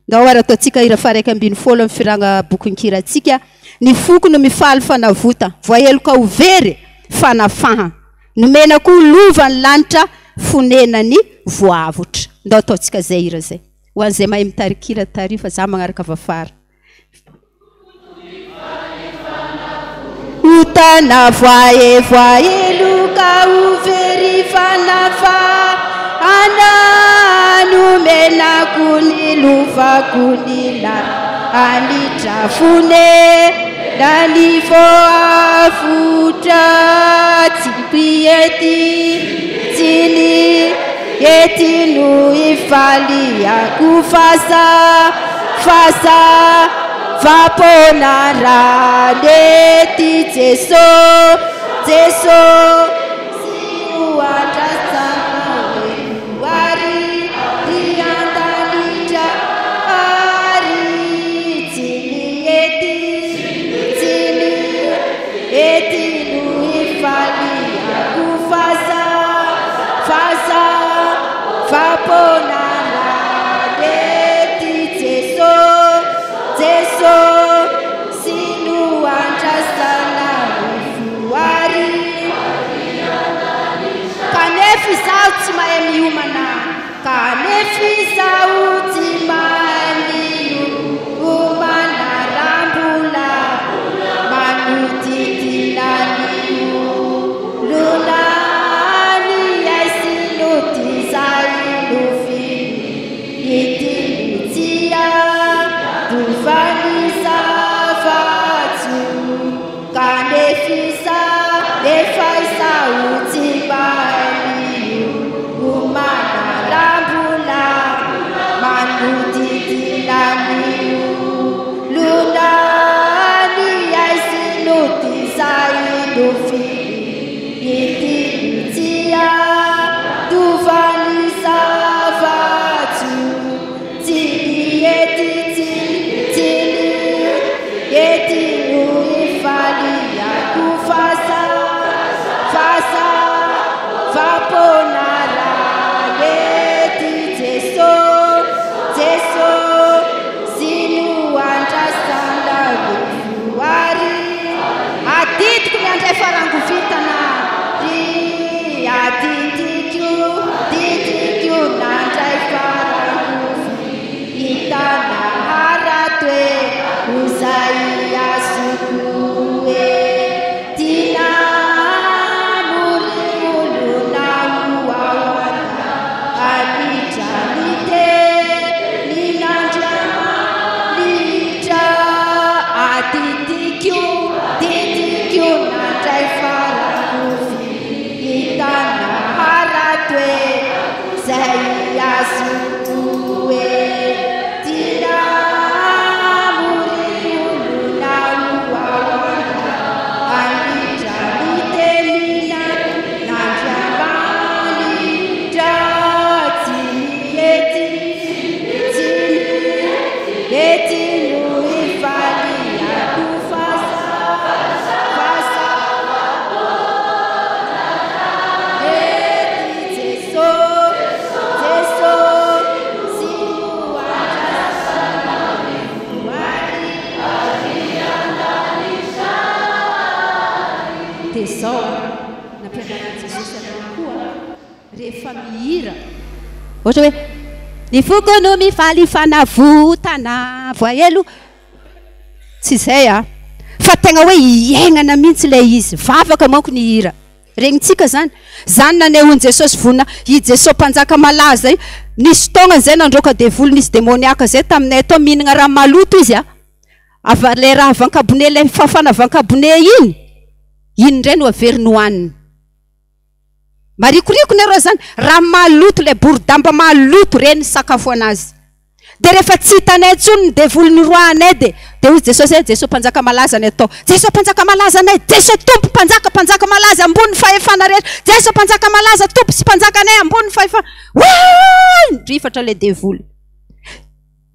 Ndao ary ataontsika hira faha 11 amin'ny firagna bokin-kirantsika. Ny foko no mifaly fanavota, voaheloka ho very fanafaha. Nomena koa lova ny lanitra fonenany voaavotra. Ndao ataontsika izay hira izay. Ho an'izay mahay mitarikira tariho fa za magnaraka avy afara. Otana voae voaheloka ho very fanafahana Nomena ko ny lovako ny lanitra fonenany voavotra Tsy ety tsy ny ety no ifaliako fasa fasa Vapona raha nety Jeso Jeso Sy ho andrasako ary ry an-danitra ary tsy ny ety tsy ny ety no ifaliako fasa fasa Vapona raha nety Jeso Jeso Sy no andrasana ho voary. tsy mahay miomana kanefa izaho tsy mahay miomana raha mbola manodidina ny olona ny ay sy nody izay nofidy tsia dovany zavatso kanefa izaho nefa izaho tsy mahay miomana raha mbola manodidina ny olona ny ay sy nody izay nofidy tsia dovany zavatso tsy ety tsy tsy ety no ifaliako fasa fasa vaponara ety Jeso Jeso sy no andrasana voary adidiko miandray farangovitana ry adidiko didiko nandray farangovitana haratoe ozay azoko e tina mory olona ho ahoana anitra ny tenin'Andriamanitra adidiko didiko nandray farangovitana haratoe zay azoko e tina mory olona ho ahoana anitra ny tenin'Andriamanitra tsy ety tsy ety no ifaliako fasa fasa ety Jeso Jeso sy no andrasana voary dia zao nampianarin'i Jesosy anao koa rehefa mihira ohatra hoe ny foko no mifaly fanavotana voaelo tsy izay a fa tegna hoe iainana mihitsy ilay izy vavaka manko ny hira regnintsika zany zany nanehoan'i Jesosy vonina i Jesosy mpanjaka malaza io nisy fotoagna zay nandroaka devoly nisy demoniaka zay taminay atao mihinagna raha maloto izy a ava le raha avankabone le fafana avankabone iny iny indray no averiny hohaniny marikoriko nareo zany raha maloto le borodamba maloto reny sakafo anazy dia rehefa tsy hitanay intsony ny devoly noroahanay dia dia hoy Jesosy hoe Jesosy mpanjaka malaza ny atao Jesosy mpanjaka malaza anay Jesosy tompo mpanjaka mpanjaka malaza ambony fahefana rehetra Jesosy mpanjaka malaza tompo sy mpanjakanay ambony fahefana Oay! Nirifatra le devoly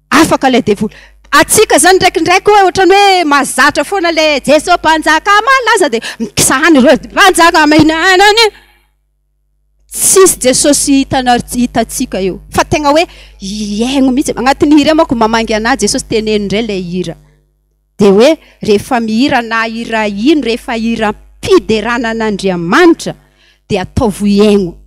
afaka le devoly atsika zany ndraikindraiky hoe ohatrany hoe mahazatra foana le Jesosy mpanjaka malaza dia mikisahany ireo mpanjaka mihinanany tsisy Jesosy hitana hitantsika eo fa tegna hoe iaigno mihitsy agnatin'ny hira manko mamangy anahy Jesosy teneno indray le hira dia hoe rehefa mihira na hira ino rehefa hira fiderana an'Andriamanitra dia ataovy iaigno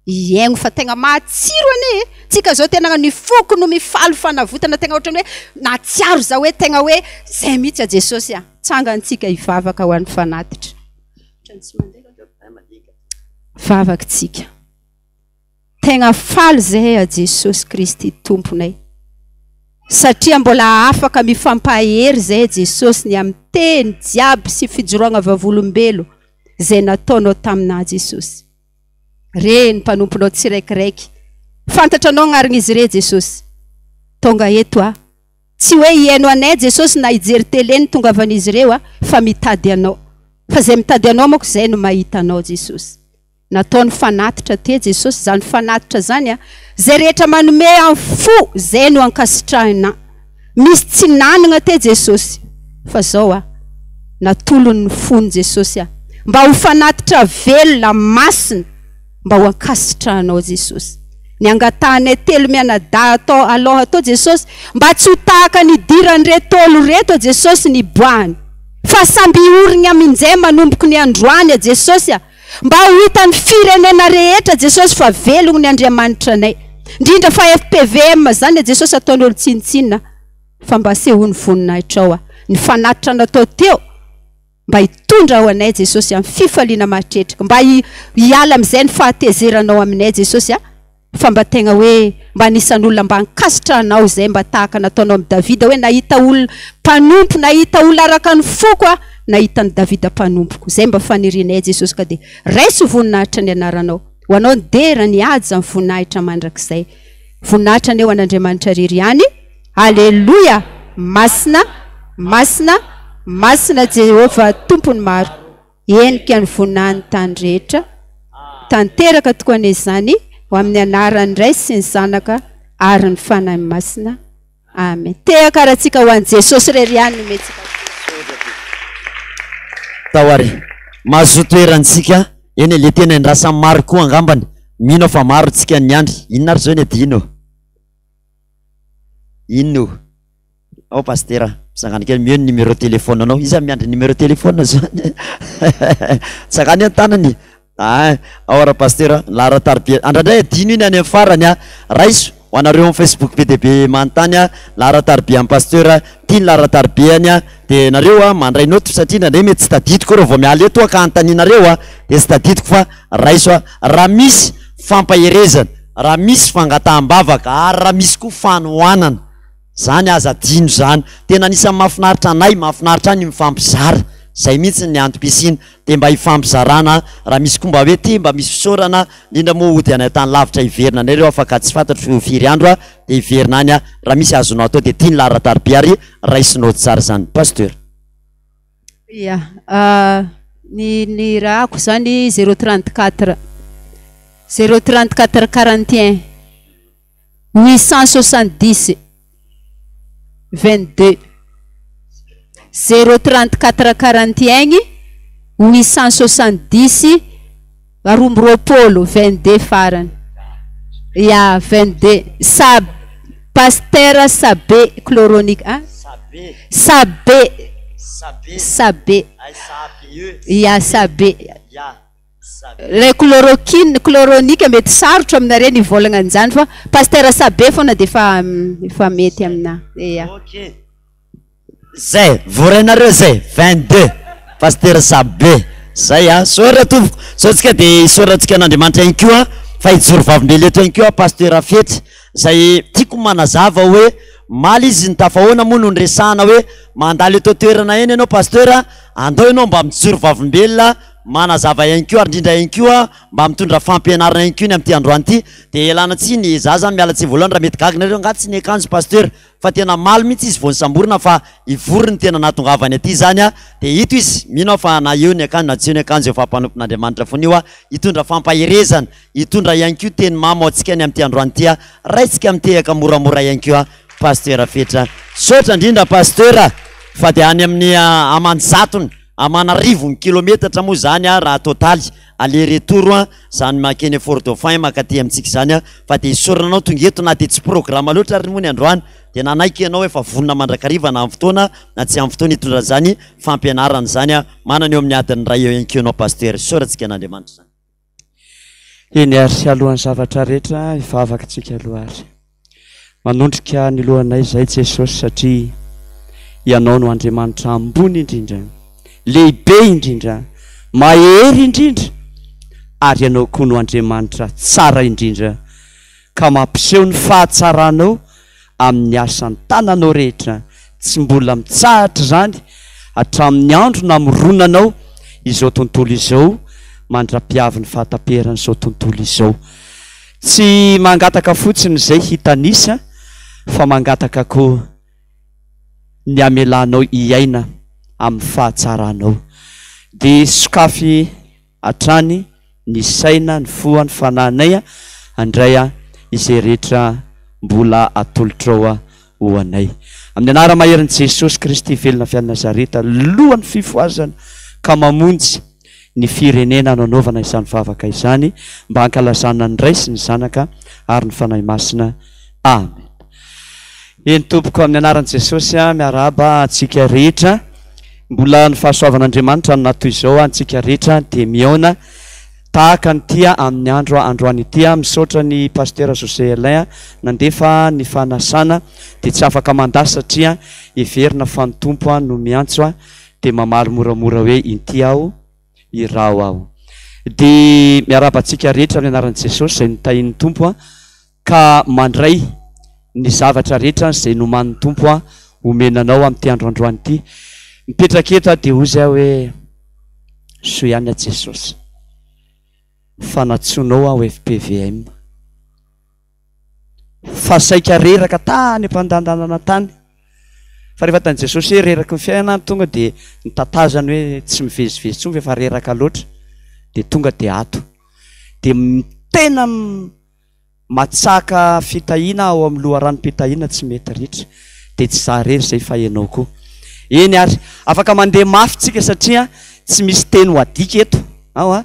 iaigno fa tegna mahatsiro anie tsika zao tena ny foko no mifaly fanavotana tegna ohatrany hoe nahatsiaro za hoe tegna hoe zay mihitsy a Jesosy a tsangantsika hivavaka ho an'ny fanatitra vavakitsika tegna faly zahay a Jesosy Kristy tomponay satria mbola afaka mifampahery zahay Jesosy ny amin'ny teny jiaby sy fijoroagna vavolombelo zay nataonao taminahy Jesosy reny mpanomponao tsiraikiraiky fantatra anao agnarin'izy re Jesosy tonga eto a tsy hoe hihaino anay Jesosy na hijery télé ny tongavan'izy ireo a fa mitady anao fa zay mitady anao manko zay no mahita anao Jesosy nataony fanatitra te Jesosy zany fanatitra zany a zay rehetra manome amin'ny fo zay no ankasitrahina misy tsy nanana te Jesosy fa zao a natolony ny fony Jesosy a mba ho fanatitra velona masina mba ho ankasitrahanao Jesosy ny angatahanay telo mianadahy atao aloha atao Jesosy mba tsy ho tahaka ny idiran'ireto olo reto Jesosy ny boahany fa samby origny amin'izay manomboky ny androany a Jesosy a. Mba ho hitan'ny firenena rehetra Jesosy fa velogno ny Andriamanitra anay. Indrindra fa fpvm zany e Jesosy ataon'olo tsinontsinona fa mba asehoy ny voninahitrao a. Ny fanatitra natao teo mba hitondra ho anay Jesosy amin'ny fifaliana mahatretrika. Mba hiala amin'izay ny fahatezeranao aminay Jesosy a. Fa mba tegna hoe mba anisan'olona mba ankasitrahanao izay mba tahaka nataonao amin'i Davida hoe nahita olona mpanompo, nahita olona araka ny foko aho, nahita an'i Davida mpanompoko. Izay mba fanirianay Jesosy ka dia raiso voninahitra ny anaranao. Ho anao ny dera, ny haja, ny voninahitra mandrakizay. Voninahitra anie ho an'Andriamanitra irery ihany. Aleloia! Masina, masina, masina Jehovah Tompon'ny maro. Henika ny voninahiny tany rehetra. Tanteraka tokoa anie izany ho amin'ny anaran'ny Ray sy ny Zanaka ary ny Fanahy Masina. Amen. Tehaka ara-tsika ho an'i Jesosy irery ihany no omentsika. Tao ary. Mazoto erantsika. Eny e, le tena endrasan'ny maro koa angambany. Mino aho fa maro tsika niandry. Inona ary zao ny adino? Inona io? Ao Pasitera, mitsangana kely, omeo ny numéro téléphone anao. Iza miandry numéro téléphone zany? Tsangano ny tanany. Ah, ao ra Pasitera, laharan-tarobia. Andrandray adino iny any amin'ny farany ah. Raiso ho anareo amin'ny Facebook be dia be manontany ah, laharan-tarobia an'i Pasitera, ity ny laharan-tarobiany ah. Dia nareo ah mandray note satria indraindray mety tsy tadidiko raha vao miala eto aho ka anontanianareo ah, dia tsy tadidiko fa raiso ah. Raha misy fampaherezana, raha misy fangataham-bavaka ary raha misy koa fanohanana. Zany aza adino zany. Tena anisan'ny mahafinaritra anay, mahafinaritra ahy ny mifampizara. Zay mihitsy ny antom-pisiana. Dia mba hifampizarana, raha misy koa mba hoe ty mba misy fisaorana, indrindra moa hody any an-tany lavitra hiverina indray ireo afaka tsy fantatro firy andro aho dia hiverina any aho. Raha misy azonao atao dia ty ny laharan-tariby ary raisinao tsara izany. Pasteur. Ya, ny ny rahako zany zéro 34 zéro 34 41 870 22 zéro 34 41 870 22 22 farany ya 22 sab pasteur sabe chloronique hein sabe sabe ya sabe Ilay chloroquine, chloronique mety sarotra aminareo ny hivolagna an'izany fa Pasteur Sabe foana dia efa efa mety aminà. Ia. Ok. Zay, voarainareo zay, 22, Pasteur Sabe. Zay a, isaorana tompoko. Zao tsika dia isaorantsika an'Andriamanitra ihany koa fa hijoro vavolombelona eto ihany koa Pasteur Fetra izay tiako manazava hoe maly izy nitafahoana moa no niresahana hoe mandalo eto an-toerana eny ianao Pasteur, andao ianao mba mijoro vavolombelona Manazava ihany koa ary indrindra ihany koa mba mitondra fampianarana ihany koa ny amin'ity androany ity. Dia ialana tsiny, za zany miala tsiny voalohany raha mety gaga nareo angaha tsy niakanjo Pasteur fa tena maly mihitsy izy vao nisamborina fa hivory ny tena nahatongavany aty izany a. Dia ito izy, mino aho fa na eo ny akanjo na tsy eo ny akanjo efa mpanompon'Andriamanitra foana io a. Hitondra fampaherezana, hitondra ihany koa teny mamy ho antsika ny amin'ity androany ity a. Raintsika mitehaka moramora ihany koa Pasteur Fetra. Misaotra indrindra Pasteur fa dia any amin'ny aman-jatony. Aman'arivony kilometatra moa izany raha totaly, aller retour, izany mankeny Fort Dauphin mankaty amintsika izany fa dia isaorana anao tonga eto na dia tsy programme loatra ary moa ny androany dia nanaiky ianao efa vonona mandrakariva na amin'ny fotoana na tsy amin'ny fotoana hitondra an'izany fampianarana izany manana eo amin'ny adiny iray eo ihany koa ianao Pasteur. Isaorantsika an'Andriamanitra izany. Eny ary alohan'ny zavatra rehetra hivavaka tsika aloha ary. Manondrika ny lohanay izay Jesosy satria Ianao no Andriamanitra ambony indrindra, lehibe indrindra, mahery indrindra ary Ianao koa no Andriamanitra tsara indrindra ka mampiseho ny fahatsaranao amin'ny asan'ny tananao rehetra, tsy mbola mitsahatra izany hatramin'ny andro namoronanao izao tontolo izao mandra-piavin'ny fahataperan'izao tontolo izao. Tsy mangataka fotsiny izay hitanisa fa mangataka koa ny hamelanao hiaina amin'ny fahatsaranao. Dia sokafy hatrany ny saina, ny fo, ny fanahinay handray izay rehetra mbola atolotrao ho anay. Amin'ny anara-maherin'i Jesosy Kristy velona avy any Nazareta, lohan'ny fifohazana ka mamonjy ny firenena no anaovana izany vavaka izany mba hankalazana ny Ray sy ny Zanaka ary ny Fanahy Masina. Amen. Eny tompoko, amin'ny anaran'i Jesosy miarahaba antsika rehetra. Mbola ny fahasoavan'Andriamanitra no naha toy izao antsika rehetra dia mihaona. Tahaka an'ity amin'ny andro androany ity aho misaotra ny Pasitera José Alain nandefa ny fanasana dia tsy afaka mandà satria heverina fa ny Tompo no miantso dia mamaly moramora hoe inty aho iraho aho. Dia miarahaba antsika rehetra amin'ny anaran'i Jesosy izay notahian'ny Tompo ka mandray ny zavatra rehetra izay nomanin'ny Tompo homena anao amin'ity andro androany ity. Mipetraka eto aho dia hozy aho hoe soa ihany aho Jesosy fa nantsoinao aho fpvm fa saika reraka tany am-pandandanana tany fa rehefa hitan'i Jesosy hoe reraky ny fiainana aho tonga dia nitatazany hoe tsy mivezivezy intsony fa efa reraka loatra dia tonga dia ato dia tena Matsaka fitahiana ao amin'ny loharanom-pitahiana tsy mety ritra. Dia tsy za irery izay fa ianao koa. Eny ary, afaka mandeha mafy tsika satria tsy misy teny ho adika eto. Ao a.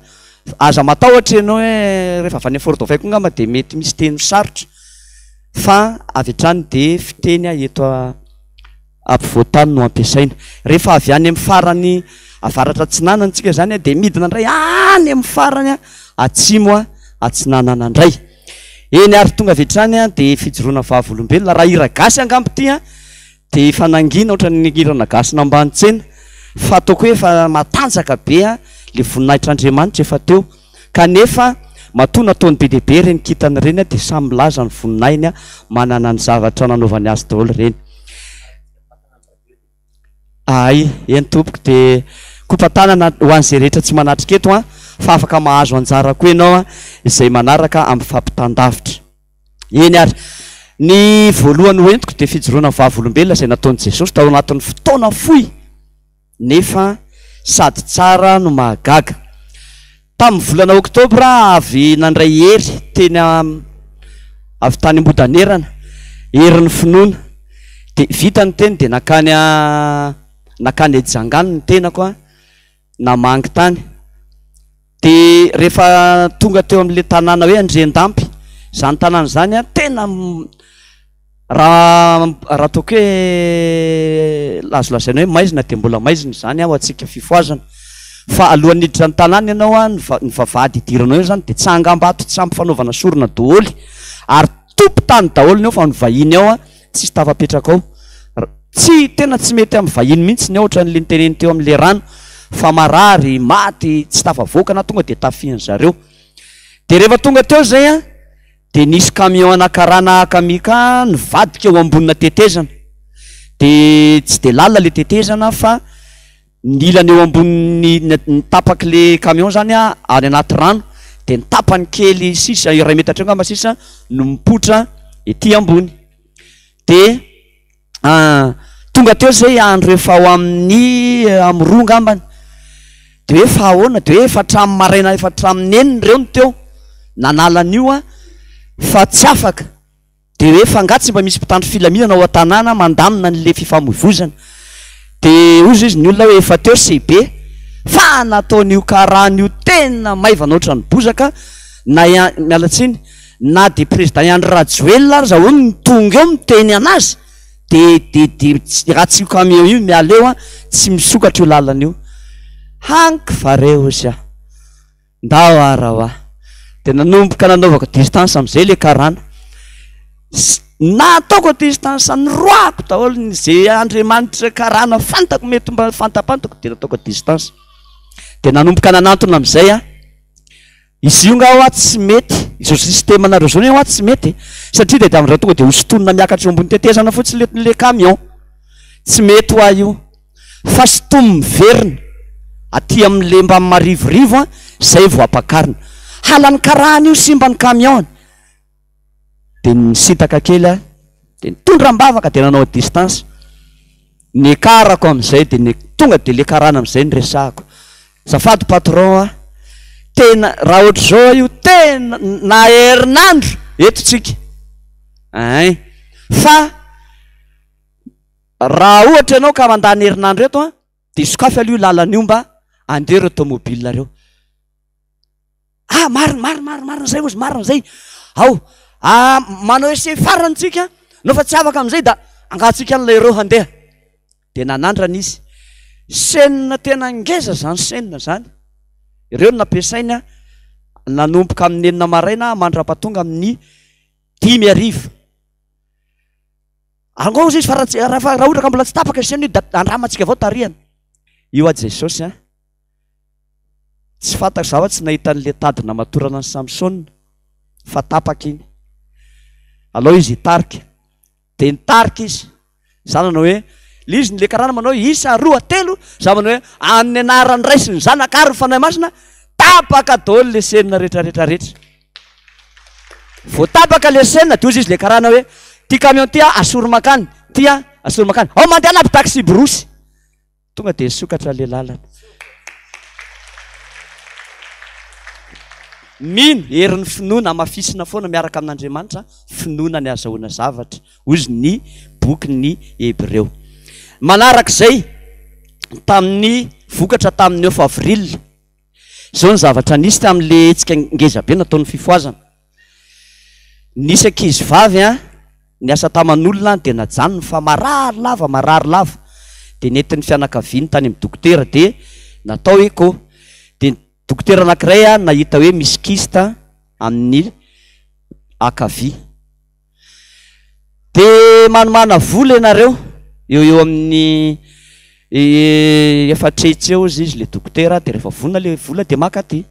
Aza matahotra ianao hoe rehefa avy any Fort Dauphin koa angamba dia mety misy teny sarotra fa avy hatrany dia fiteny eto ampovoan-tany no ampiasaina. Rehefa avy any amin'ny farany avaratra atsinanana tsika izany dia midina indray any amin'ny farany atsimo atsinanana indray. Eny ary tonga avy hatrany dia fijoroana vavolombelona. Raha hira gasy angamba ity dia efa nangina ohatran'ny hirana gasy nambany tsena fa ataoko hoe efa matanjaka be ilay voninahitr'Andriamanitra efa teo. Kanefa matoa nataony be dia be ireny kintana ireny dia samy milaza ny voninahiny manana ny zavatra nanaovany azy daholo ireny. Ay, eny tompoko dia kopa-tanana ho an'izay rehetra tsy manatrika eto an, fa afaka mahazo anjara koa ianao an, izay manaraka amin'ny fampitan-davitra. Eny ary, ny voalohany ho entiko dia fijoroana vavolombelona izay nataon'i Jesosy tao anatin'ny fotoana fohy. nefa sady tsara no mahagaga. Tamin'ny volana oktobra avy nandray hery teny avy tany Ambodanerana, herin'ny finoana. Dia vita ny teny dia nankany nankany Ejangany ny tenako namangy tany. Dia rehefa tonga teo amin'ilay tanàna hoe Andriandampy, izany tanàna izany tena Raha raha ataoko hoe azo lazaina hoe maizina dia mbola maizina izany ho antsika fifohazana. Fa alohan'ny hiditra ny tanàna ianao an, ny va- ny vavahady hidiranao eo izany dia tsangambato tsy ampy fanaovana sorona daholo ary tompon-tany daholo ny ao fa ny vahiny ao an tsisy tafapetraka ao. R- Tsy tena tsy mety amin'ny vahiny mihitsy ny ao ohatran'ilay noteneniny teo amin'ilay rano fa marary, maty, tsy tafavoaka na tonga dia tafihan'ny zareo. Dia rehefa tonga teo izay an, Dia nisy camion ana karana Akamika nivadika eo ambonina tetezana. Dia tsy dia lalina ilay tetezana fa ny ilany eo ambonin'ny ny tapak'ilay camion zany any anaty rano dia ny tapany kely sisa iray metatra eo angamba sisa no mipoitra ety ambony. Dia Tonga teo zay andro efa ho amin'ny amin'ny roa ngambany, de hoe fa ahoana, de hoe efa hatramin'ny maraina efa hatramin'ny enina ireo no teo nanala an'io an, fa tsy afaka, de hoe fa angaha tsy mba misy mpitandro filaminana ao an-tanàna mandamina an'le fifamoivoizana, de hozy izy ny olona hoe efa teo CB fa nataon'io karana io tena maivana ohatran'ny bozaka na i miala tsiny, Na dia président Andry Rajoelina aza hono no tonga eo miteny anazy de de de raha tsy io camion io miala eo an, tsy misokatra io lalana io. Hanky fa re ozy ah. Ndao ara hoa. De nanomboka nanaovako distance amizay le karana. Nataoko distance niroahako daholo ny ze andriamanitra karana fantako mety mba fantapantako de nataoko distance. De nanomboka nanantona amizay aho. Izy io nga hoa tsy mety, izao système nareo zao ne hoa tsy mety e, satria dia amin'izao tonga dia hosintonina miakatra eo ambony tetezana fotsiny le le camion, tsy mety hoa io, fa sintomy miverina aty amin'le mba marivorivo an, zay vao ampakarina, halan'ny karana io simba ny camion-ny. Dia nisintaka kely aho, dia nitondra am-bavaka dia nanao à distance. Niakarako amin'izay dia ni- tonga dia le karana amin'izay no resahako. Azafady patron a, tena raha ohatr'izao io tena na herinandro eto tsika ein, fa raha ohatra ianao ka mandany herinandro eto an, dia sokafy aloha io lalana io mba handeha ireo tomobile ireo. Ah marina marina marina marina zay ozy marina zay. Ao ah manao essai farany tsika no fa tsy afaka amizay da angatsika an'ilay ireo handeha. Dia nanandrana izy. Chaîne tena ngeza zany chaîne zany. Ireo no nampiasainy. Nanomboka amin'ny enina maraina mandra-pahatonga amin'ny dimy hariva. Angao hozy izy fa raha tsy raha fa raha ohatra ka mbola tsy tapaka ny chaîne io da andramantsika avao tarihana. Io a Jesosy a. Tsy fantako za fa tsy nahita an'le tady namatorana an'i Samsona fa tapaka iny. Alao izy hitarika. Dia nitarika izy. Za nanao hoe, le izy le karana manao hoe isa, roa, telo, za manao hoe amin'ny anaran'ny Ray sy ny Zanaka ary ny Fanahy Masina, tapaka daholo le chaîne rehetra rehetra rehetra. Vao tapaka le chaîne dia hozy izy le karana hoe ty camion ty asory mankany, ty asory mankany. Ao mandehana aby taxi brousse. Tonga dia nisokatra le lalana. Mino, herin'ny finoana, hamafisina foana miaraka amin'Andriamanitra, finoana ny ahazahoana zavatra, hozy ny bokin'ny Hebreo. Manarak'izay, tamin'ny vokatra tamin'ny neuf avril, izao ny zavatra nisy tamin'le hetsika ngeza be nataon'ny fifohazana. Nisy ankizy vavy an, niasa taman'olona dia najanony fa marary lava, marary lava. Dia nentin'ny fianakaviany tany amin'ny dokotera dia natao echo. Dia ny dokotera anankiray an nahita hoe misy kyste amin'ny ankavia. Dia manomàna vola ianareo, eo eo amin'ny efatra hetsy eo hozy izy ilay dokotera, dia rehefa vonona ilay vola dia maka aty.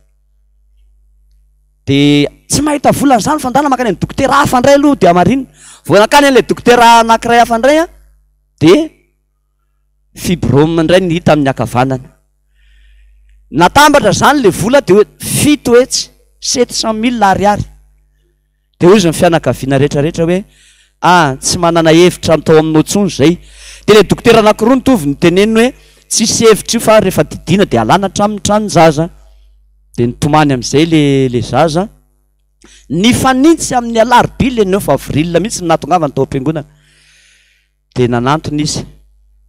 Dia tsy mahita vola an'izany fa ndana mankany amin'ny dokotera hafa indray aloha dia hamarinina. Vao nankany an'ilay dokotera anankiray hafa indray an, dia fibrome indray ny hita amin'ny ankavanana. Natambatra izany ilay vola dia hoe 700, 700 mille ariary. Dia hoy izy ny fianakaviana rehetra rehetra hoe, ah, tsy manana hevitra ny tao aminao intsony izay. Dia ilay dokotera anankiroa nitovy niteneniny hoe, tsisy hevitra io fa rehefa didiana dia alana hatramin'ny tranon-jaza. Dia nitomany amin'izay ilay ilay zaza. Nifanintsy amin'ny alarobia ilay neuf avril mihitsy ny nahatongavany tao am-piangonana. Dia nanantona izy.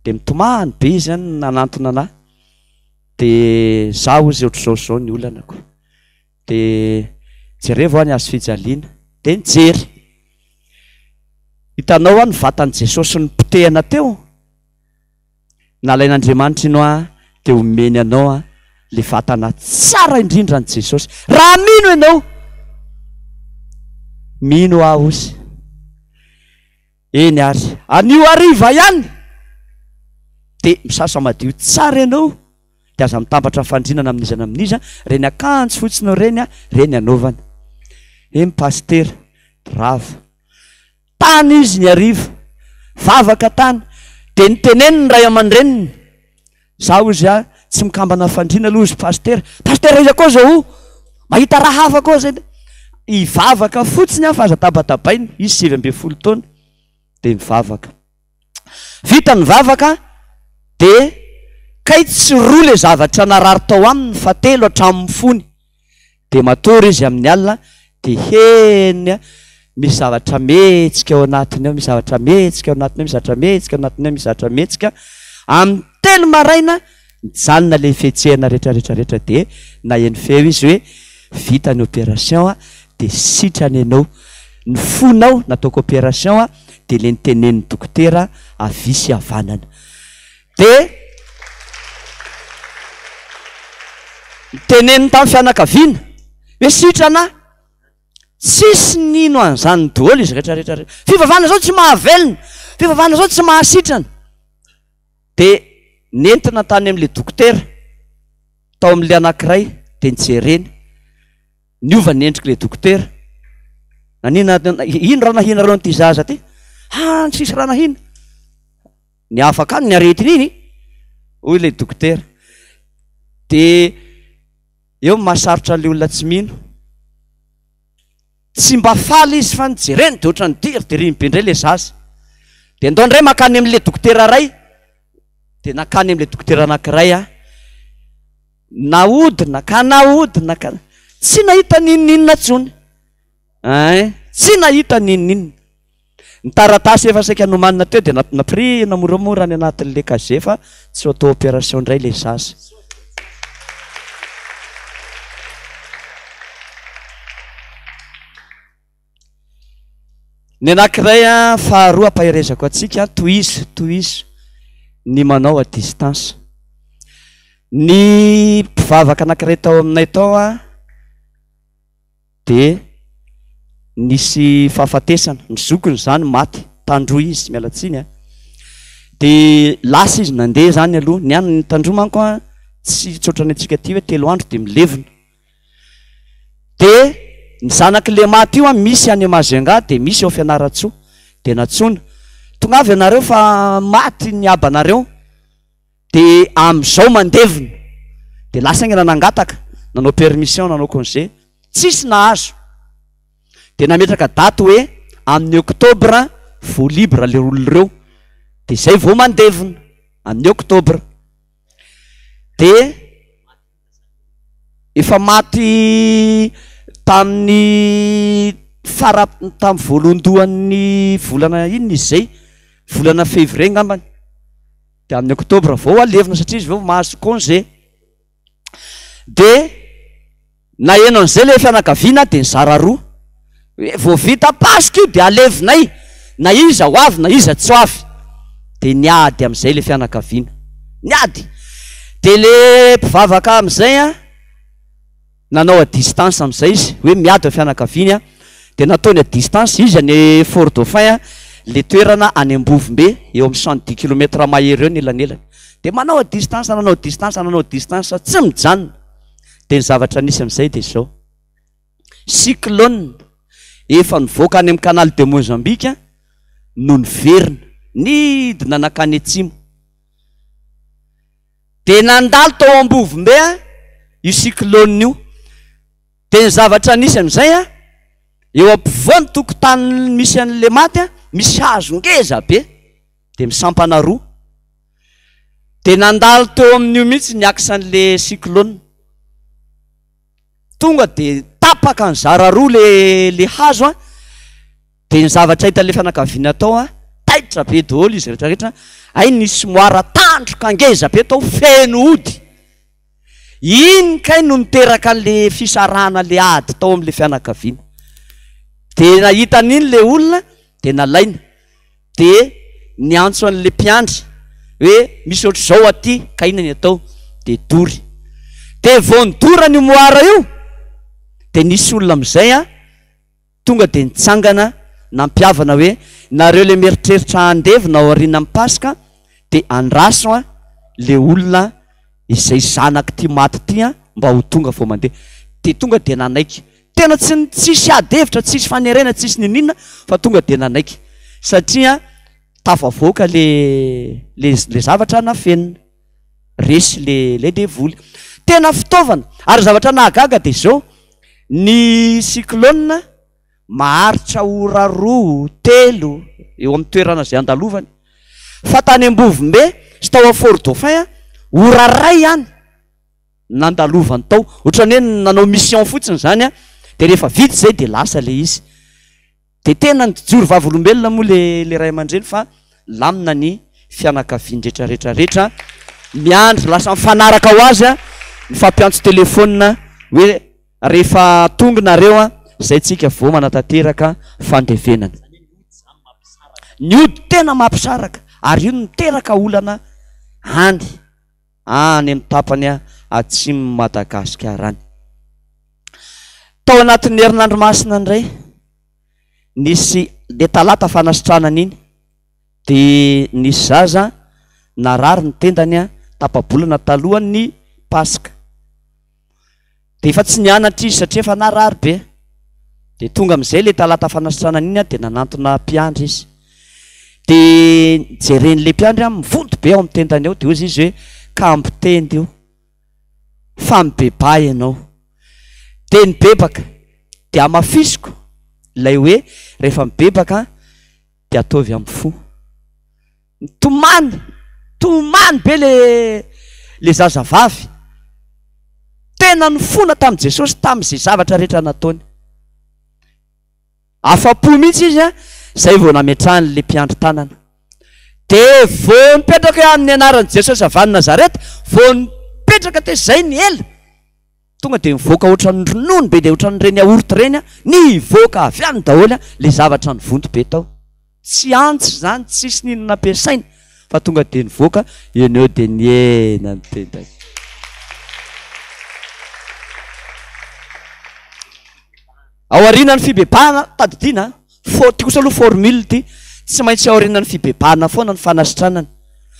Dia mitomany be izy an nanantona anà. Dia za hozy ohatr'izao sy izao ny olanako. Dia jerevo hoa ny hazo fijaliana. Dia nijery. Hitanao hoa ny vatan'i Jesosy nopotehana teo? Nalain'Andriamanitra iny hoa dia omeny anao a le vatana tsara indrindra an'i Jesosy. Raha mino ianao, mino aho ozy. Eny ary, anio hariva ihany dia misasa madio tsara ianao dia aza mitambatra fandriana na amin'iza na amin'iza, ireny akanjo fotsinao ireny a, ireny anaovana. Eny pasitera, bravo. Tany izy ny hariva, vavaka tany, dia niteneniny ny ray aman-dreniny, za hozy a, tsy mikambana fandriana aloha hozy pasitera, pasitera iza koa zao o? Mahita raha hafa koa zay, hivavaka fotsiny aho fa aza tabatabaina, izy 19 taona, dia mivavaka. Vita ny vavaka dia kay tsy roa le zavatra narary tao aminy fa telo hatramin'ny fony. Dia matory izy amin'ny alina dia henony misy zavatra mihetsika ao anatiny ao, misy zavatra mihetsika ao anatiny ao, misy zavatra mihetsika ao anatiny ao, misy zavatra mihetsika. Amin'ny telo maraina nijanona le fihetsehana rehetra rehetra rehetra dia naheno feo izy hoe vita ny opération dia sitrana ianao. Ny fonao nataoko opération dia le nitenenin'ny dokotera havia sy havanana. Dia niteneniny tamin'ny fianakaviana hoe sitrana aho. Tsisy nino an'izany daholo izy rehetra rehetra rehetra. Fivavahana izao tsy mahavelona, fivavahana izao tsy mahasitrana. Dia nentina tany amin'ilay dokotera tao amin'ilay anankiray dia nijereny. Niova ny endrik'ilay dokotera. Nanina, ino raha nahinareo an'ity zaza ity? Ah, tsisy raha nahina. Ny afaka any ny aretina iny, hoy ilay dokotera. Dia eo ny mahasarotra an'ilay olona tsy mino. Tsy mba faly izy fa nijereny dia ohatran'ny diridiriny be indray ilay zaza. Dia ndao indray mankany amin'ilay dokotera iray. Dia nankany amin'ilay dokotera anankiray aho. Nahodina ka nahodina ka tsy nahita n'inon'inona intsony. Ein, tsy nahita n'inon'inona. Ny taratasy efa saika nomanina teo dia nampirihina moramora any anatin'ilay casier fa tsy ho atao opération indray ilay zaza. Ny anankiray faharoa ampaherezako antsika, tohizo, tohizo ny manao à distance. Ny mpivavaka anankiray tao aminay tao an. Dia nisy fahafatesana, ny zokiny izany maty, Tandroy izy, miala tsiny a. Dia lasa izy nandeha izany aloha, ny any ny Tandroy manko a, tsy tsy ohatran'ny antsika aty hoe telo andro dia milevina. Dia ny zanak'ilay maty io a, misy any Majunga dia misy ao Fianarantsoa, dia nantsoina, tongava ianareo fa maty ny habanareo. De amizao mandevina de lasa haingana nangataka nanao permission nanao congé tsisy nahazo de nametraka daty hoe amin'ny octobre vao libre le olona ireo de zay vao mandevina amin'ny octobre de efa maty tamin'ny fara tamin'ny voalohandohan'ny volana inona izy zay volana février ngambany Dia amin'ny octobre vao alevina satria izy vao mahazo congé. Dia naheno an'izay ilay fianakaviana dia nizara roa. Hoe vao vita Paska io dia alevinay na iza ho avy na iza tsy ho avy. Dia niady amin'izay ilay fianakaviana. Niady. Dia ilay mpivavaka amin'izay an, Nanao à distance amin'izay izy, hoe miady ny fianakaviany an, dia nataony à distance, izy any Fort Dauphin an, le toerana any Ambovombe, eo amin'ny cent dix kilomètre mahery eo ny elanelany. Dia manao à distance, nanao à distance, nanao à distance, tsy mijanona. Dia ny zavatra nisy amin'izay dia izao, cyclone efa nivoaka any amin'ny canal de Mozambique no niverina, nidina nankany atsimo. Dia nandalo tao Ambovombe io cyclone io. Dia ny zavatra nisy amin'izay, eo ampovoan'ny tokotany misy an'ilay maty, misy hazo ngeza be, dia misampana roa. Dia nandalo teo amin'io mihitsy ny axe an'ilay cyclone. Tonga dia tapaka nizara roa le le hazo an, dia ny zavatra hitan'le fianakaviana tao an, taitra be daholo izy rehetra rehetra, hay nisy moara tandroka ngeza be tao feno ody, iny kay no niteraka an'le fisarahana le ady tao amin'le fianakaviana, dia nahita an'iny le olona dia nalaina. Dia niantso an'ilay mpiandry hoe misy ohatr'izao aty ka inona ny atao? Dia dory. Dia vao nidorana io moara io dia nisy olona amin'izay an, tonga dia nitsangana nampihavana hoe nareo ilay mieritreritra handevina ao aorianan'ny Paska dia andraso an ilay olona izay zanak'ity maty ity an mba ho tonga vao mandeha. Dia tonga dia nanaiky. Tena tsy tsisy ady hevitra, tsisy fanerena, tsisy ninoninona fa tonga dia nanaiky satria tafavoaka le le le zavatra nafenina, resy le le devoly. Tena fitaovana ary zavatra nahagaga dia izao, ny cyclone maharitra ora roa, telo eo amin'ny toerana izay andalovany fa tany Ambovombe sy tao Fort Dauphin ora iray ihany. nandalovany tao, ohatran'ny hoe nanao mission fotsiny izany an, dia rehefa vita izay dia lasa ilay izy. Dia tena nijoro vavolombelona moa le le ray aman-dreny fa lamina ny fianakavian-drehetra rehetra rehetra, miandry lasa mifanaraka ho azy an, mifampiantso telephone hoe rehefa tonga nareo an, izay tsika vao manatanteraka fandevenana. Ny ody tena mampisaraka ary io no miteraka olana any. any amin'ny tapany atsimon'i Madagasikara any. Tao anatin'ny herinandro masina indray, nisy le talata fanasitranana iny, dia nisy zaza narary ny tendany tapa-bolana talohan'ny Paska. Dia efa tsy nianatra izy satria efa narary be. Dia tonga amin'izay ilay talata fanasitranana iny dia nanantona mpiandry izy. Dia jeren'ilay mpiandry an, mivonto be ao amin'ny tendany ao, dia hoy izy hoe kambo tenda io, fa mibebaha ianao. Dia nibebaka. Dia hamafisiko ilay hoe rehefa mibebaka dia ataovy amin'ny fo. Nitomany, tomany be le le zazavavy. Tena nifona tamin'i Jesosy tamin'izay zavatra rehetra nataony. Afa-po mihitsy izy an, zay vao nametrahany le mpiandry tanana. De vao nipetraka hoe amin'ny anaran'i Jesosy avy any Nazareta, vao nipetraka teo zay ny ela. Tonga de nivoaka ohatran'ny ronono be de ohatran'ireny yaourt ireny an, nivoaka avy any daholo an le zavatra nivonto be tao. Tsy antsy izany, tsisy n'inona nampiasaina fa tonga de nivoaka eny eo de nihena ny tendany. Aorianan'ny fibebahana, tadidiana an, fo, ty kosa aloha formule ty, tsy maintsy aorianan'ny fibebahana foana ny fanasitranana,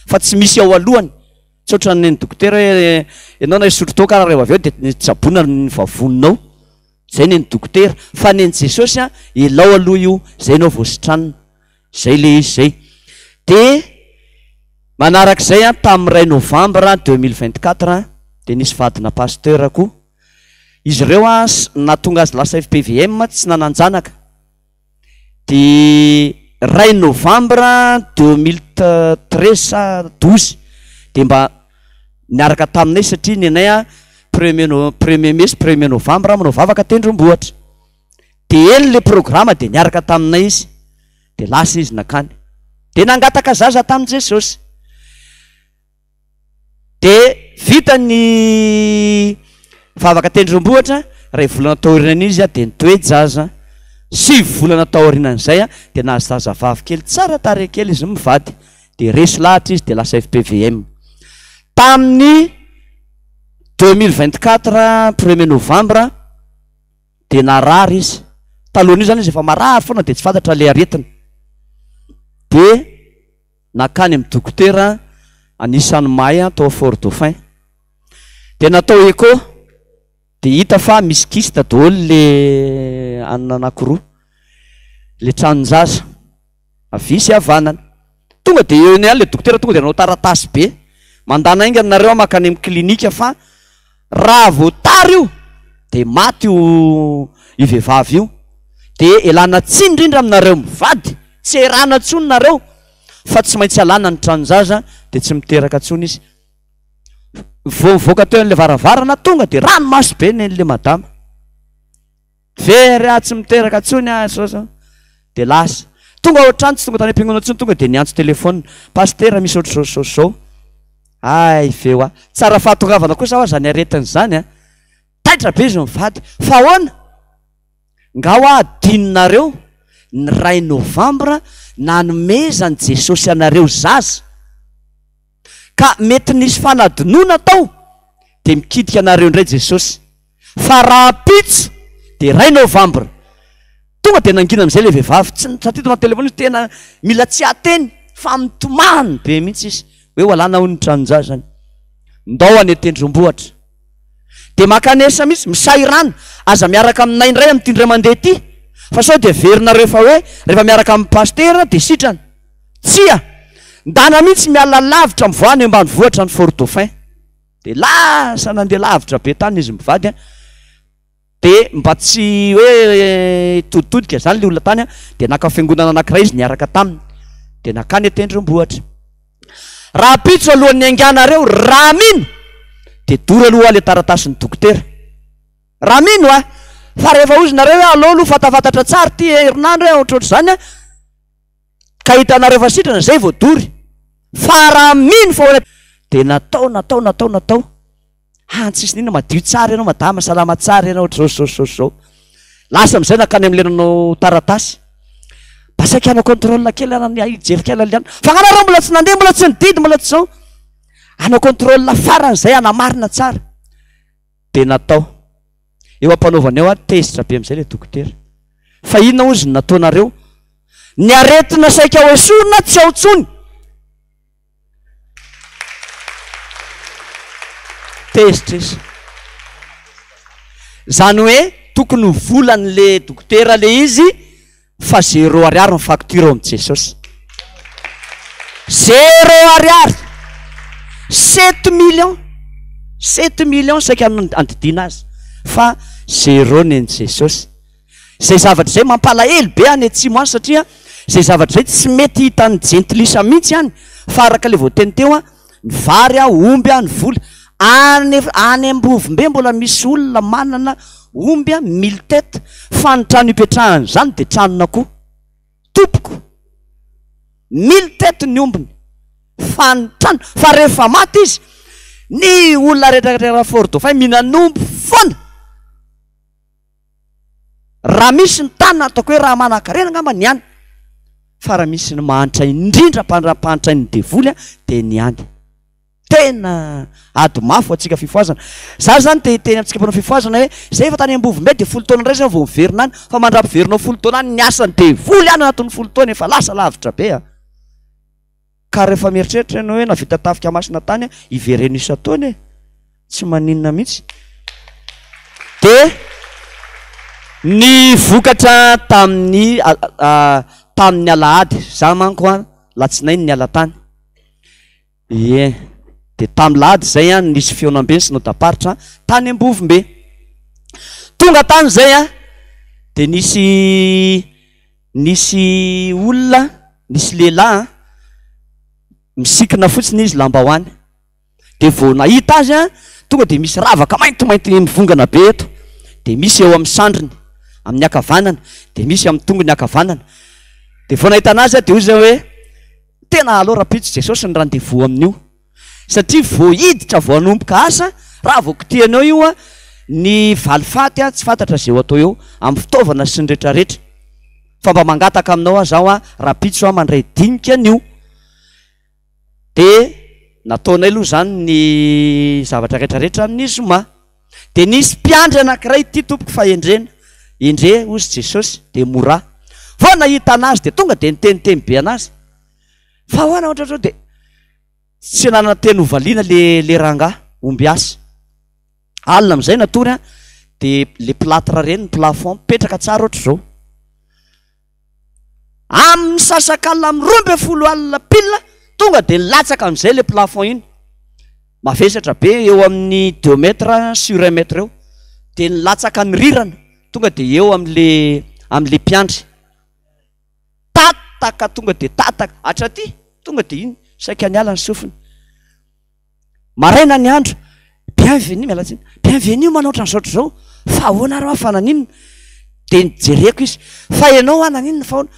fa tsy misy ao alohany, tsy ohatran'ny nen'i dokotera hoe ianao na hisotro toaka ary rehefa avy eo dia tsaboina ny vavoninao, zay nen'i dokotera, fa nen'i Jesosy an, elao aloha io, zay ianao vao sitranina, zay le izy zay. De manarak'izay an, tamin'ny iray novambra 2024 dia nisy vadina pasteur koa, Izy ireo nahatonga azy lasa fpvm tsy nanan-janaka. Dia iray novambra 2013 sa 12 dia mba niaraka taminay satria ny anay premier no- premier mai sy premier novambra manao vavaka tendrombohitra. Dia eny ilay programa dia niaraka taminay izy. Dia lasa izy nankany. Dia nangataka zaza tamin'i Jesosy. Dia vita ny vavaka tendrombohitra, iray volana taorian'iny izy dia nitoe-jaza. Sivy volana taorianan'izay dia nahazo zazavavy kely tsara tarehy kely izy mivady. Dia resy lahatra izy dia lasa FPVM. Tamin'ny 2024 premier novembre dia narary izy. Talohan'io izany izy efa marary foana dia tsy fantatra ilay aretina. Dia Nankany amin'ny dokotera anisan'ny mahay tao Fort Dauphin. Dia natao echo, dia hita fa misy kyste daholo le anona anankiroa, le tranon-jaza, havia sy havanana. Tonga dia eo ihany le dokotera tonga dia nanao taratasy be, mandana haingana nareo mankany amin'ny clinique fa Raha vao tara io dia maty io io vehivavy io dia elana tsiny indrindra aminareo mivady, tsy erana intsony nareo fa tsy maintsy alana ny tranon-jaza dia tsy miteraka intsony izy. Vao mivoaka teo an'ilay varavarana tonga dia ranomaso be nen'ilay madama. Very aho tsy miteraka intsony aho zao zao. Dia lasa. Tonga ao an-trano tsy tonga tany am-piangonana intsony tonga dia niantso téléphone. Pasitera misy ohatr'izao sy zao sy zao. Hay ve hoa. Tsara fahatongavana kosa hoa zany aretina izany a. Taitra be izy mivady. Fa ahoana? Nga hoa adinonareo ny iray novambra nanomezan'i Jesosy anareo zaza? Ka mety nisy fanadinoana tao dia mikitika anareo indray Jesosy. Fa rahampitso dia iray novambra. Tonga dia nangina amin'izay ilay vehivavy, tsy nitadidy na téléphone izy, tena mila tsy hahateny fa mitomany be mihitsy izy hoe ho alana hono ny tranon-jazany. Ndao any an-tendrombohitra. Dia mankanesa mihitsy, misahirana, aza miaraka aminay indray amin'ity indray mandeha ity fa sao dia heverinareo fa hoe rehefa miaraka amin'ny pasitera dia sitrana. Tsia! Ndana mihitsy miala lavitra mivoaha any ambanivohitra any Fort Dauphin. Dia lasa nandeha lavitra be tany izy mivady an, dia mba tsy hoe hitoditodika izany ilay olona tany an, dia naka fiangonana anankiray izy niaraka taminy, dia nankany an-tendrombohitra. Rahampitso alohan'ny hainganareo, raha mino, dia dory aloha ilay taratasin'ny dokotera. Raha mino an! Fa rehefa hozy nareo hoe aleo aloha fantafantatra tsara ity herinandro hoe ohatrohatr'izany an, Ka hitanareo fa sitrana zay vao dory. Fa raha mino fa ho Dia natao natao natao natao. Hany tsisy n'inona madio tsara ianao madama, salama tsara ianao ohatr'izao sy izao sy izao. Lasa amin'izay nankany amin'ilay nanao taratasy. Mba saika hanao contrôle kely aho hijery kely an'ilay anona. Fa angaha nareo mbola tsy nandeha, mbola tsy nididy, mbola tsy izao. Hanao contrôle farany izay hanamarina tsara. Dia natao. Eo am-panaovana eo ary tezitra be amin'izay ilay dokotera. Fa inona hozy no nataonareo? Ny aretina saika ho esorina tsy ao intsony. Tezitra izy. Izany hoe tokony ho volan'le dokotera le izy fa zéro ariary ny facture ao amin'i Jesosy. Zéro ariary. 7 millions. 7 millions saika andidiana azy. Fa zéro nen'i Jesosy. Izay zavatra izay mampalahelo be any atsimo any satria izay zavatra izay tsy mety hitan'ny jentilisa mihitsy any fa araka ilay voateny teo an, ny vary an, omby an, ny vola. Any any Ambovombe mbola misy olona manana omby an, mille têtes, fa ny trano ipetrahany izany dia tranon'akoho. Tompoko, mille têtes ny ombiny, fa ny trano, fa rehefa maty izy, ny olona rehetra rehetra Fort Dauphin mihinan'omby foana. Raha misy ny tany ataoko hoe raha manan-karena angamba ny any, fa raha misy ny mahantra indrindra mpahantrain'ny devoly dia ny any. Tena ady mafy ho antsika fifohazana. Za zany te hiteny amintsika mpanao fifohazana hoe zay efa tany Ambovombe dia folo taona indray zay vao miverina any fa mandra-piverinao folo taona any ny asan'ny devoly any anatin'ny folo taona efa lasa lavitra be a. Ka rehefa mieritreritra ianao hoe navita tafika masina tany hivereno isan-taona e. Tsy maninona mihitsy. Dia ny vokatra tamin'ny tamin'ny alahady, za manko an latsinainy niala tany. Ie, dia tamin'ny lahady izay an, nisy fihaonambe ny synodam-paritra tany Ambovombe. Tonga tany izay an, dia nisy nisy olona, nisy lehilahy an, misikina fotsiny izy lambahoany. Dia vao nahita azy an, tonga dia misy ravaka maintimainty mivongana be eto. Dia misy eo amin'ny sandriny, amin'ny ankavanana, dia misy amin'ny tongony ankavanana. Dia vao nahita anazy aho dia hoy izy hoe, Tena aleo rahampitso Jesosy ny rendez-vous amin'io satria vao hiditra vao hanomboka asa raha vao kitihana eo io a ny valifaty a tsy fantatra izay ho atao eo amin'ny fitaovana sy ny retraretra fa mba mangataka aminao aho zaho a rahampitso aho mandray dinika an'io de nataonay aloha zany ny zavatra retraretra amin'ny zoma de nisy mpiandry anankiray ity tompoko fahendrena Endre hozy Jesosy de mora. Vao nahita anazy de tonga de niteniteny be anazy. Fa ahoana ohatrohatro de tsy nanana teny ho valiana le le rangahy, ombiasy. Alina amizay natory an, de le plâtre reny ny plafond mipetraka tsara ohatr'izao. Amin'ny misasakalina amin'ny 12 alina pile tonga de nilatsaka amizay le plafond iny. Mavesatra be eo amin'ny deux mètres sur un mètre eo. Dia nilatsaka ny rirana tonga dia eo amin'le amin'le mpiandry. Tataka tonga dia tataka hatraty tonga dia iny saika niala ny sofiny. Maraina ny andro, bienvenue, miala tsiny, bienvenue manao ohatran'izao ohatr'izao, fa ahoana ary hoa fa naninona? Dia nijereko izy, fa ianao hoa naninona fa ahoana?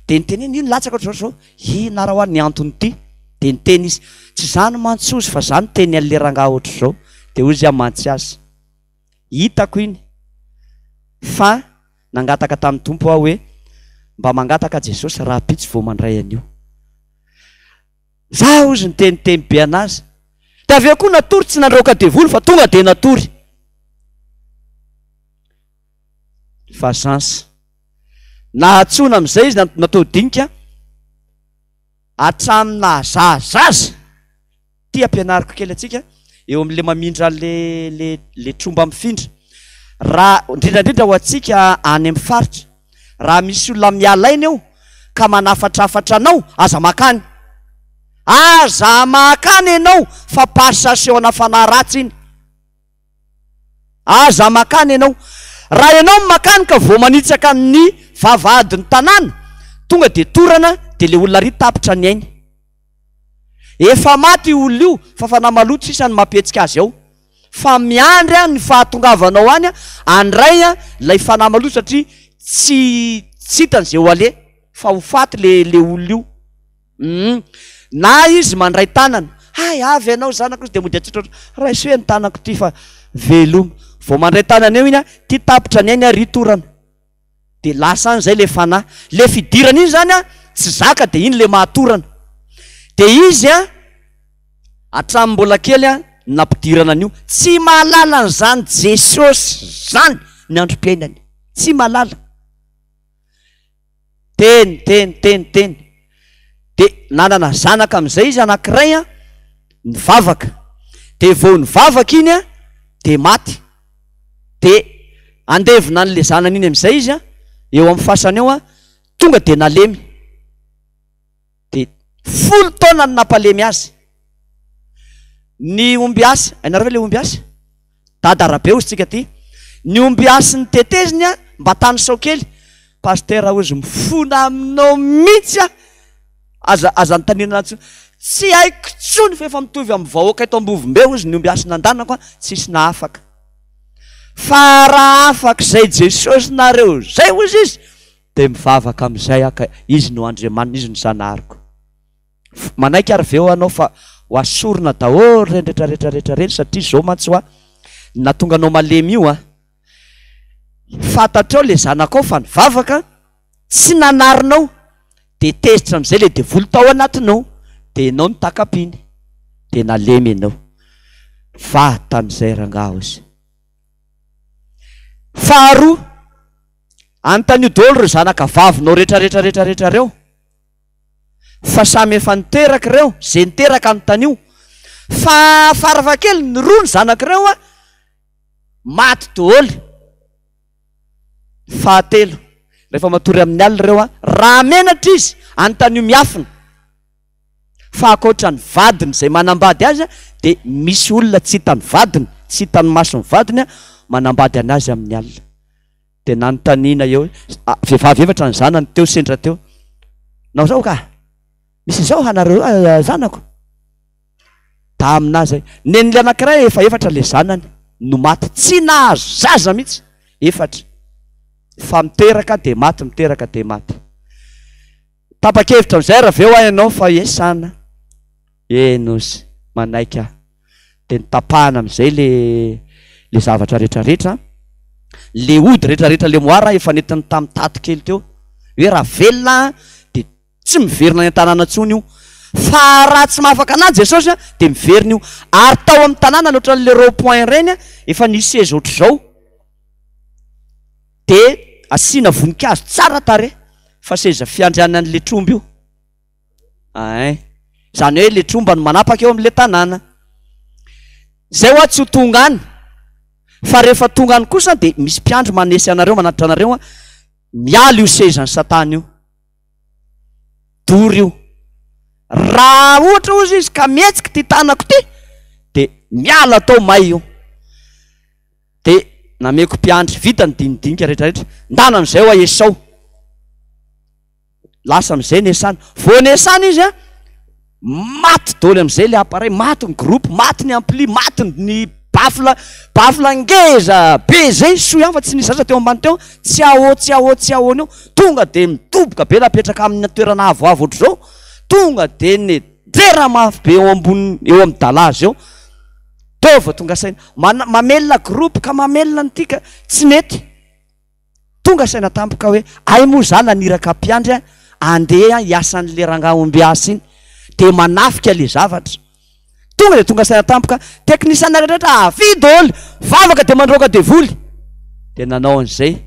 Dia niteneniny, io nilatsaka ohatr'izao ohatr'izao, inona ary hoa ny anton'ity? Dia niteny izy, tsy izany mantsy ozy fa za niteny an'le rangahy ohatr'izao. Dia hoy izy aho mantsy azy, hitako iny fa nangataka tamin'ny Tompo aho hoe mba mangataka Jesosy rahampitso vao mandray an'io. Za hozy niteniteny be anazy. Dia avy eo koa natory tsy nandraoka devoly fa tonga dia natory. Fa chance. Nahatsoana amin'izay izy natao dinika. Hatramin'ny nahazaza azy, ity ampianariko kely antsika, eo amin'le mamindra le le le tromba mifindra. Raha, indrindra indrindra ho antsika any amin'ny faritra, raha misy olona miala aina eo ka manafatrafatra anao, aza makany. Aza makany ianao fa passation ana fanahy ratsy iny. Aza makany ianao. Raha ianao no makany ka vao manitsaka ny vavahadin'ny tanàna, tonga dia torana dia ilay olona ary tapitra ny ainy. Efa maty io olona io fa fanahy maloto sisa no mampihetsika azy ao. Fa miandry ny fahatongavanao any handray ilay fanahy maloto satria tsy tsy hitany izay ho aleha fa ho faty le le olona io. Humm. Na izy mandray tanana. Hay, avy ianao zanako izy dia mody atsotra raiso hoe ny tanako ity fa veloma. Vao mandray tanana eo iny an, ity tapitra ny ainy ary torana. Dia lasa any izay ilay fanahy. Ilay fidirana iny izany an, tsy zaka dia iny ilay mahatorana. Dia izy an, hatramin'ny mbola kely an, nampidirana an'io. Tsy mahalala an'izany Jesosy izany ny androm-piainany. Tsy mahalala. Teny, teny, teny, teny. Dia nanana zanaka amin'izay izy anankiray an, nivavaka. Dia vao nivavaka iny an, dia maty. Dia andevina an'ilay zanany iny amin'izay izy an, eo amin'ny fasana eo an, tonga dia nalemy. Dia folo taona no nampalemy azy. Ny ombiasy, hainareo ve ilay ombiasy? Dada Rabe hozy tsika ty. Ny ombiasy niteteziny a, mba tanisao kely. Pasteur hozy mifona aminao mihitsy aho. Aza aza anontaniana intsony. Tsy haiko intsony fa efa mitovy amin'ny vahoaka eto Ambovombe hozy ny ombiasy nandanako a, tsisy nahafaka. Fa raha afaka izay Jesosy nareo izay hozy izy, dia mivavaka amin'izay aho ka Izy no Andriamaniny, Izy no Zanahariko. Manaiky ary ve anao fa ho asorina daholo ireny rehetra rehetra rehetra ireny satria izao mantsy hoa ny nahatonga anao malemy io an! Fantatrao le zanakao fa nivavaka tsy nanarinao dia tezitra amin'izay le devoly tao anatinao dia ianao no takapiny. Dia nalemy ianao. Vatan'izay rangaha ozy. Faharoa, anontanio daholo ireo zanaka vavinao rehetra rehetra rehetra rehetra ireo. Fa samy efa niteraka ireo, izay niteraka anontanio. Fa farafahakeliny ny roa ny zanak'ireo an, maty daholo. Fahatelo, rehefa matory amin'ny alina ireo an, raha menatra izy, anontanio miafina. Fa ankoatra ny vadiny izay manambady azy dia misy olona tsy hitan'ny vadiny, tsy hitan'ny mason'ny vadiny manambady an'azy amin'ny alina. Dia nanontaniana eo, vehivavy efatra ny zanany teo sendra teo. Nao zao ka! Misy izao hanareo zanako? Tamina zay. Nen'ilay anankiray efa efatra ilay zanany no maty, tsy nahazo zaza mihitsy, efatra. Fa miteraka dia maty, miteraka dia maty. Tapa-kevitra amin'izay ary avy eo aho ianao fa esana. Eny ozy, manaiky aho. Dia notapahana amin'izay le le zavatra retraretra, le ody retraretra le moara efa nentiny tamin'ny tato kely teo. Hoe raha velona aho dia tsy miverina any an-tanàna intsony io. Fa raha tsy mahafaka an'ahy Jesosy dia miverina io. Ary tao amin'ny tanàna ny ohatran'le rond point ireny efa nisy seza ohatr'izao. Dia asiana voninkazo tsara tarehy fa seza fiandrianan'le tromba io. Ein. Izany hoe le tromba no manapaka eo amin'le tanàna. Zay hoa tsy ho tonga any. Fa rehefa tonga any kosa dia misy mpiandry manesy anareo, manatitra anareo an, miala io sezan'i satana io. Dory io. Raha ohatra hozy izy ka mihetsika ity tanako ity dia miala tao may io. Dia nameko mpiandry, vita ny dinidinika rehetra rehetra, ndana amin'izay hoa Esao. Lasa amin'izay ny Esana. Vao ny Esana izy an, maty daholo amin'izay ilay appareil, maty ny groupe, maty ny ampli, maty ny baffle, baffle ngeza be zay, soa ihany fa tsy nisy zaza teo ambany teo, tsy ahoa tsy ahoa tsy ahoana eo, tonga dia midoboka be napetraka amina toerana avoavo ohatr'izao, tonga dia nidera mafy be eo ambony eo amin'ny dalazy eo. Teo vao tonga saina. Mana- mamelona groupe ka mamelona an'ity ka tsy nety. Tonga saina tampoka hoe ay moa za naniraka mpiandry a, andeha hiasa an'le rangahy ombiasy iny. Dia manafika le zavatra. Tonga dia tonga saina tampoka, teknisiana rehetra avia daholo, vavaka dia mandroaka devoly. Dia nanao an'izay.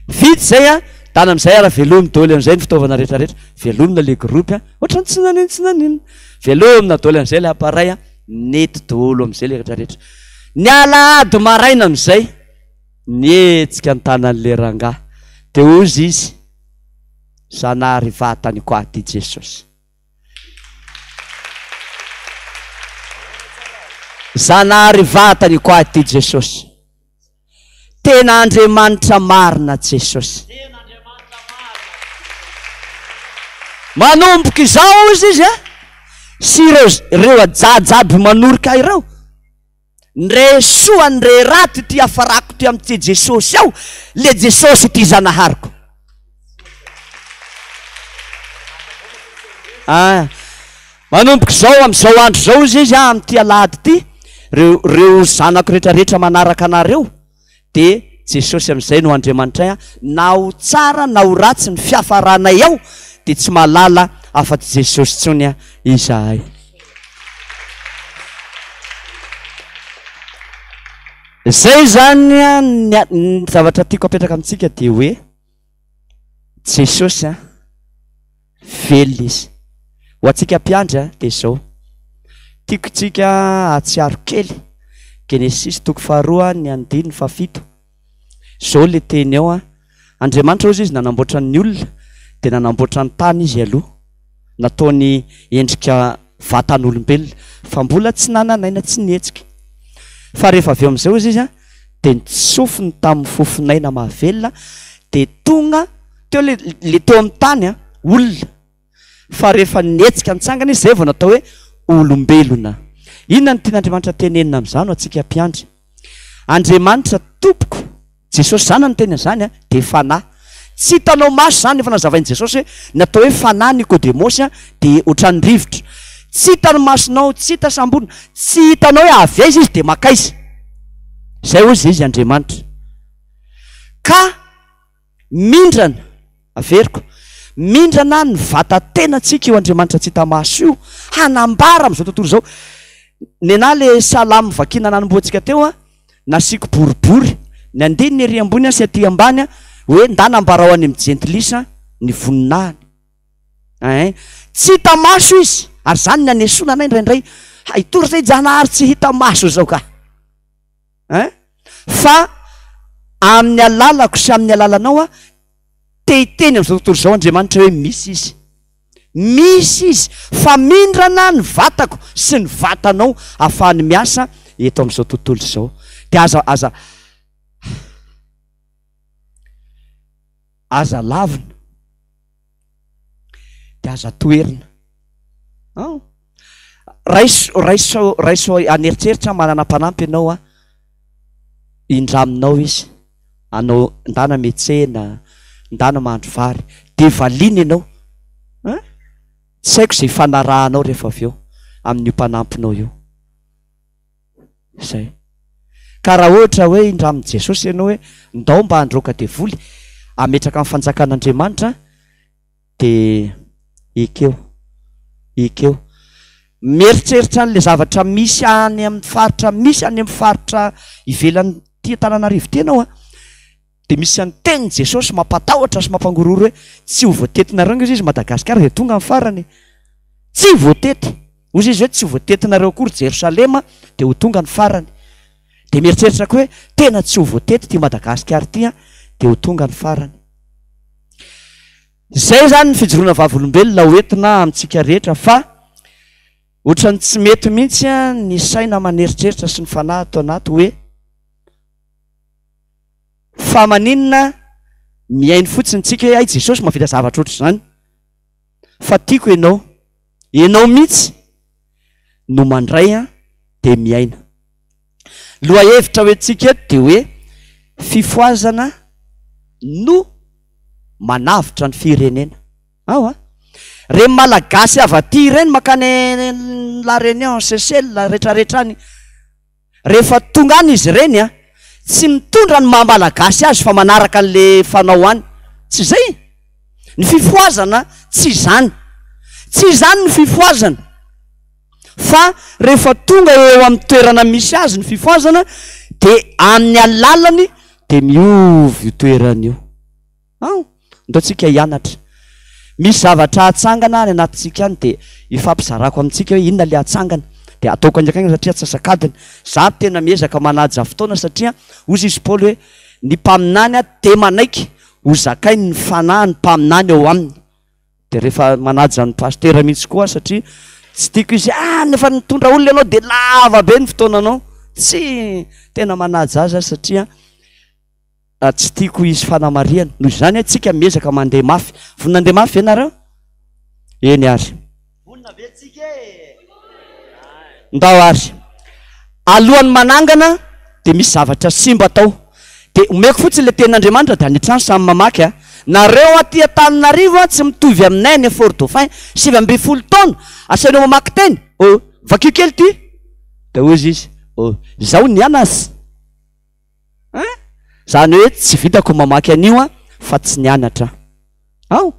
Vita izay a, dana amin'izay ary velomy daholo amin'izay ny fitaovana rehetra rehetra. Velomina le groupe a, ohatran'ny tsy nanino tsy naninona. Velomina daholo amin'izay le appareil a. Nety daholo amin'izay ilay rehetra rehetra. Ny alahady maraina amin'izay, nihetsika ny tanan'ilay rangahy. Dia hozy izy, Zanahary vatany ko aty Jesosy. Zanahary vatany ko aty Jesosy. Tena Andriamanitra marina Jesosy. Manomboka izao hozy izy a, sy ireo ireo ajaja aby manorika ireo, ndre soa ndre raty ity hafarako ity amin'ity Jesosy ao, le Jesosy ity Zanahariko. Ah, manomboka izao amin'izao andro izao hozy izy a, amin'ity alahady ity, reo reo zanako rehetrarehetra manaraka anareo dia Jesosy amin'izay no Andriamanitray a, na ho tsara na ho ratsy ny fiafaranay ao dia tsy mahalala afa-tsy Jesosy intsony a izahay. Zay zany a ny ny zavatra tiako apetraka amintsika dia hoe Jesosy a velona izy. Ho antsika mpiandry a dia izao, tiako tsika hahatsiaro kely Genesisy toko faharoa ny andininy fahafito. Izao le teny ao a, Andriamanitra hozy izy nanamboatra ny olona dia nanamboatra ny tany izy aloha, nataony endrika vatan'olombelona fa mbola tsy nanan'aina tsy nihetsika. Fa rehefa avy eo amin'izay hozy izy a dia nitsofiny tamin'ny fofon'aina mahavelona dia tonga teo le le teo amin'ny tany a, olona. Fa rehefa nihetsika nitsangana izy zay vao natao hoe olombelona. Inona no tian'Andriamanitra tenenina amin'izany ho antsika mpiandry? Andriamanitra tompoko, Jesosy zanany niteny an'izany a, dia fanahy. Tsy hitanao maso izany, efa nazavain'i Jesosy hoe ny atao hoe fanahy Nikodemosy a, dia ohatran'ny rivotra. Tsy hitan'ny masonao, tsy hita samborina, tsy hitanao hoe avy aiza izy dia makaiza. Izay hozy izy Andriamanitra. Ka mindrana, averiko, mindrana ny vata-tenantsika io Andriamanitra tsy hita maso io, hanambara amin'izao tontolo izao. Nenà le salamo vakiana nanombohantsika teo an, nasiako boribory, ny andininy ery ambony an sy aty ambany an, hoe ndana ambarao any amin'ny jentilisa ny voninahiny. Ein, tsy hita maso izy, ary zany ny anesoana anay indraindray, hay tory zay Janahary tsy hita maso zao ka. Ein, fa amin'ny alalako sy amin'ny alalanao an, te hiteny amin'izao tontolo izao Andriamanitra hoe misy izy. Misy izy, fa mindrana ny vatako sy ny vatanao ahafahany miasa eto amin'izao tontolo izao. Dia aza, aza, aza lavina. Dia aza toherina. An! Raiso, raiso, raiso an'eritreritra manana mpanampy ianao an, indraminao izy, anao ndana miantsena, ndana mahandro vary, dia valiany ianao. An! Tsy haiko izay ifanarahanao rehefa avy eo amin'io mpanampinao io. Izay. Ka raha ohatra hoe indramin'i Jesosy ianao hoe ndao mba handroaka devoly, hametraka ny fanjakan'Andriamanitra, dia ekeo. Ekeo. Mieritreritra an'ilay zavatra misy any amin'ny faritra misy any amin'ny faritra ivelan'ity Antananarivo ity ianao an, dia misy an'ny tenin'i Jesosy mampatahotra sy mampangororo hoe tsy ho voatetinareo ange izy Madagasikara dia tonga ny farany. Tsy voatety. Hoy izy hoe tsy ho voatetinareo akory Jerosalema dia ho tonga ny farany. Dia mieritreritra koa hoe tena tsy ho voatety ity Madagasikara ity an, dia ho tonga ny farany. Izay izany ny fijoroana vavolombelona ho entina amintsika rehetra fa ohatran'ny tsy mety mihitsy ny saina aman'eritreritra sy ny fanahy ato anaty hoe fa maninona mihaino fotsiny tsika hoe hay Jesosy mahavita zavatra ohatr'izany fa tiako ianao, ianao mihitsy no mandray an dia miaina. Lohahevitra hoentintsika eto dia hoe fifohazana no manavotra ny firenena. Ao a! Reny Malagasy avy aty ireny mankany La Réunion, Seychelles, retraretra any. Rehefa tonga any izy ireny a, tsy mitondra ny maha Malagasy azy fa manaraka an'le fanao any. Tsy izay? Ny fifohazana tsy izany. Tsy izany ny fifohazana. Fa rehefa tonga eo amin'ny toerana misy azy ny fifohazana dia amin'ny alalany dia miova io toerana io. Ao, ndao tsika hianatra. Misy zavatra atsangana any anatintsika any dia ifampizarako amintsika hoe inona ilay atsangana. Dia ataoko haingakaingana satria atsasak'adiny. Za tena miezaka manaja fotoana satria hozy izy Paoly hoe ny mpaminany dia manaiky ho zakainy ny fanahy ny mpaminany ao aminy. Dia rehefa manaja an'i Pasitera mihitsy koa aho satria tsy tiako izy ah nefa nitondra olona ianao dia lava be ny fotoananao. Tsy tena manaja azy aho satria tsy tiako hisy fanamarihana. Noho izany tsika miezaka mandeha mafy. Vonona handeha mafy ve nareo? Eny ary. Vonona ve tsika e? Ndao ary. Alohan'ny manangana dia misy zavatra simba atao. Dia omeko fotsiny ilay tenin'Andriamanitra dia any an-trano samy mamaky a. Nareo aty Antananarivo a tsy mitovy aminay any Fort Dauphin, 19 taona, asainao mamaky teny, oh, vakio kely ity. Dia hoy izy, oh, izao nianas. Hein? Izany hoe tsy vitako ny mamaky an'io an, fa tsy nianatra aho.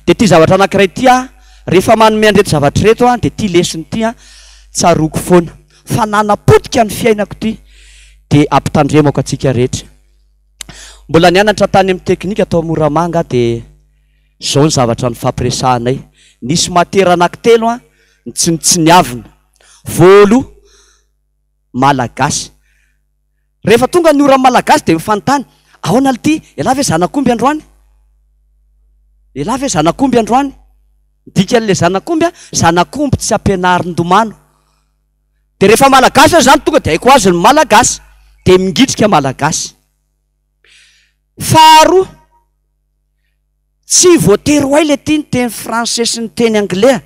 Dia ity zavatra anankiray ity an, rehefa manome an'ireto zavatra ireto aho, dia ity lesona ity an, tsaroako foana fa nanapotika ny fiainako ity, dia ampitandremako antsika rehetra. Mbola nianatra tany amin'ny teknika tao Moramanga aho dia izao ny zavatra nifampiresahanay. Nisy matiera anankitelo an, notsinontsiniavina. Voaloha, Malagasy. Rehefa tonga ny oran'ny Malagasy dia mifanontany, ahoana lty, ialahy ve zanak'omby androany? Ialahy ve zanak'omby androany? Ny dikan'ilay zanak'omby an, zanak'omby tsy ampianarin-domano. Dia rehefa Malagasy aho izany tonga dia haiko ho azy ny Malagasy, dia mingitrika Malagasy. Faharoa, tsy voatery ho hay le ty ny teny français sy ny teny anglais a!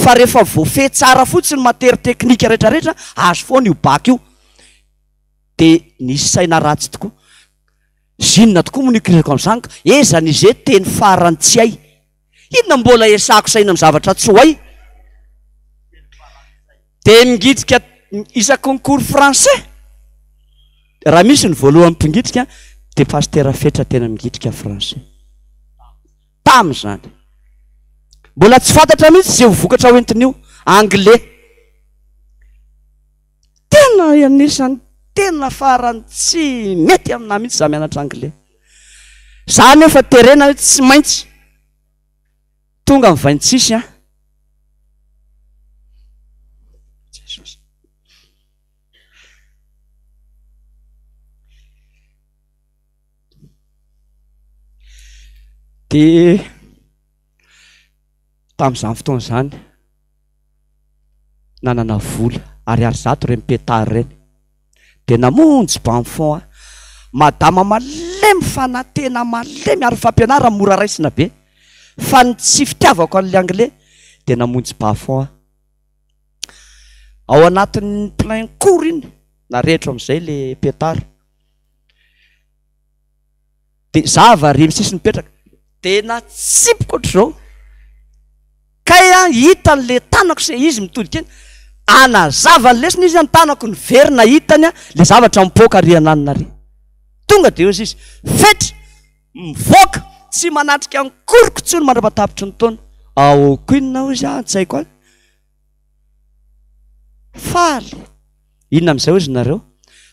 Fa rehefa voafehy tsara fotsiny matery teknika retraretra, azo foana io bac io. Dia nisy saina ratsy tokoa. Zinona tokoa moa no ikirizako amin'izany ka. Eza ny ze teny farany tsy hay. Inona mbola esahako saina amin'ny zavatra tsy ho hay? Dia mingitrika isaky ny cours français. Raha misy ny voalohany mpingitrika dia Pasitera Fetra tena mingitrika français. Tamin'izany. Mbola tsy fantatra mihitsy izay ho vokatra hoentin'io. Anglais. Tena anisan'ny tena farany tsy mety aminà mihitsy za mianatra anglais. Za nefa terena hoe tsy maintsy. Tonga ny 26 an. Jesosy. Dia tamin'izany fotoana izany, nanana vola ariary zato ireny pétard ireny, dia namonjy bas-fond aho. Madama malemy fanahy, tena malemy ary ny fampianarany mora raisina be, fa ny tsy fitiavako an'ilay anglais dia namonjy bas-fond aho. Ao anatin'ny plein cours iny, narehitro amin'izay ilay pétard. De za avy ary misesy mipetraka de natsipiko ohatr'izao kay an hitany le tanako se izy mitodika eny anazava ny lesona izy an tanako niverina hitany an le zavatra mipoaka ary ananona ary tonga de ozy izy fetra mivoaka tsy manatrika ny koriko tsony mandrapatapitry ny taona aoko inona ozy an antsaiko any Faly! Inona amin'izay hozy nareo?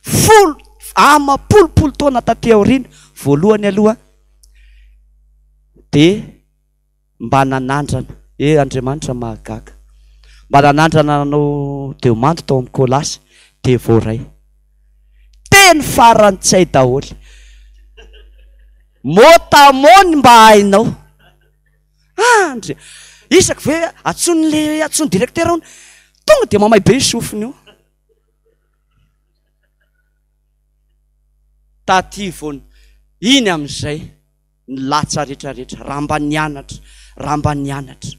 Folo amam-polopolo taona taty aoriana, voalohany aloha dia mba nanandrana, eh Andriamanitra mahagaga, mba nanandrana nanao demande tao amin'ny Colas dia voaray. Teny farany tsy hay daholo. Mot à mot ny mba hainao. Andry! Isaky ve antsoin'le antsoin'ny directeur hono, tonga dia mamay be io sofiny io. Taty vao iny amin'izay ny latsa rehetrarehetra, raha mba nianatra, raha mba nianatra.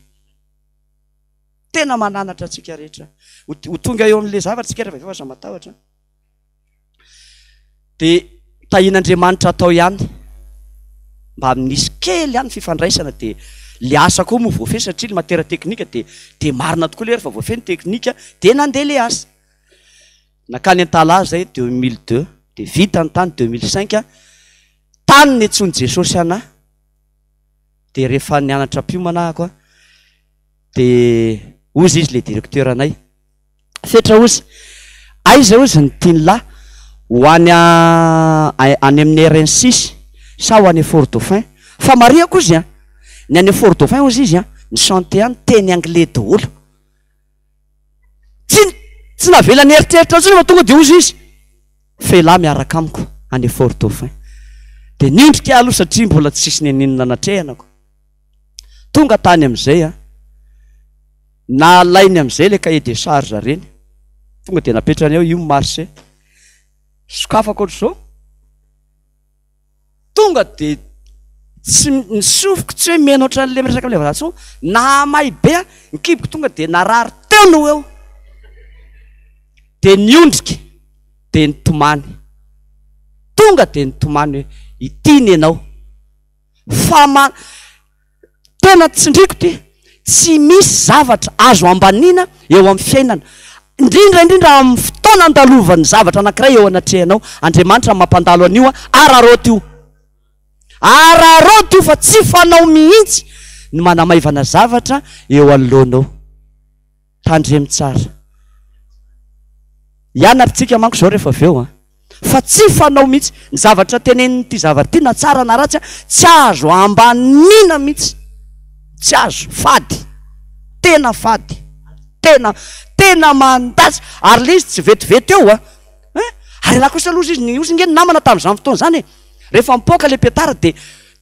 Tena mananatra antsika rehetra. Ho tonga eo amin'le zavatra tsika rehefa avy eo aza matahotra. Dia tahian'Andriamanitra atao ihany mba misy kely ihany ny fifandraisana dia le asa koa moa voafehy satria le matière technique dia dia marina tokoa le rehefa voafehy ny teknika dia nandeha le asa. Nankany Antalaha zay 2002 dia vita ny tany 2005, tany niantsoan'i Jesosy anah dia rehefa nianatra mpiomana ahako dia hozy izy le directeur anay. Fetra ozy, aiza ozy ny tian'lah? Ho any any amin'ny RN six sa ho any Fort Dauphin? Fa marihako ozy an, ny any Fort Dauphin ozy izy an, ny chantier any teny anglais daholo. Tsy tsy navela nieritreritra intsony fa tonga dia ozy izy, Fela miaraka amiko any Fort Dauphin. Dia niondrika aho aloha satria mbola tsisy n'inon'inona natrehana ko. Tonga tany amin'izay an. Nalainy amin'izay ilay cahier de charge ireny. Tonga dia napetrany eo, io ny marché. Sokafako ohatr'izao. Tonga dia tsy ny sofiko tsy hoe mena ohatran'ilay miresaka amin'ilay vazaha intsony. Nahamay be aho, ny kiboko tonga dia narary teo no ho eo. Dia niondrika, dia nitomany. Tonga dia nitomany hoe ity ny anao. Fa ma tena tsindriko ty, tsy misy zavatra azo ambaniana eo amin'ny fiainana, indrindra indrindra amin'ny fotoana andalovan'ny zavatra anankiray eo anatrehanao, Andriamanitra no mampandalo an'io an, araraoty io, araraoty io fa tsy fanao mihitsy ny manamaivana zavatra eo anoloanao. Tandremo tsara. Hianatra tsika manko zao rehefa avy eo an. Fa tsy fanao mihitsy. Ny zavatra tenenin'ity zavatra ity na tsara na ratsy an, tsy azo ambanina mihitsy. Tsy azo. Fady. Tena fady. Tena, tena mandatsa. Ary le izy tsy vetivety eo an. Hein? Ary ialahy kosa aloha izy, ny ozy nge ny namana tamin'izany fotoana izany e. Rehefa mipoaka le pétard dia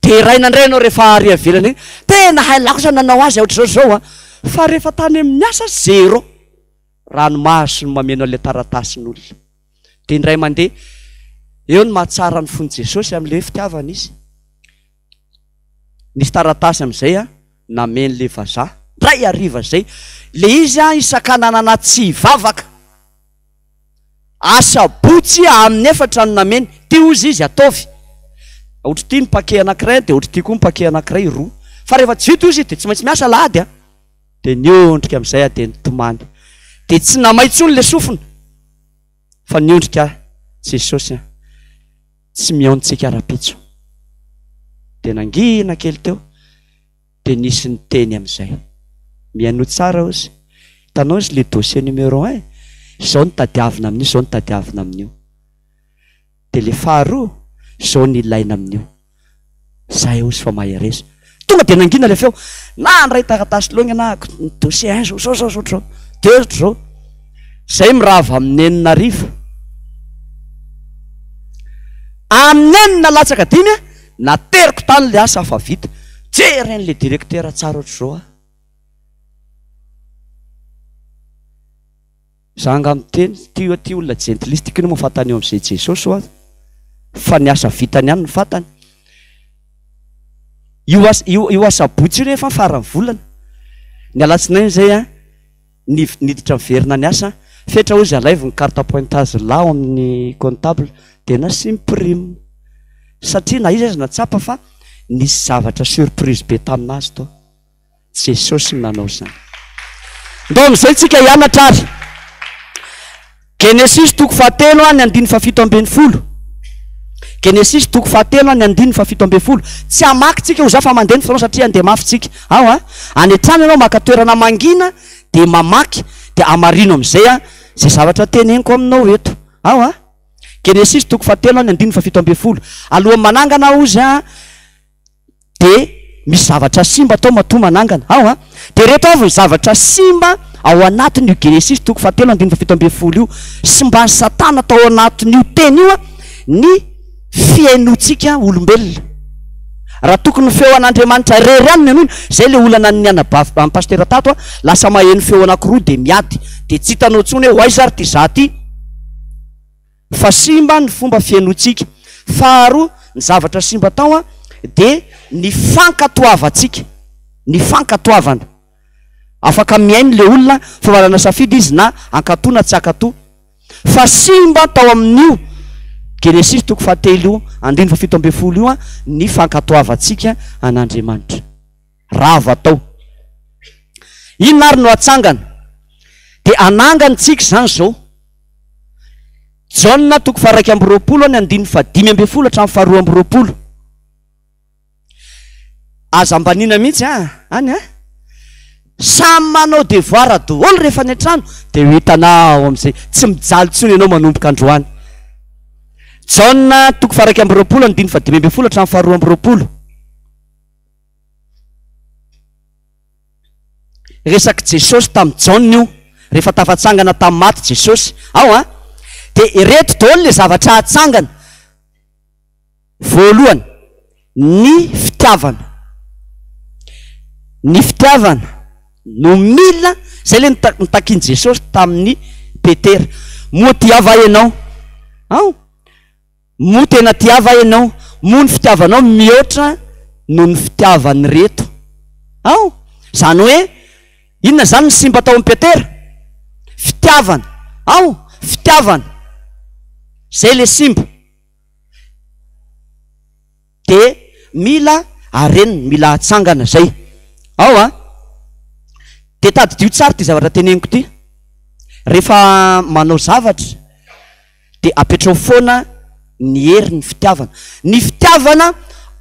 deraina indray ianao rehefa ary ivelany iny. Tena hay lahy kosa nanao azy ohatr'izao izao an. Fa rehefa tany amin'ny asa, zéro. Ranomaso no mameno an'ilay taratasin'olona. Dia indray mandeha, eo no mahatsara ny fon'i Jesosy amin'ilay hoe fitiavana izy. Nisy taratasy amin'izay an, nameno ilay vazaha. Indray hariva izay, ilay izy an, isakananana tsy hivavaka. Asabotsy amin'ny efatra no nameny. Ty hozy izy, ataovy. Ohatr'ity ny paquet anankiray dia ohatr'ity koa ny paquet anankiray, roa. Fa rehefa tsy vita hozy izy dia tsy maintsy miasa alahady an. Dia niondrika amin'izay aho dia nitomany. Dia tsy namay intsony ilay sofina fa niondrika aho, Jesosy an, tsy mihaona tsika rahampitso. Dia nangina kely teo. Dia nisy niteny amin'izay. Mihainoa tsara ozy. Hitanao izy le dossier numéro un? Izao no tadiavina amin'io, izao no tadiavina amin'io. Dia le faharoa, izao no ilaina amin'io. Zay ozy fa mahereza. Tonga dia nangina le feo. Nandray taratasy longana ahako, ny dossier un zao zao zao zao zao, deux zao. Zay mirava amin'ny enina hariva. Amin'ny enina latsaka dimy, nateriko tany le asa fa vita. Jeren'le directeur tsara ohatr'izao aho. Za nga miteny, ty oa ty olona jentilista ty k'ino moa fantany eo am'zay Jesosy oa fa ny asa vitany ihany no fantany. Io asa io io asabotsy io nefa faran'ny volana. Ny alatsinainy zay an, niv- niditra niverina niasa, fetra hozy alaivo ny carte pointage là ao amin'ny comptable de nasiany prime. Satria na iza aza nahatsapa fa nisy zavatra surprise be tamin'azy tao. Jesosy no nanao izany. Ndao amin'izay tsika hianatra ary. Genesisy toko fahatelo ny andininy fahafito ambin'ny folo. Genesisy toko fahatelo ny andininy fahafito ambin'ny folo. Tsy hamaky tsika ho za fa mandeha ny fotoana satria handeha mafy tsika. Ao a. Any an-trano ianao maka toerana mangina dia mamaky dia amarino amin'izay a izay zavatra teneniko aminao eto. Ao a. Genesisy toko fahatelo ny andininy fahafito ambin'ny folo. Alohan'ny manangana hozy a. De misy zavatra simba tao matoa manangana ao a! De reto avy ny zavatra simba ao anatin'io Genesisy toko fahatelo andininy fahafito ambin'ny folo io, simban'i Satana tao anatin'io teny io a, ny fihainoantsika olombelona. Raha tokony ny feo an'Andriamanitra irery ihany no henoina, zay le olana an'ny anabavy an'i Pasitera tato a, lasa maheno feo anakiroa de miady, de tsy hitanao intsony hoe ho aiza ary ty za ty. Fa simba ny fomba fihainoantsika. Faharoa, ny zavatra simba tao dia ny fankatoavantsika, ny fankatoavana. Afaka mihaino ilay olona fa manana safidy izy na hankatò na tsy hankatò. Fa simba tao amin'io Genesisy toko fahatelo io, andininy fahafito ambin'ny folo io ny fankatoavantsika an'Andriamanitra. Rava tao. Inona ary no hatsangana? Dia hanangana isika izany izao. Jaona toko faha-21 ny andininy faha-15 hatramin'ny faha-22. Aza ambaniana mihitsy an, any an. Samy manao devoir daholo rehefa any an-trano dia ho hitanao amin'izay. Tsy mijaly intsony ianao manomboka androany. Jaona toko faha-21 andininy faha-15 hatramin'ny faha-22. Resak'i Jesosy tamin'i Jaona io, rehefa tafatsangana tamin'ny maty Jesosy. Ao an! Dia ireto daholo ilay zavatra hatsangana. Voalohany, ny fitiavana. Ny fitiavana no mila, izay ilay nitakian'i Jesosy tamin'i Petera. Moa tia va ianao? Ao! Moa tena tia va ianao? Moa ny fitiavanao mihoatra noho ny fitiavan'ireto? Ao! Izany hoe, inona izany ny simba tao amin'i Petera? Fitiavana. Ao! Fitiavana. Izay ilay simba. Dia mila arenina, mila atsangana izay. Ao an! Dia tadidio tsara ity zavatra teneniko ity. Rehefa manao zavatra. Dia apetraho foana ny hery ny fitiavana. Ny fitiavana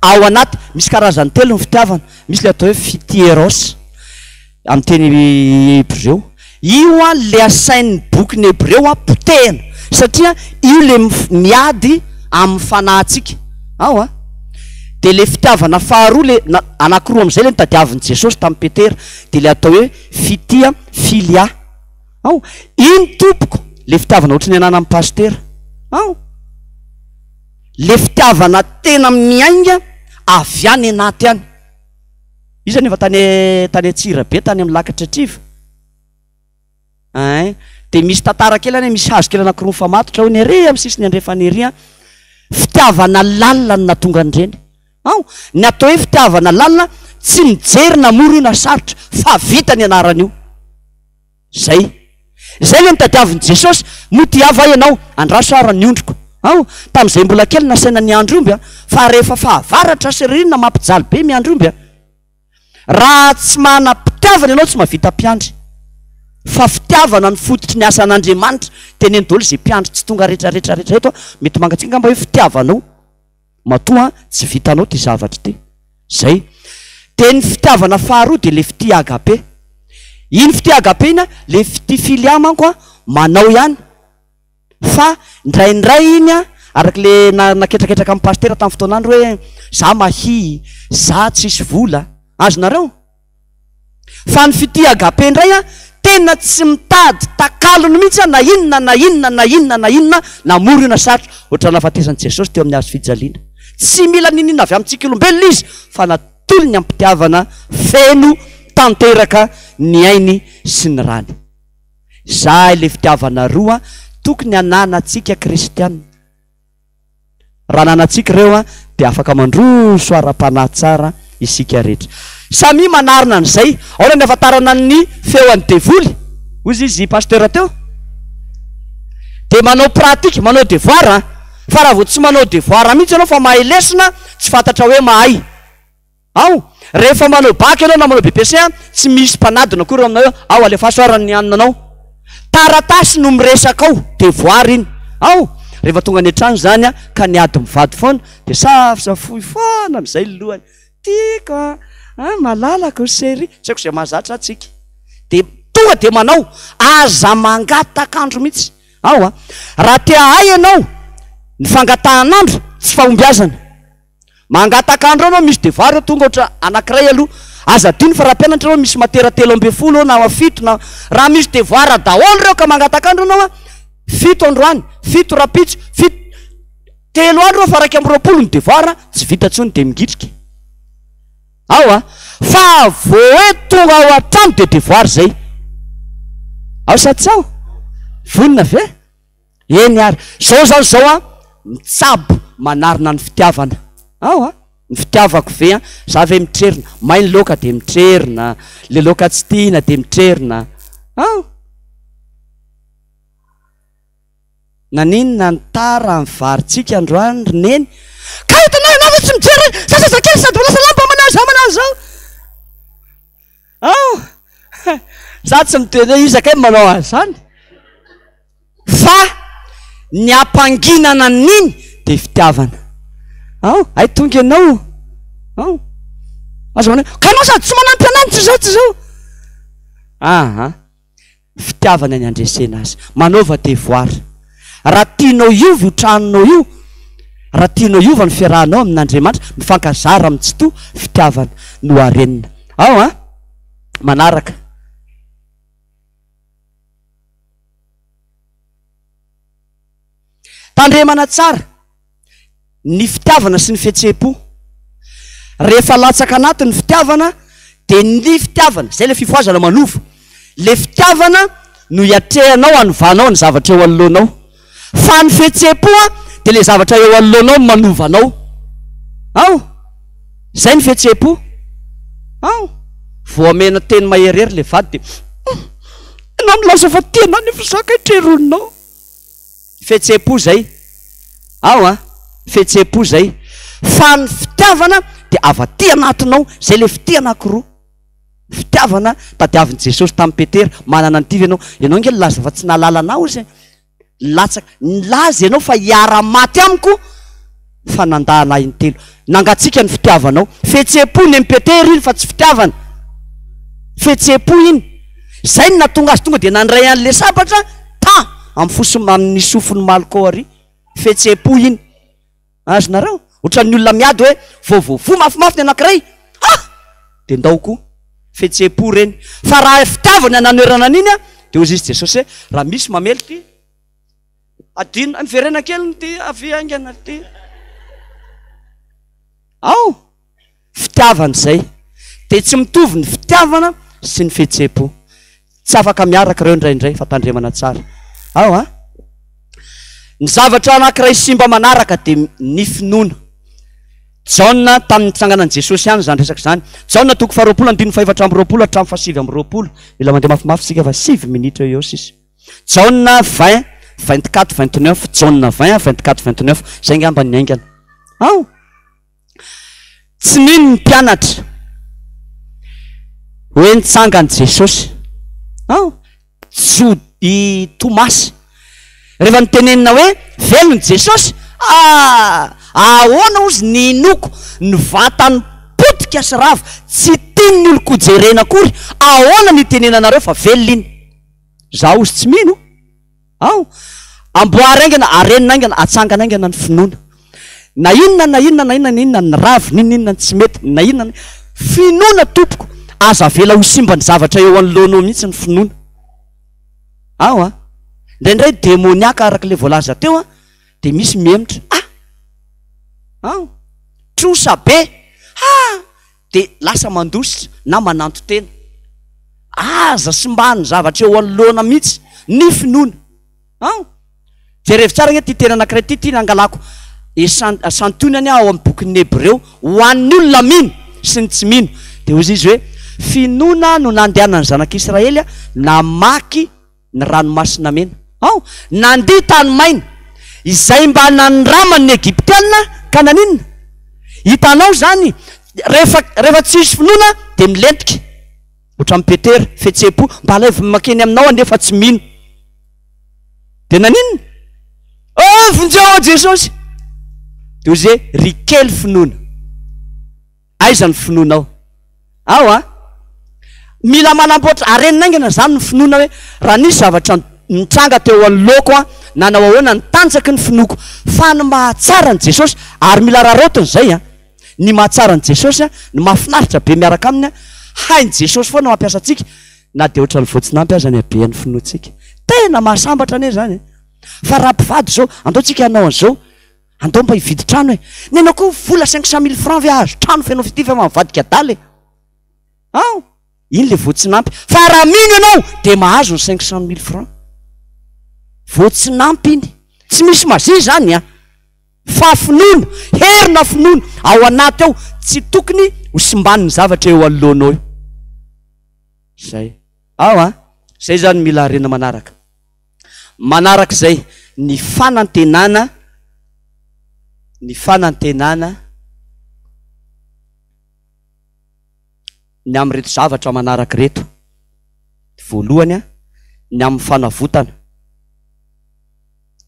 ao anaty, misy karazany telo ny fitiavana, misy ilay atao hoe fitia eros amin'ny teny hebreo, io an le asain'ny bokin'ny hebreo an potehina satria io le miady amin'ny fanahintsika ao an. Dia le fitiavana faharoa le na anankiroa amin'izay le notadiavin'i Jesosy tamin'i Petera dia le atao hoe fitia filia. Ao, iny tompoko, le fitiavana ohatry ny ananan'i pasitera. Ao. Le fitiavana tena miainga avy any anaty any. Iza nefa tany tany Antsirabe tany amin'ny lac Tritriva? Ein, dia misy tantara kely any, misy hazo kely anankiroa mifamatotra hono ery amin'ny sisiny andrefana ery an. Fitiavana lalina no nahatonga an'ireny. Ao, ny atao hoe fitiavana lalina, tsy mijery na mora io na sarotra, fa vita ny anaran'io. Zay. Zay le notadiavin'i Jesosy, moa tia va ianao? Andraso ara ny ondriko. Ao, tamin'izay mbola kely nasaina niandry omby a, fa rehefa fahavaratra sy ririnina mampijaly be miandry omby a. Raha tsy manam-pitiavana ianao tsy mahavita mpiandry. Fa fitiavana no fototry ny asan'Andriamanitra. Teneno daholo izay mpiandry tsy tonga rehetra rehetra rehetra eto a, mety mangatsiaka angamba hoe fitiavanao. Matoa tsy vitanao ty zavatra ity. Zay. De ny fitiavana faharoa de le fitia agape. Iny fitia agape iny a, le fitia filia manko a, Manao ihany fa indraindray iny an, araka le naketraketraka amin'ny pasitera tamin'ny fotoan'andro hoe za mahia, za tsisy vola. Azonareo? Fa ny fitia agape indray an, tena tsy mitady takalony mihitsy an, na inona na inona na inona na inona, na mora io na sarotra, ohatran'ny nahafatesan'i Jesosy teo amin'ny hazo fijaliana. Tsy mila n'inon'inona avy amintsika olombelona Izy fa natolony am-pitiavana feno tanteraka ny ainy sy ny rany. Izay ilay fitiavana roa tokony hananantsika kristiana. Raha ananantsika ireo dia afaka mandroso ara-panahy tsara isika rehetra. Samia manarina an'izay. Ahoana ny ahafantarana ny feo an'ny devoly? Hozy izy pasteur teo. Dia manao pratique, manao devoir an. Fa raha vao tsy manao devoir mihitsy ianao fa mahay lesona, tsy fantatra hoe mahay. Ao, rehefa manao bac ianao na manao BEPC an, tsy misy mpanadina akory eo aminao eo, ao alefaso ara ny anona anao. Taratasy no miresaka ao, devoir iny. Ao, rehefa tonga any an-trano izany an, ka niady mivady foana, dia safosafoy foana amin'izay ny lohany. Tiako an, an, malalako, chérie, tsy haiko izay mahazatra antsika. Dia tonga dia manao, aza mangatak'andro mihitsy. Ao an, raha te hahay ianao, ny fangatahan'andro tsy fahombiazana. Mangataka andro anao misy devoir eo tonga ohatra anakiray aloha aza adino fa raha mpianatra anao misy matera 13 eo na fito na raha misy devoir daholo reo ka mangataka andro anao a fito androany fito rapitso fito telo andro reo fa 21 ny devoir tsy vita tsony de mingitrika ao a fa vo hoe tonga ao an-trano de devoir zay ao sa tsy ao vonona ve Eny ary. Zao zany zao an, mitsabo manarina ny fitiavana. Ao an, ny fitiavako ve an, za ve mitrerona, may ny laoka de mitrerona, le laoka tsy tiana de mitrerona. Ao. Naninona ny tara ny varintsika androany ry neny? Ka hitanao ianao ve tsy mijery za zazakely sady manasa lamba manao izao manao izao. Ao. Za tsy miteny hoe iza kay manao an'izany. Fa ny hampanginana an'iny dia fitiavana. Ao, hay tonga ianao. Ao. Aza manao hoe, ka anao sady tsy manampy anah no tsy izao tsy izao. Aha. Fitiavana ny handresena azy. Manaova devoir. Raha tianao hiova io tranonao io, raha tianao hiova ny fiarahanao amin'Andriamanitra, mifankazara amin'ny Tsitoha, fitiavana no harenina. Ao an. Manaraka. Tandremana tsara ny fitiavana sy ny fihetseham-po. Rehefa latsaka anaty ny fitiavana dia ny fitiavana, izay ilay fifohazana manova. Ilay fitiavana no iatrehanao hanovanao ny zavatra eo anoloanao. Fa ny fihetseham-po dia ilay zavatra eo anoloanao no manova anao. Ao! Izay ny fihetseham-po. Ao! Vao omena teny maherihery ilay vady dia Ianao milaza fa tia anah nefa za kay treroninao. Fihetseham-po zay. Ao a! Fihetseham-po zay. Fa ny fitiavana dia avy aty anatinao, zay le fitia anakiroa. Fitiavana tadiavin'i Jesosy tamin'i Petera, manana an'ity ve ianao? Ianao ange nilaza fa tsy nahalala anah ozy e. Nilatsaka, nilaza ianao fa hiara-maty amiko fa nandà anah intelo. Nangatsiaka ny fitiavanao. Fihetseham-po nen'i Petera iny fa tsy fitiavana. Fihetseham-po iny. Izay no nahatonga azy tonga dia nandray an'ilay sabatra, ta! amin'ny fo sy amin'ny sofin'i Malko ary. Fihetseham-po iny. Azonareo? Ohatran'ny olona miady hoe vao voavoa mafimafy ny anankiray, ha! Dia ndao koa. Fihetseham-po ireny. Fa raha fitiavana nanoherana an'iny an, dia hoy izy Jesosy hoe, raha misy mamely ity, adino, miverena kely ity, avia haingana ity. Ao! Fitiavana izay. Dia tsy mitovy ny fitiavana sy ny fihetseham-po. Tsy afaka miaraka ireo indraindray fa tandremana tsara. Ao an! Ny zavatra anankiray simba manaraka dia ny finoana. Jaona, tamin'ny nitsanganan'i Jesosy ihany izany resaka izany. Jaona toko faharoapolo andininy fahefatra amby roapolo hatramin'ny fahasivy amby roapolo. Mila mandeha mafimafy isika fa sivy minitra eo eo sisa. Jaona 20, 24, 29. Jaona 20, 24, 29. Izay angamba ny haingana. Ao! Tsy nino ny mpianatra hoe nitsangana Jesosy. Ao, Jody i Tomasy. Rehefa notenenina hoe velona Jesosy, ah, ahoana hozy ny hinoako ny vatany potika sy rava, tsy tian'ny olon-kojerena akory, ahoana ny hitenenanareo fa velona iny? Za hozy tsy mino. Ao! Amboary haingana, arenina haingana, atsangana haingana ny finoana. Na inona na inona na inona na inona ny ravina, inona inona ny tsy mety, na inona na Finoana tompoko! Aza avela ho simba ny zavatra eo anoloanao mihitsy ny finoana. Ao an! Indraindray demoniaka araka ilay voalaza teo an, dia misy mihemotra. Ah! Ao! Trosa be! Ha! Dia lasa mandositra na mananton-tena. Aza simban'ny zavatra eo anoloana mihitsy ny finoana. An! Jerevo tsara ange ity teny anankiray ity, ity nangalako esan- santionany aho ao amin'ny bokin'ny Hebreo ho an'ny olona mino sy ny tsy mino. Dia hoy izy hoe, Finoana no nandehanan'ny zanak'Israely namaky ny Ranomasina Mena. Ao, nandia tany maina, izay mba nandraman'ny Egyptiana ka naninona? Hitanao izany, rehefa, rehefa tsisy finoana dia milentika. Ohatran'i Petera, fihetseham-po, mba alaivo makeny aminao aho nefa tsy mino. Dia naninona? Oh, vonjeo aho Jesosy! Dia hoy izy hoe, ry kely finoana. Aiza ny finoanao? Ao a! Mila manamboatra harenina haingana izany ny finoana hoe raha nisy zavatra nitranga teo anoloako aho, nanao ahoana ny tanjaky ny finoako. Fa ny mahatsara an'i Jesosy, ary mila araraotina izay a! Ny mahatsara an'i Jesosy, ny mahafinaritra be miaraka Aminy, hain'i Jesosy foana mampiasa antsika na dia ohatran'ny voatsinampy aza ny habean'ny finoantsika. Tena mahasambatra anie izany e! Fa raha mpivady izao, andao tsika hanao an'izao, Andao mba hividy trano e! Nenao koa vola 500 mille francs ve ahazo trano feno fitia fa mivadika adala e! Ao! Iny le voatsinampy. Fa raha mino ianao dia mahazo ny 500 mille francs. Voatsinampy iny. Tsy misy magie zany an! Fa finoana, herina finoana ao anaty ao tsy tokony ho simban'ny zavatra eo anoloanao eo. Zay. Ao an! Zay zany mila harena manaraka. Manarak'izay, ny fanantenana, ny fanantenana ny amin'ireto zavatra manaraka ireto. Voalohany, ny amin'ny fanavotana.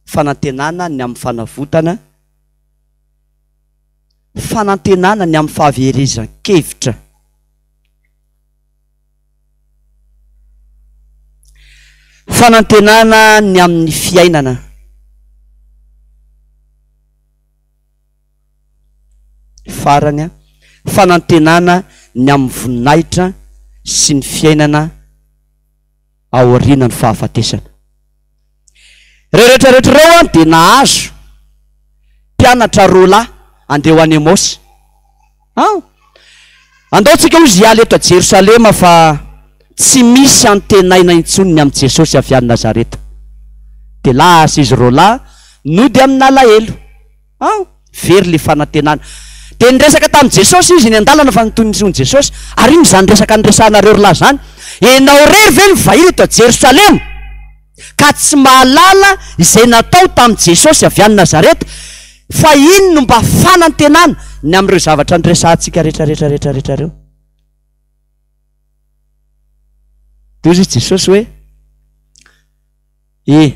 Fanantenana ny amin'ny fanavotana. Fanantenana ny amin'ny fahaverezan-kevitra. Fanantenana ny amin'ny fiainana. Farany, fanantenana ny amin'ny voninahitra sy ny fiainana aorianan'ny fahafatesana. Ireo rehetra rehetra ireo dia nahazo mpianatra roalahy handeha ho any Emaosy. Ao. Andao tsika hozy hiala eto a Jerosalema fa tsy misy antenaina intsony ny amin'i Jesosy avy any Nazareta. Dia lasa izy roalahy nody amin'alahelo. Ao. Very le fanantenana. Dia niresaka tamin'i Jesosy izy eny an-dalana fa nitonisoan'i Jesosy. Ary inona izany resaka niresahanareo ry lahy izany? Ianao irery ve no vahiny eto a Jerosalema ka tsy mahalala izay natao tamin'i Jesosy avy any Nazareta? Fa iny no mba fanantenana ny amin'ireo zavatra niresahantsika rehetra rehetra rehetra rehetra ireo. Dia hoy izy Jesosy hoe, E!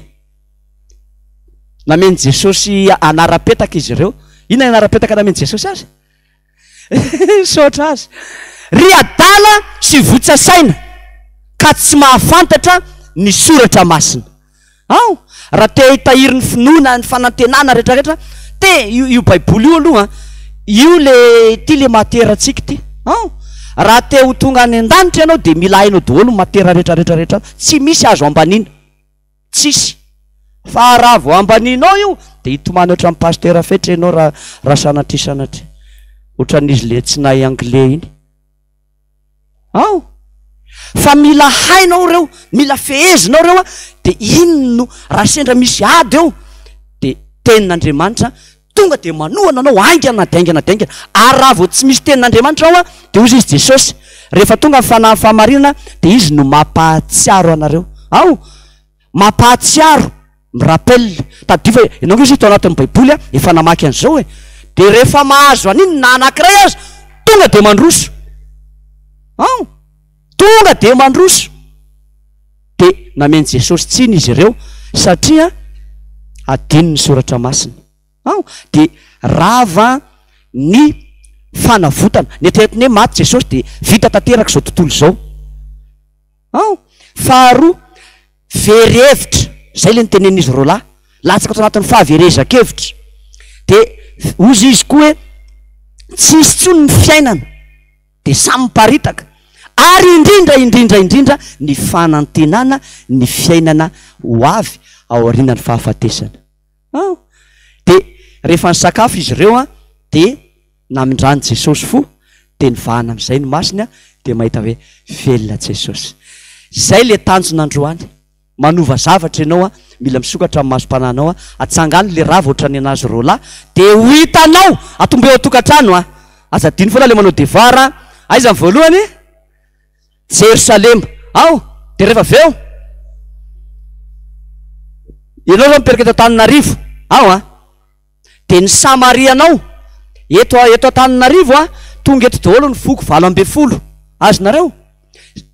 Namen'i Jesosy anara-petaka izy ireo. Inona ny anara-petaka namen'i Jesosy azy? Misaotra azy. Ry adala sy votsa saina ka tsy mahafantatra ny soratra masina. Ao, raha te hitahiry ny finoana, ny fanantenana rehetrarehetra, te io, io baiboly io aloha, io le ity le materantsika ity. Ao, raha te ho tonga any an-danitra ianao dia mila hainao daholo ny matera rehetrarehetra rehetra, tsy misy azo ambaniana. Tsisy. Fa raha vao ambanianao io dia hitomany ohatran'ny pasteur Fetra ianao raha raha sanatria sanatria. Ohatran'izy le tsy nahay anglais iny. Ao. Fa mila hainao ireo, mila fehezinao ireo dia iny no raha sendra misy ady eo dia tenin'Andriamanitra tonga dia manohana anao haingana dia haingana dia haingana. Ary raha vao tsy misy tenin'Andriamanitra ao dia hoy izy Jesosy, rehefa tonga ny fanahin'ny fahamarinana dia izy no mampahatsiaro anareo. Ao, mampahatsiaro, mi-rappel. Tadidio fa ianao ange izy tao anatin'ny baiboly efa namaky an'izao e. Dia rehefa mahazo an'iny na anankiray aza, tonga dia mandroso. Ao, tonga dia mandroso. Dia namen'i Jesosy tsiny izy ireo satria hadino ny soratra masina. Ao, dia rava ny fanavotana. Neritreretiny hoe maty Jesosy dia vita tanteraka izao tontolo izao. Ao, faharoa, very hevitra. Zay le nitenenin'izy roalahy. Latsaka tao anatin'ny fahaverezan-kevitra. Dia hozy izy koa hoe tsy hisy intsony ny fiainana. Dia samy miparitaka. Ary indrindra indrindra indrindra ny fanantenana ny fiainana ho avy aorianan'ny fahafatesana. An! Dia rehefa nisakafo izy ireo an, dia namindran'i Jesosy fo, dia nivahana amin'izay ny masony an, dia mahita hoe velona Jesosy. Izay ilay tanjona androany. Manova zavatra ianao an, mila misokatra ny masom-panahinao an, atsangano ilay rava ohatran'ny an'azy roalahy, dia ho hitanao, atombohy ao an-tokantrano an. Aza adino foana ilay manao devoir an. Aiza ny voalohany? Jerosalema. Ao, dia rehefa avy eo, ianao izao mipetraka eto Antananarivo, ao an, dia ny Samarianao, eto eto Antananarivo an, tonga eto daholo ny foko 18, azonareo?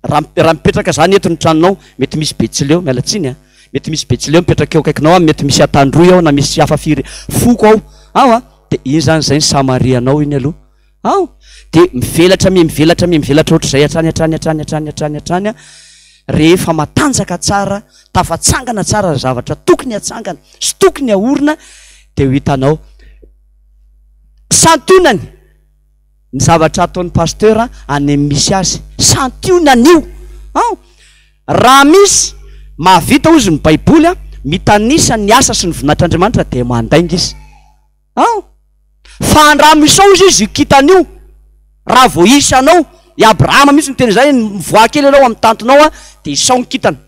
Raha raha mipetraka izany eto ny tranonao, mety misy Betsileo, miala tsiny an, mety misy Betsileo mipetraka eo akaikinao ao, mety misy Antandroy ao na misy hafa firy foko ao, ao an, dia iny izany izay ny Samarianao iny aloha. Ao! Dia mivelatra miha mivelatra miha mivelatra ohatr'izay hatrany hatrany hatrany hatrany hatrany hatrany an, rehefa matanjaka tsara, tafatsangana tsara ny zavatra tokony hatsangana sy tokony haorina dia ho hitanao santionany ny zavatra ataon'ny pasteur any amin'ny misy azy, santionany io! Ao! Raha misy mahavita hozy ny baiboly an, mitanisa ny asa sy ny voninahitr'Andriamanitra dia mandainga izy. Ao! Fa andramo isao izy izy io kintana io, raha vao isanao, i Abrahama mihitsy niteny izany, mivoaha kely ianao amin'ny tantinao an, dia isao ny kintana.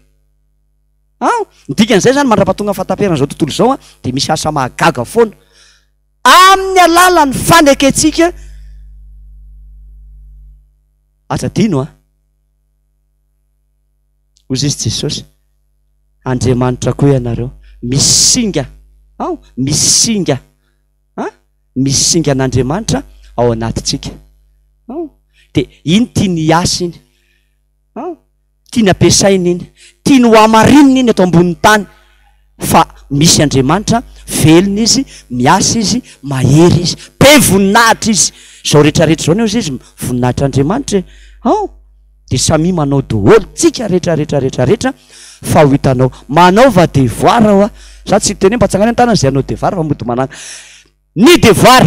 Ao! Ny dikan'izay izany mandra-pahatonga ny fahataperan'izao tontolo izao an, dia misy asa mahagaga foana. Amin'ny alalan'ny fanekentsika, aza adino an! Hoy izy Jesosy, Andriamanitra koa ianareo. Misy singa ao, misy singa an, misy singan'Andriamanitra ao anatintsika ao. Dia iny tiany hiasa iny ao, tiany ampiasaina iny, tiany ho hamarinina iny eto ambonin'ny tany fa misy Andriamanitra, velona Izy, miasa Izy, mahery Izy, be voninahitra Izy. Izao rehetrarehetra izao anie hozy Izy voninahitr'Andriamanitra e. Ao. Dia samia manao doholy tsika rehetra rehetra rehetra rehetra fa ho hitanao. Manaova devoir hoa. Za tsy hiteny hoe mba tsangano ny tanana izay hanao devoir fa mody manana. Ny devoir,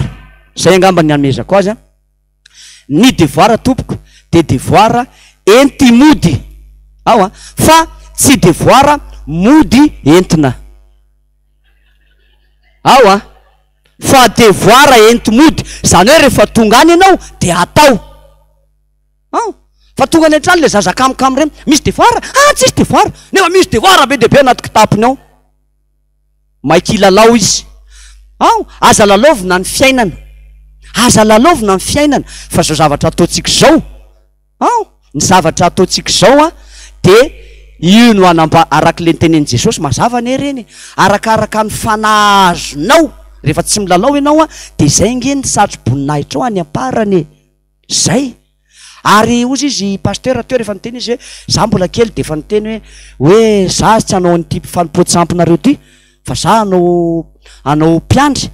zay angamba ny hanomezako azy an. Ny devoir tompoko dia devoir enti-mody ao an, fa tsy devoir mody entina ao an. Fa devoir enti-mody, zany hoe rehefa tonga any ianao dia atao. An! Fa tonga any an-trano ilay zaza kamokamo ireny, misy devoir? Ah, tsisy devoir! Nefa misy devoir be dia be anaty kitapony ao. Maika hilalao izy. An! Aza lalaovina ny fiainana. Aza lalaovina ny fiainana. Fa izao zavatra ataontsika izao, an! Ny zavatra ataontsika izao an, dia io no hanamba, araka ilay notenenin'i Jesosy, mazava anie ireny e. Arakaraka ny fanahy azonao, rehefa tsy milalao ianao an, dia izay ange ny satro-boninahitrao any am-parany e. Zay! Ary hozy izy pasteur teo rehefa niteny izy hoe za mbola kely de efa niteny hoe hoe za tsy hanao an'ity fanompoan-tsampinareo ty fa za hanao hanao mpiandry,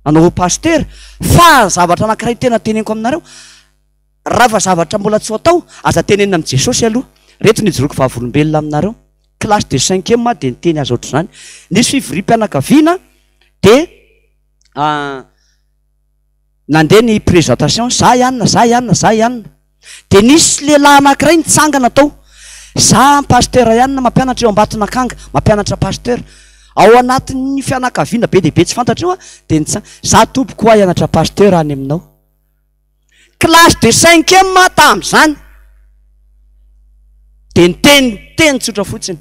hanao pasteur fa zavatra anankiray tena teneniko aminareo raha fa zavatra mbola tsy ho atao aza tenenina amin'i Jesosy aloha, reto no ijoroako vavolombelona aminareo, classe de cinquième aho de niteny azy ohatr'izany, nisy fivoriam-pianakaviana de Nandeha ny présentation, za i anona, za i anona, za i anona. Dia nisy lehilahy anankiray nitsangana tao. Za pasteur i anona mampianatra eo Ambatonakanga, mampianatra pasteur. Ao anatin'ny fianakaviana be dia be tsy fantatro io an, dia nitsa-, za tompoko hoa hianatra pasteur any aminao. Classe de cinquième aho tamin'izany. Dia niteny teny tsotra fotsiny.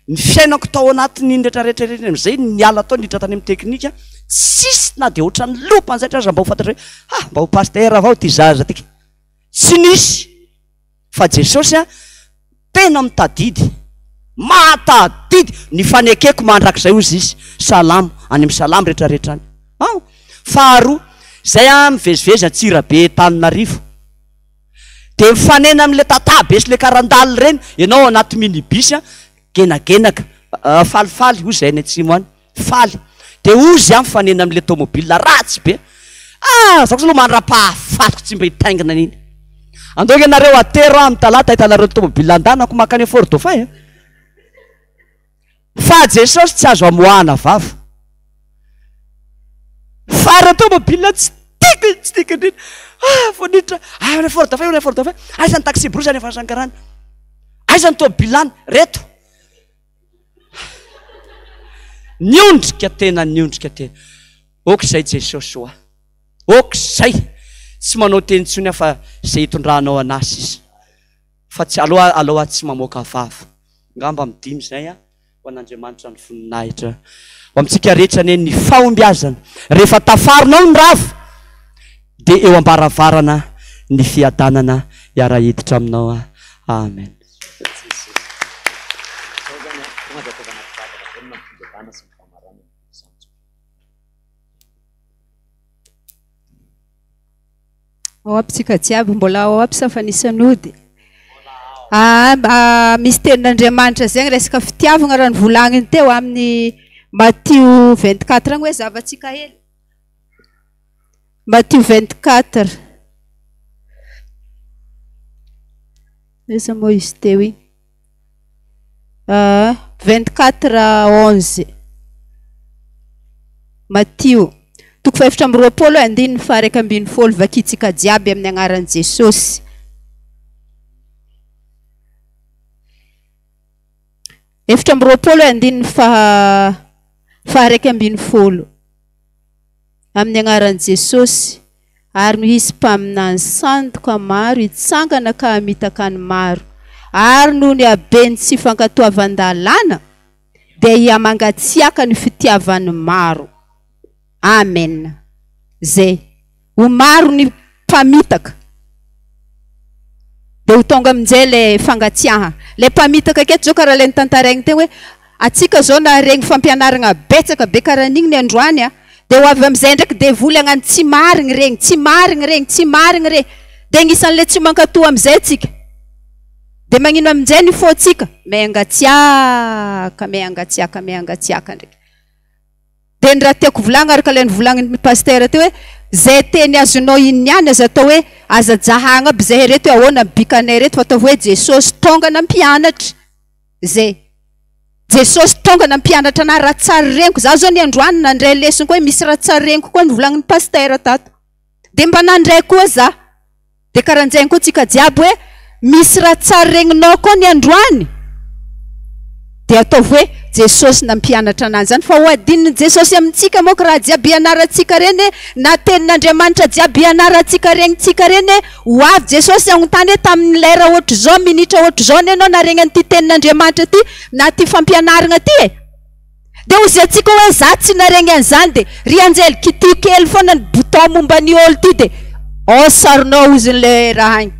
Ny fiainako tao anatin'iny retraretra ireny amin'izay niala tao niditra tany amin'ny teknika, tsisy na dia ohatran'ny loha-mpanjaitra aza mba ho fantatra hoe ha mba ho pasitera avao ity zaza ity. Tsy nisy fa Jesosy a tena mitadidy, mahatadidy ny fanekeko mandrakizay hozy izy, salamo, any amin'ny salamo retraretra any. Ao. Faharoa, zay a mivezivezy Antsirabe Antananarivo. Dia mifanena amin'ilay tatabe sy ilay karandal ireny ianao ao anaty minibus a, genagenaka, falifaly hoy izay any atsimo any, faly. Dia hozy aho mifanena amin'ilay tomobile ratsy be. Ah, za kosa aloha mandra-pahafatiko tsy mba hitaingina an'iny. Andao ange nareo atero aho amin'ny talata ahitanareo ny tomobile andanako mankany Fort Dauphin a. Fa Jesosy tsy azo amoahana vava. Fa raha tomobile tsy tiako, tsy tiako indrindra. Ah, vao niditra, ah, any Fort Dauphin, any Fort Dauphin. Aiza ny taxi brousse any Fasankarana? Aiza ny tomobile any? Reto. Niondrika tena, niondrika tena. Ok izay Jesosy oa. Ok izay. Tsy manao teny intsony aho fa izay hitondranao anah sisa. Fa tsy aleo aleo aho tsy mamoaka vava. Ngamba midimy izay an. Ho an'Andriamanitra ny voninahitra. Ho amintsika rehetra anie ny fahombiazana. Rehefa tafarina ao ny rava dia eo am-baravarana ny fiadanana hiara-hiditra aminao. Amen. Ao aby tsika jiaby, mbola ao aby sa fa nisy nody? Ah, misy tenin'Andriamanitra zegny resaka fitiavagna raha nivolagniny teo amin'ny Matio 24 agny hoe zavatsika hely. Matio 24. Aiza moa izy teo igny? 24 11. Matio, toko fahefatra amby roapolo andininy faha-iraika ambin'ny folo vakintsika jiaby amin'ny agnaran'i Jesosy. 24 andininy faha faha-11. Amin'ny agnaran'i Jesosy, ary no hisy mpaminany sandoka maro hitsangana ka hamitaka ny maro, ary noho ny haben'ny tsy fankatoavan-dalàna, dia hihamangatsiaka ny fitiavan'ny maro. Amen. Zay. Ho maro ny mpamitaka. Dia ho tonga amin'izay ilay fangatsiahana. Ilay mpamitaka aketo izao karaha ilay notantaraigny teo hoe antsika izao naharegny fampianaragna betsaka be karaha an'igny ny androany a, dia ho avy amin'izay ndraiky devoly hagnano tsy marigny regny, tsy marigny regny, tsy marigny regny. Dia agnisan'ilay tsy mankatò amin'izay antsika. Dia magnino amin'izay ny fôntsika? Mihangatsiaka, mihangatsiaka, mihangatsiaka ndraiky. Dia ny raha tiako volagna araka ilay novolagnin'ny pasteur teo hoe zay teny azonao iny niany aza atao hoe aza jahagna aby zahay reto hoe ahoana ny bikanay reto fa ataovy hoe Jesosy tonga nampianatra zay. Jesosy tonga nampianatra anah raha tsary reniko za zao ny androany nandray lesona koa hoe misy raha tsary reniko koa novolagnin'ny pasteur tato. Dia mba nandray koa za. Dia karanjaigny koa tsika jiaby hoe misy raha tsary regninao koa ny androany dia ataovy hoe Jesosy nampianatra anah zany fa ho adinin'i Jesosy amintsika manko raha jiaby ianarantsika reny e, na tenin'Andriamanitra jiaby ianarantsika regnintsika reny e, ho avy Jesosy hagnontany hoe tamin'ny lera ohatr'izao, minitra ohatr'izao anie enao naregny an'ity tenin'Andriamanitra ty na ty fampianaragna ty e. Dia hozy antsika hoe za tsy naregny an'izany dia ry anjely kitiho kely foana ny bouton momba ny olo ty dia ao sarinao hozin'ilay raha igny.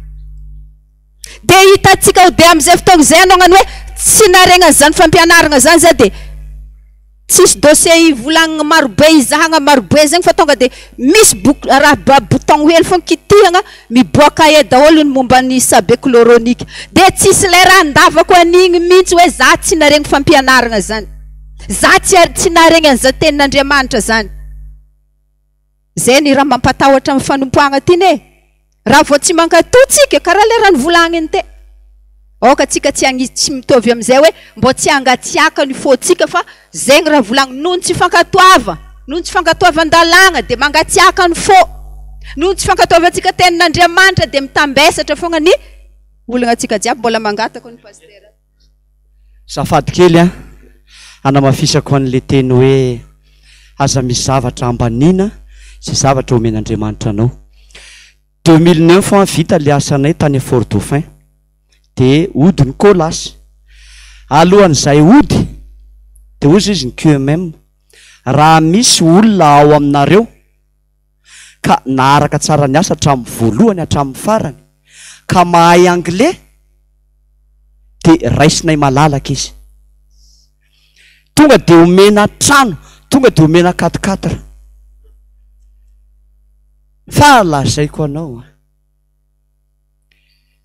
Dia hitantsika ho dia amin'izay fotoagna izay anao hagnano hoe tsy naregny an'izany fampianaragna zany za dia tsisy dossier ivolagnana marobe izahagna marobe zegny fa tonga dia misy bouc- raha ba- bouton hely foagna kitihagna Miboaka eo daholo ny momba ny sabe chloronique. Dia tsisy lera handavako an'igny mintsy hoe za tsy naregny fampianaragna zany. Za tsy tsy naregny an'izany tenin'Andriamanitra zany. Zay ny raha mampatahotra amin'ny fanompoagna ty ne. Raha vao tsy mankatò tsika, karaha le raha nivolagniny te. Aoka tsika tsy hagnisy tsy mitovy amizay hoe mbô tsy hangatsiaka ny fôtsika fa zegny raha volagny noho ny tsy fankatoava noho ny tsy fankatoavan-dalàgna de mangatsiaka ny fô noho ny tsy fankatoavantsika tenin'Andriamanitra de mitambesatra fogna ny olagna tsika jiaby mbola mangataka ny pasitera. Zafady kely an, hanamafisako an'le teny hoe aza misy zavatra ambaniana sy zavatra omen'Andriamanitra anao. 2009 an vita le asanay tany Fort Dauphin de hody ny colas alohan'izay hody de hozy izy ny QMM raha misy olona ao aminareo ka naharaka tsara ny asa hatramin'ny voalohany hatramin'ny farany ka mahay anglais de raisinay malalaka izy tonga de omena trano tonga de omena quatre quatre Fa lazaiko anao an,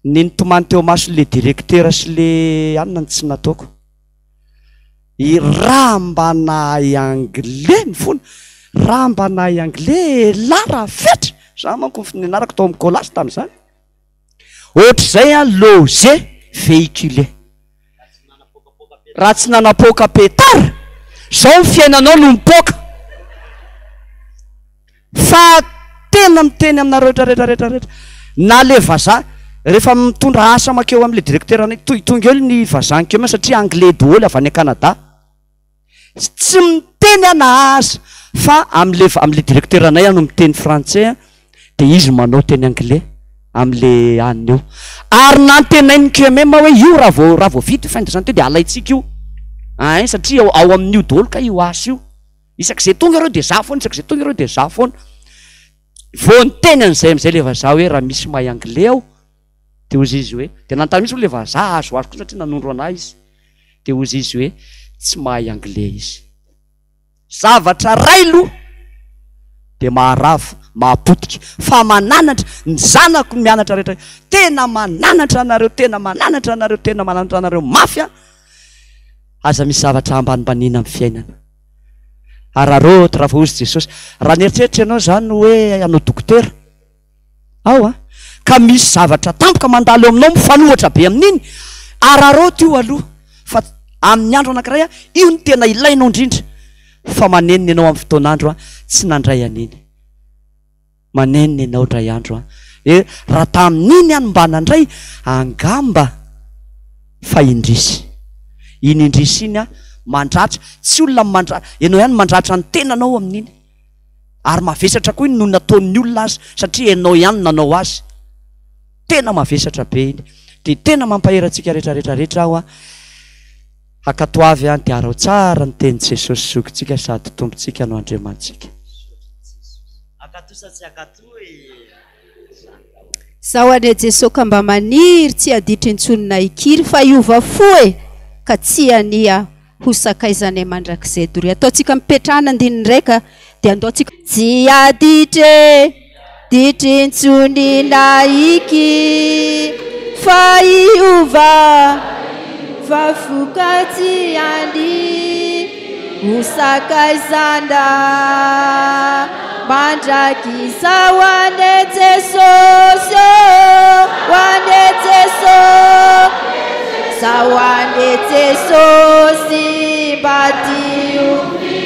ny nitomany teo imason'le directeur sy le anona no tsy nataoko. I raha mba nahay anglais ny fona, raha mba nahay anglais elah raha fetra, za manko nianarako tao amin'ny colas tamin'izany. Ohatr'izay an, loger, véhiculer. Raha tsy nanapoaka pétard, zao ny fiainanao no mipoaka. Fa tena miteny aminareo rehetra rehetra rehetra rehetra, na le vazaha, rehefa mitondra asa makeo amle directeur anay, to- tonga eo ny vazaha nkeo ma satria anglais daholo avy any Canada. Tsy miteny aho na aza fa amle amle directeur anay aho no miteny frantsay an, de izy manao teny anglais amle anona eo. Ary nantenain'ny QMM hoe io raha vao raha vao vita io fin de santé de alaintsika io. Ein satria ao ao amin'io daholo kay io asa io. Isak'izay tonga ireo dia za foana, isak'izay tonga ireo dia za foana. Vao niteny an'izay amin'izay le vazaha hoe raha misy mahay anglais ao dia hozy izy hoe, dia nanontany mihitsy moa le vazaha azoazoko koa satria nanondro an'ahy izy. Dia hozy izy hoe tsy mahay anglais izy. Zavatra ray loha dia maharava, mahapotika, fa mananatra, ny zanako mianatra rehetra, tena mananatra anareo, tena mananatra anareo, tena mananatra anareo mafy aho. Aza misy zavatra ambanimbaniana amin'ny fiainana. Araraoty raha vao hozy Jesosy. Raha nieritreritra ianao izany hoe hanao dokotera, ao an, ka misy zavatra tampoka mandalo eo aminao mifanohitra be amin'iny, araraoty io aloha fa amin'ny andro anankiray an, io no tena ilainao indrindra fa manenina ianao amin'ny fotoan'andro an, tsy nandray an'iny. Manenina ianao indray andro an. Eh, raha tamin'iny aho no mba nandray, angamba fa indrisy. Iny indrisy iny an, mandratra, tsy olona no mandratra, ianao ihany no mandratra ny tenanao amin'iny. Ary mavesatra koa iny noho ny nataon'ny olona aza, satria ianao ihany no nanao azy. Tena mavesatra be iny. Dia tena mampahery antsika rehetra rehetra rehetra aho an, hankatoavy an, dia araho tsara ny tenin'i Jesosy Zokintsika sady Tompontsika no Andriamanitsika. Akato sa tsy akato e! Zaho anie Jeso ka mba maniry tsy haditra intsony na hikiry fa hiova fo e! Ka tsy ania ho sakaizanay mandrakizay doria. Ataontsika mipetrahana andininy iray ka dia andao tsika. Tsy haditra e! Ditra intsony na hikiry fa hiova fa fo ka tsy ania ho sakaizana mandrakizay ho an'i Jesosy ô, ho an'i Jesosy, zaho ho an'i Jesosy mba dio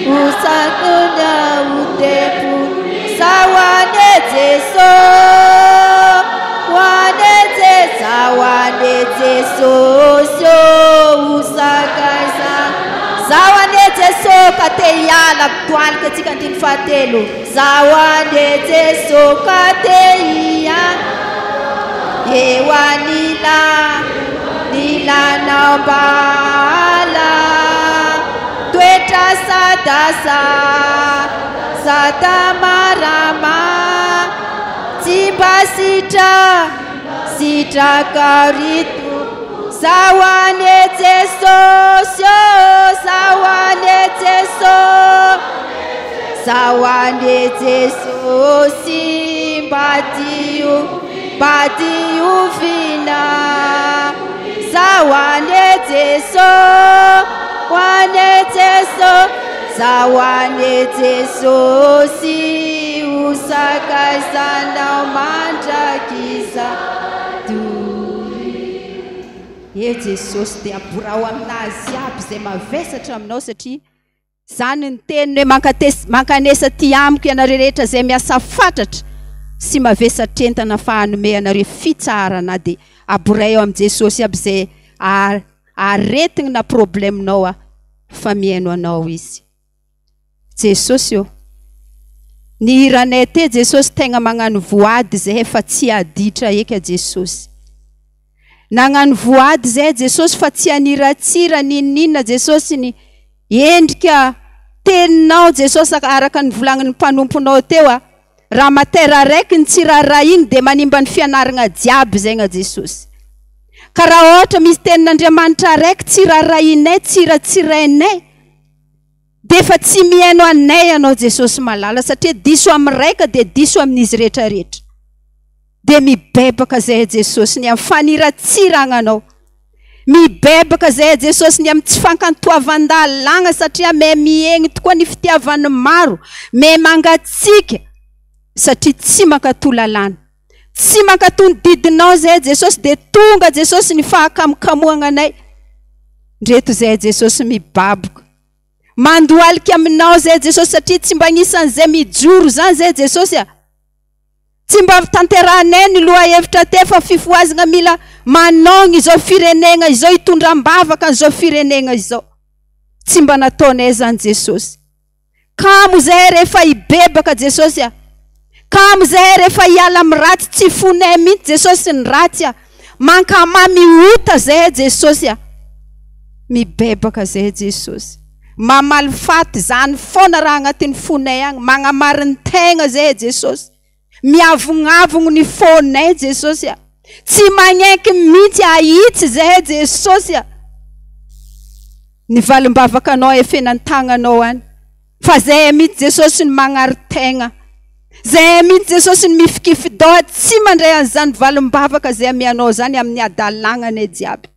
ho sakona ho tempo, zaho ho an'i Jesosy, ho an'i Jesosy, zaho ho an'i Jesosy ô, ho sakaizana. Zaho anie Jeso ka te hiala Toalika tsika andininy fahatelo. Zaho anie Jeso ka te hiala Eo anila nilanao mbala Toetra sadasa sata marama Tsy mba sitra sitraka ry Tompo Zaho anie Jesosy ô Zaho anie Jesosy Zaho anie Jesosy mba dio mba diovina Zaho anie Jesosy ho anie Jesosy Zaho anie Jesosy ho sakaizanao mandrakizay doria. Eo Jesosy dia aborao aminazy aby izay mavesatra aminao satria izany ny teniny hoe mankates mankanesa aty amiko ianareo rehetra izay miasa fatratra sy mavesatr'entana fa hanome anareo fitsaharana dia aboray ao amin'i Jesosy aby izay aretigny na problème-nao a fa mihaino anao izy. Jesosy ô! Ny hiranay te Jesosy tegna magnano voady zahay fa tsy haditra eka Jesosy. Nagnano voady zahay Jesosy fa tsy haniratsira n'inon'inona Jesosy ny endrika teninao Jesosy araka ny volagnin'ny mpanomponao teo a raha matera araiky ny tsy raharaha igny de manimba ny fianaragna jiaby zegna Jesosy. Ka raha ôhatra misy tenin'Andriamanitra araiky tsy raharahinay tsy ratsirainay Dia efa tsy mihaino anay ianao Jesosy malala satria diso amin'ny raika dia diso amin'izy rehetra rehetra. Dia mibebaka zahay Jesosy ny amin'ny faniratsiragna anao. Mibebaka zahay Jesosy ny amin'ny tsy fankantoavan-dalàgna satria miha mihegny tokoa ny fitiavan'ny maro, miha mangatsiaka satria tsy mankatò lalàna. Tsy mankatò ny didinao zahay Jesosy dia tonga Jesosy ny fahakamokamo anay. Ndreto zahay Jesosy mibaboka. Mandohalika aminao zahay Jesosy satria tsy mba agnisan'izay mijoro zany zahay Jesosy a. Tsy mba tanterahanay ny lohahevitra te fa fifohazagna mila manogny izao firenegna izao hitondra am-bavaka an'izao firenegna izao. Tsy mba nataonay zany Jesosy. Kamo zahay rehefa hibebaka Jesosy a. Kamo zahay rehefa hiala amin'ny ratsy, tsy fonay mihitsy Jesosy ny ratsy a. Mankamamy ota zahay Jesosy a. Mibebaka zahay Jesosy. Mamaly faty zany foana raha agnatin'ny fonay agny, magnamarin-tegna zahay Jesosy. Miavognavogno ny fonay Jesosy a. Tsy magneky mihitsy ahitsy zahay Jesosy a. Ny valim-bavakanao efenan-tagnanao any. Fa zahay mihitsy Jesosy ny magnary tegna. Zahay mihitsy Jesosy ny mifikifi-doha tsy mandray an'izany valim-bavaka zay amianao zany amin'ny hadalagnanay jiaby.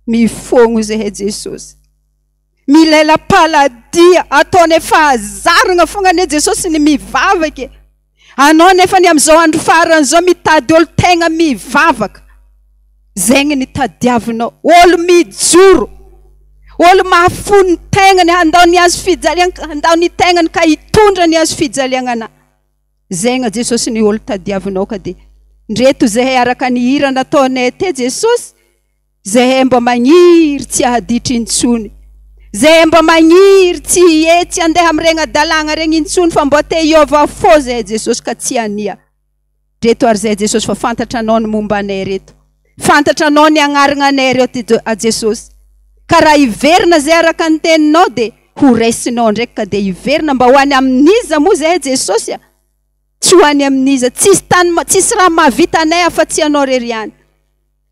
Mifogno zahay Jesosy. Milela-paladia, ataonay fahazarana fogna anie Jesosy ny mivavaka e. Anao nefa ny amin'izao andro farany izao mitady olo tegna mivavaka. Zegny ny tadiavinao. Olo mijoro. Olo mahafoy ny tegnany handao ny hazo fijaliagna, handao ny tegnany ka hitondra ny hazo fijaliagnana. Zegny Jesosy ny olo tadiavinao ka dia ndreto zahay araka ny hira nataonay te Jesosy. Zahay mba magniry tsy hahaditra intsony. Zahay mba magniry tsy hie tsy handeha amin'iregny hadalagna regny intsony fa mba te hiova fô zahay Jesosy ka tsy hania. Ndreto ary zahay Jesosy fa fantatra anao ny momba anay reto. Fantatra anao ny agnaragna anay reto a Jesosy. Ka raha hiverina zahay araka ny teninao dia ho raisinao ndraiky ka dia hiverina mba ho any amin'iza moa zahay Jesosy a? Tsy ho any amin'iza. Tsisy tany tsisy raha mahavita anay afa-tsy ianao rery ihany.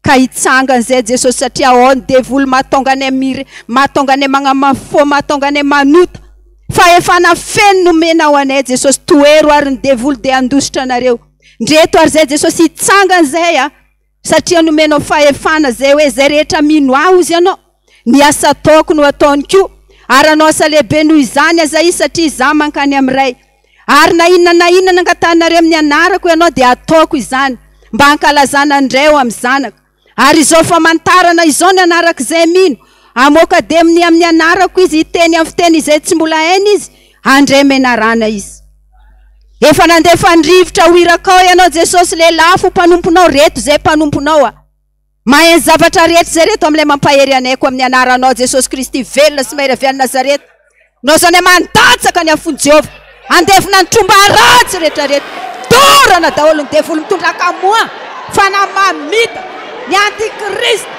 Ka hitsangana izay Jesosy satria ao ny devoly mahatonga anay mire, mahatonga anay magnamafy fo, mahatonga anay manota. Fahefana feno nomenao anay Jesosy, tohero ary ny devoly dia handositra anareo. Ndreto ary izay Jesosy hitsangana izay a, satria nomenao fahefana izay hoe izay rehetra mino ahy hozy ianao, ny asa ataoko no ataony koa, ary hanao asa lehibe noho izany aza izy satria izaho mankany amin'ny Ray. Ary na inona na inona nangatahinareo amin'ny anarako ianao dia hataoko izany, mba hankalazana ny Ray ao amin'ny Zanaka. Ary izao famantarana izao ny anarak'izay mino, hamoaka demonia amin'ny anarako izy, hiteny amin'ny fiteny izay tsy mbola hainy izy, handre menarana izy. Efa nandefa ny rivotra ho irakao ianao Jesosy, lelafo mpanomponao, reto izay mpanomponao a. Mahay ny zavatra rehetra izay reto amin'ilay mampahery anay koa amin'ny anaranao Jesosy Kristy velona sy mahery avy any Nazareta. Nao izany mandatsaka ny afon'i Jehovah. Andevona ny tromba ratsy rehetra rehetra. Dorana daholo ny devoly mitondra kamoa, fanahy mamita, ny antikristy.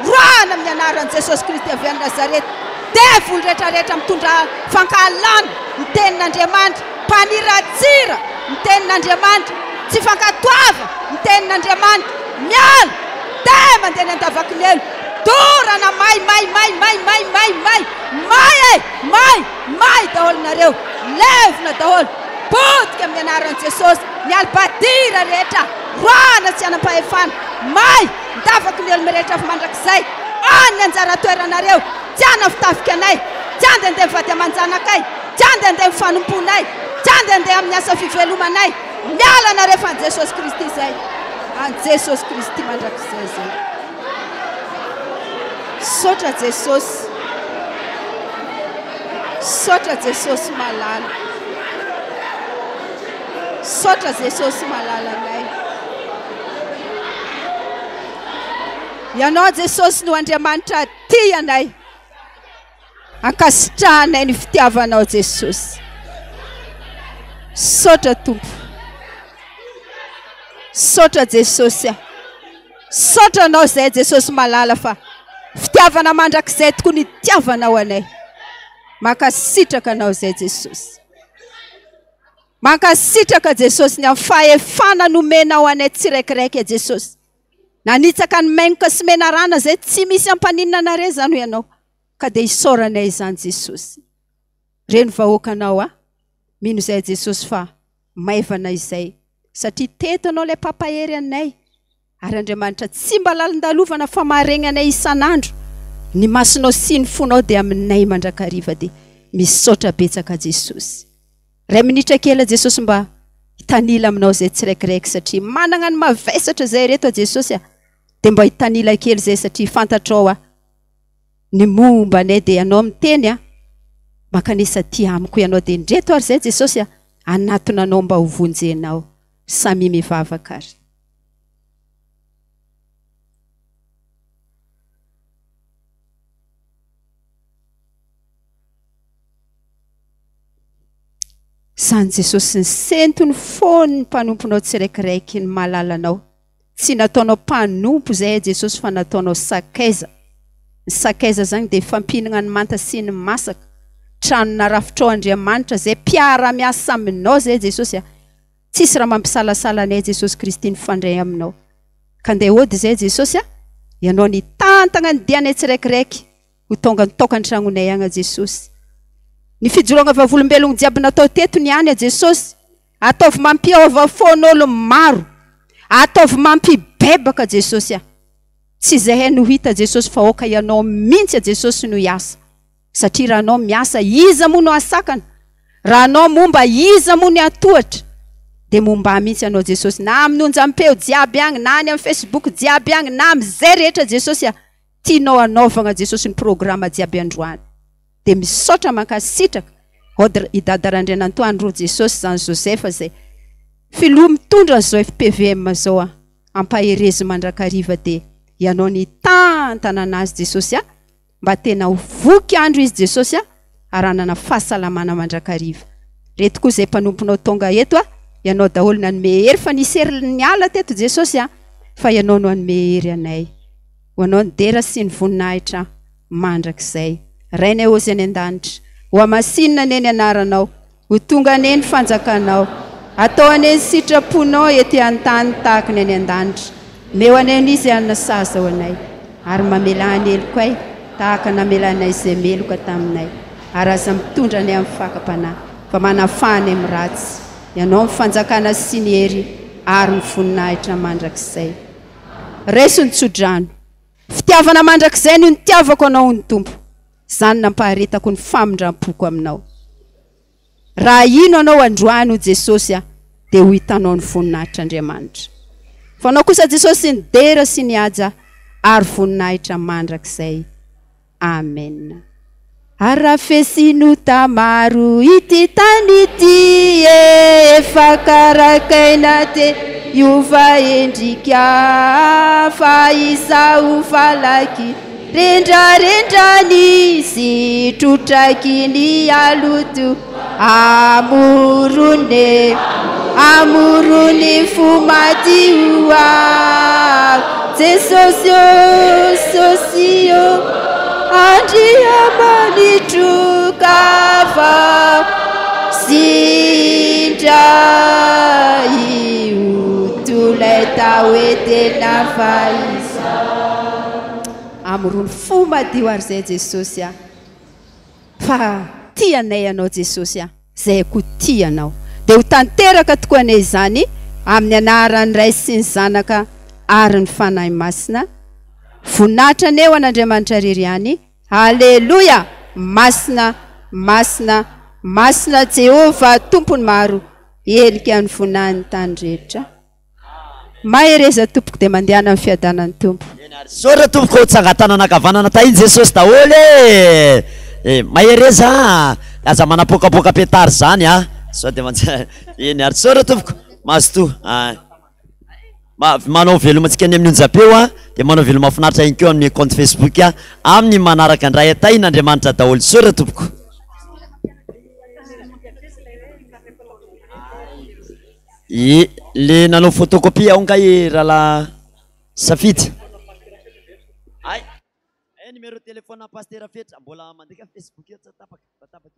Roahana amin'ny anaran'i Jesosy Kristy avy any Nazareta. Devoly rehetra rehetra mitondra fankahalana ny tenin'Andriamanitra, mpaniratsira ny tenin'Andriamanitra, tsy fankatoava ny tenin'Andriamanitra, miala, dia mandeha any an-davakinelo, dorana may may may may may may may may e! may may daholo nareo, levona daholo, potika amin'ny anaran'i Jesosy, ny albadira rehetra, roahana tsy hanam-pahefana, may, ny davakinelo mirehitra afo mandrakizay, any ny anjara toeranareo, tsy hanafitafika anay, tsy handehandeha ny vady aman-janakay, tsy handehandeha ny fanompoanay, tsy handehandeha amin'ny asa fivelomanay, miala anareo fa an'i Jesosy Kristy izay, an'i Jesosy Kristy mandrakizay izay. Misaotra Jesosy. Misaotra Jesosy malala. Misaotra Jesosy malala anay. Ianao Jesosy no Andriamanitra tia anay. Ankasitrahanay ny fitiavanao Jesosy. Misaotra Tompo. Misaotra Jesosy a. Misaotra anao izay Jesosy malala fa fitiavana mandrakizay tokoa ny itiavanao anay. Mankasitraka anao izay Jesosy. Mankasitraka Jesosy ny amin'ny fahefana nomenao anay tsiraikiraika Jesosy. Nanitsaka ny maingoka sy menarana izay tsy misy hampaninona anareo izany hoy ianao. Ka dia isaoranay izany Jesosy. Reno vahoakanao aho. Mino izay Jesosy fa maivana izay. Satria teto ianao ilay mpampahery anay. Ary Andriamanitra tsy mba lalin-dalovana fa maharegny anay isan'andro. Ny masonao sy ny fonao dia aminay mandrakariva dia misaotra betsaka Jesosy. Ray minitra kely Jesosy mba hitanila aminao zay tsiraikiraiky satria managna ny mavesatra zay reto a Jesosy a. Dia mba hitanila kely zay satria fantatrao a. Ny momba anay dia Ianao miteny a, mankanesa aty amiko Ianao dia indreto ary izay Jesosy a, hanatona Anao mba ho vonjenao. Samia mivavaka ary. Izany Jesosy nisento ny fon'ny mpanomponao tsiraikiraiky ny malalanao. Tsy nataonao mpanompo izay Jesosy fa nataonao sakaiza. Ny sakaiza izany dia fampihinana ny manta sy ny masaka. Trano narafitrao Andriamanitra izay mpiara-miasa aminao izay Jesosy a. Tsisy raha mampisalasala anay Jesosy Kristy mifandray aminao. Ka ndeha hody izay Jesosy a. Ianao nitantagna ny dianay tsiraikiraiky ho tonga ny tokantragnonay agny Jesosy. Ny fijoroagna vavolombelogno jiaby natao teto niany a Jesosy. Ataovy mampiova fon'olo maro. Ataovy mampibebaka Jesosy a. Tsy zahay no hita Jesosy fa aoka ianao mintsy a Jesosy no hiasa. Satria raha anao miasa iza moa no ahasakana? Raha anao momba iza moa ny hatohatra? Dia momba mintsy anao Jesosy na amin'ny onjampeo jiaby agny na any amin'ny Facebook jiaby agny na amin'izay rehetra Jesosy a. Tianao hanaovagna Jesosy ny programa jiaby androany. Dia misaotra mankasitraka Ordre i Dada Randrianantoandro Jesosy zany Joseph zay filoha mitondra an'izao FPVM zao a ampaherezo mandrakariva dia ianao nitantana anazy Jesosy a mba tena ho voky andro izy Jesosy a ary hanana fahasalamana mandrakariva reto koa zay mpanomponao tonga eto a ianao daholo nanome hery fa nisy hery niala teto Jesosy a fa ianao no hanome hery anay ho anao ny dera sy ny voninahitra mandrakizay. Rainay Ozy any an-danitra, ho hamasinina anie ny anaranao, ho tonga anie ny fanjakanao, atao anie ny sitraponao ety an-tany tahaka ny any an-danitra. Omeo anay ny izay hanana sahaza ho anay, ary mamelà ny helokay tahaka namelanay izay meloka taminay, ary aza mitondra anay amin'ny fakam-panahy, fa manafaha anay amin'ny ratsy. Ianao ny fanjakana sy ny hery ary ny voninahitra mandrakizay. Raiso ny tsodrano. Fitiavana mandrakizay no nitiavako anao, hoy ny Tompo. Izany nampaharetako ny famindram-poko aminao. Raha hino anao androany, hoy Jesosy, aho, dia ho hitanao ny voninahitr'Andriamanitra. Fa anao kosa Jesosy ny dera sy ny haja ary voninahitra mandrakizay. Amen. Arafesin'ota maro ity tany ity e, efa karakaina te hiova endrika fa izaho falaky rendrarendrany sy trotraky ny aloto amorone amorony fo madio aho Jesosy ô Sosy ô Andriamanitro ka sindra io tolay taoe tena fa izaho amorony fo madio ary zay Jesosy a Fa tia anay Ianao Jesosy a, zahay koa tia Anao. Dia ho tanteraka tokoa anie izany amin'ny anaran'ny Ray sy ny Zanaka ary ny Fanahy Masina. Voninahitra anie ho an'Andriamanitra irery ihany. Aleloia! Masina, masina, masina Jehovah Tompon'ny maro, helika ny voninahiny tany rehetra. Mahereza tompoko dia mandehana amin'ny fiadanan'ny Tompo. Misaotra tompoko tsangatanana ankavanana tahin'i Jesosy daholo e! E, mahereza a! Aza manapoakapoaka petard zany a! Sao dia mantsy eny ary misaotra tompoko, mazotoa a! Ma- manao veloma antsika any amin'ny onjam-peo a, dia manao veloma mahafinaritra ihany koa amin'ny compte Facebook a, amin'ny manaraka indray tahin'Andriamanitra daholo, misaotra tompoko. Ie, le nanao photocopie ao ngay rahalahy Safidy? Hay, eh numéro téléphone pasitera Fetra mbola mandeha Facebook eo tsy tapaka, mba tapaka.